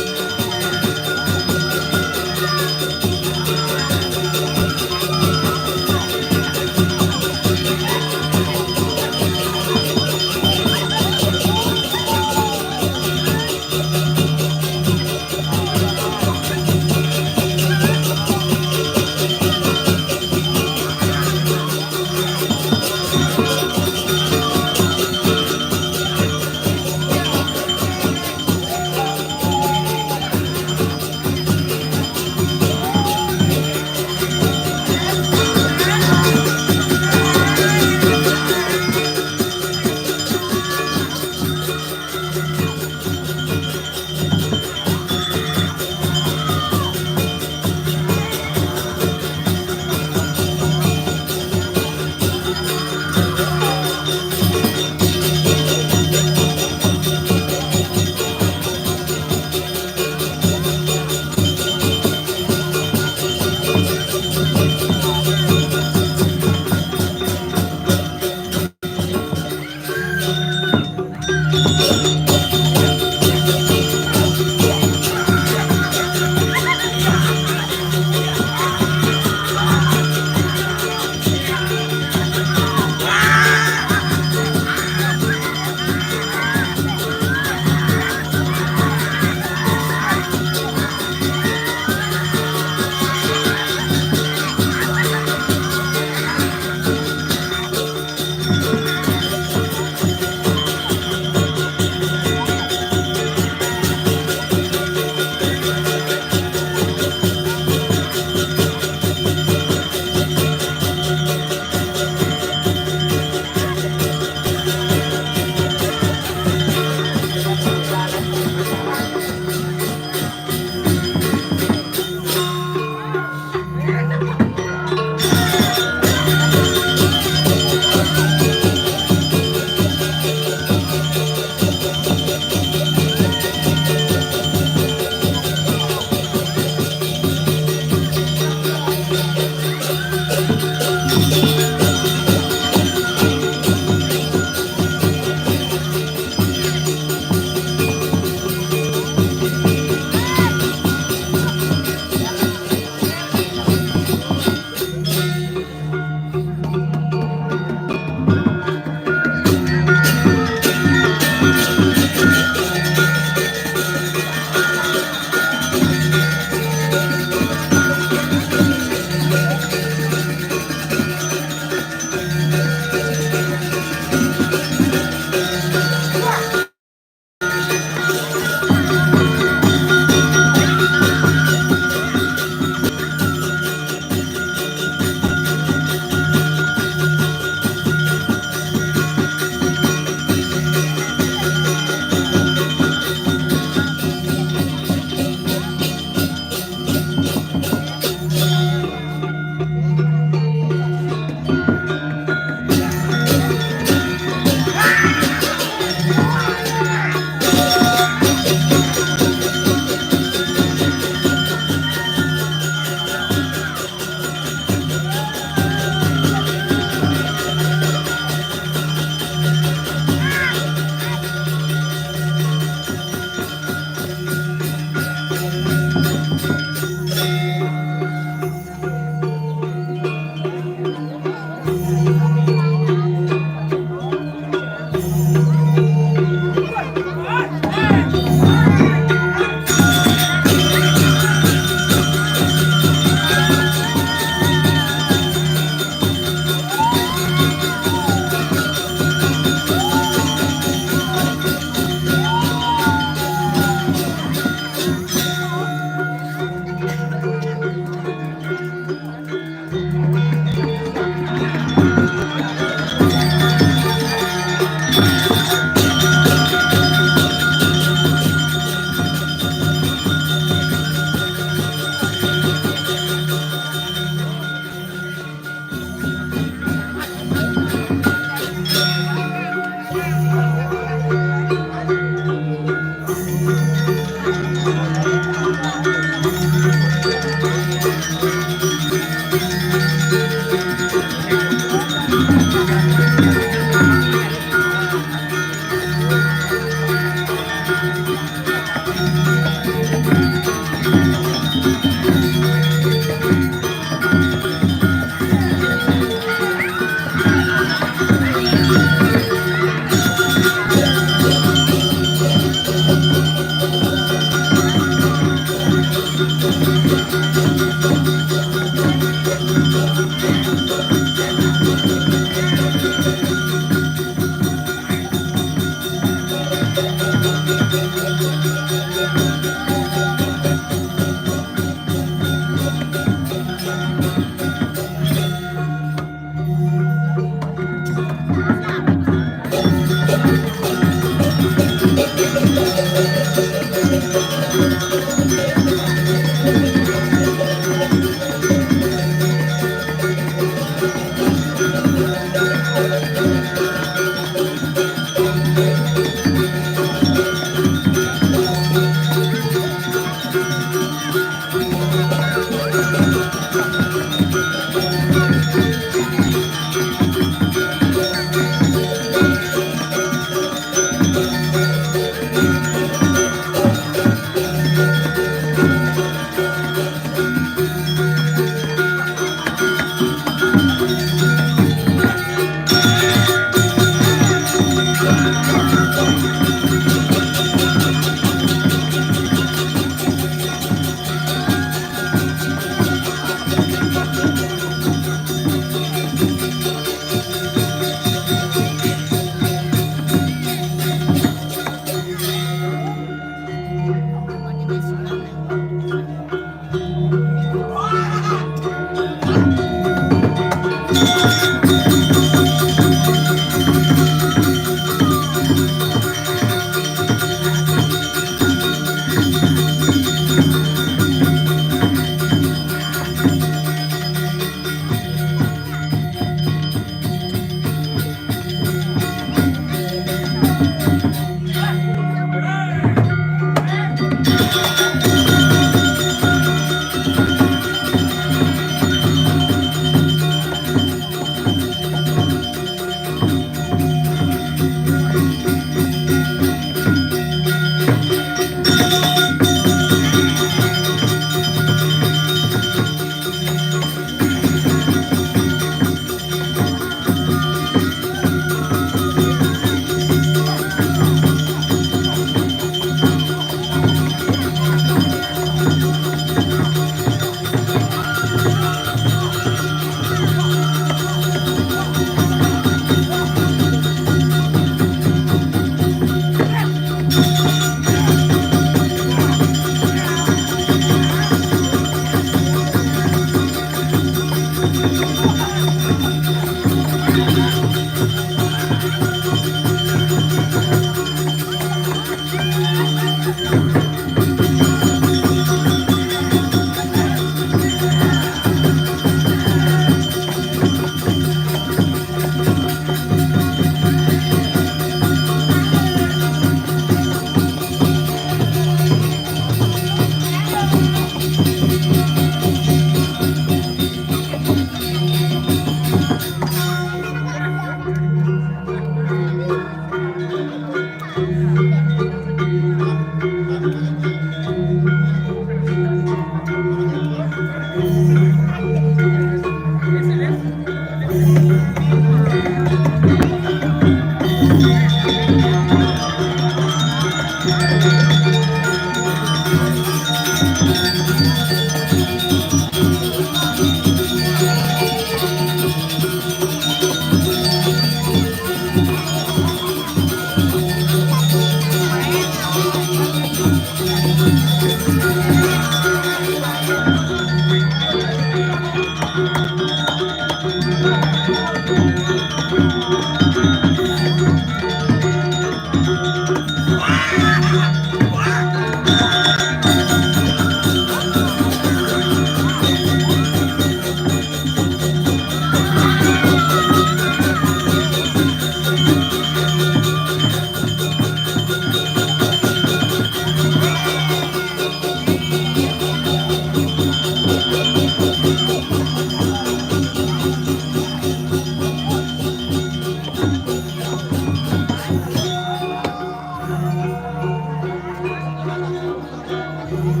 Ih,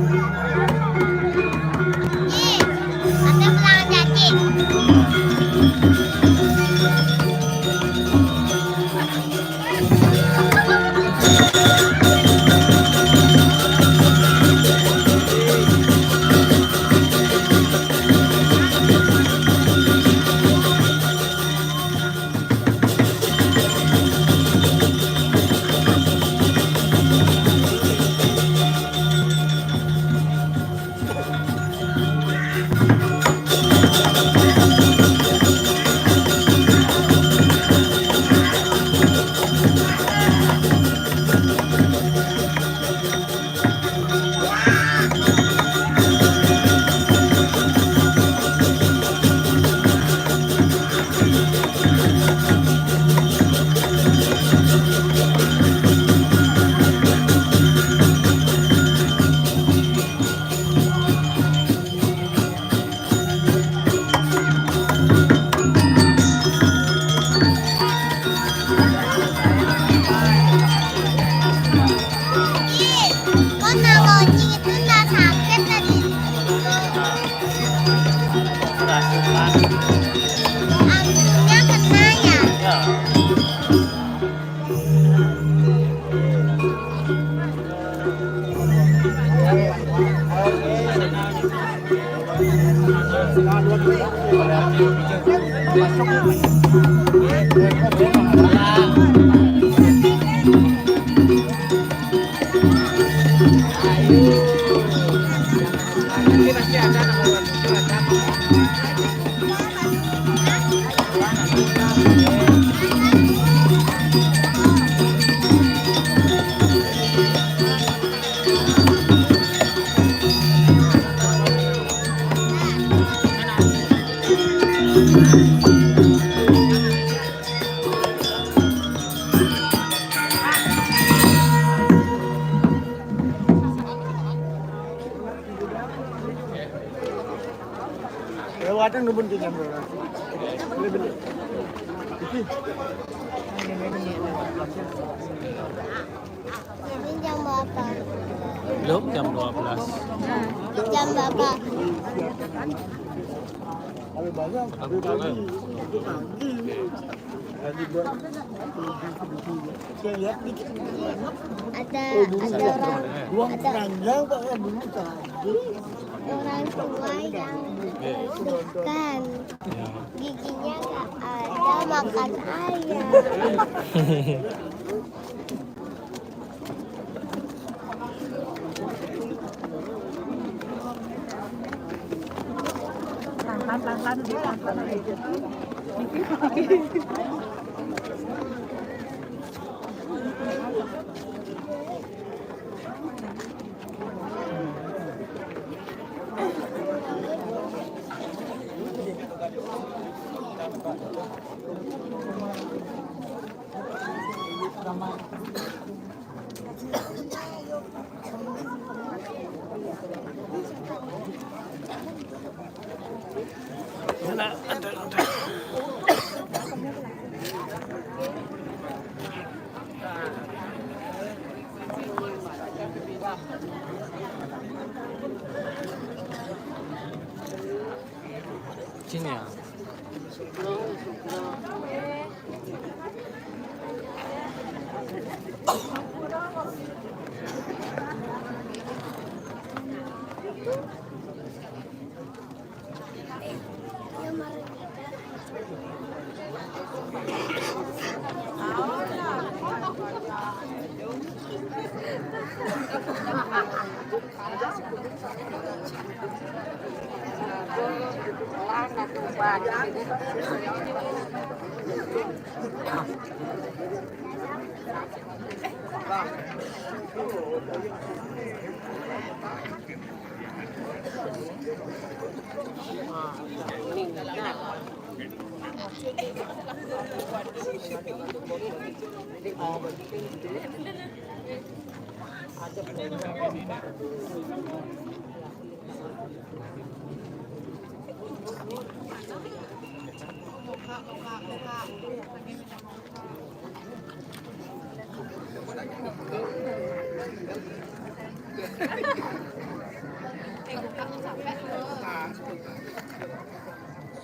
ada pulang cacing. Ih, kok nalonyi itu nggak sakit tadi? Anginnya kena ya? Lewatan nubun tinggal. Ini jam berapa? Belum jam dua belas. Jam berapa? Kalau banyak, lebih pagi. Lebih pagi. Saya lihat dikit. Ada, ada orang, ada orang tua yang bukan giginya nggak ada, makan ayam. Sini ya.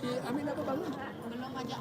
Si Amin apa bangun? Belum aja.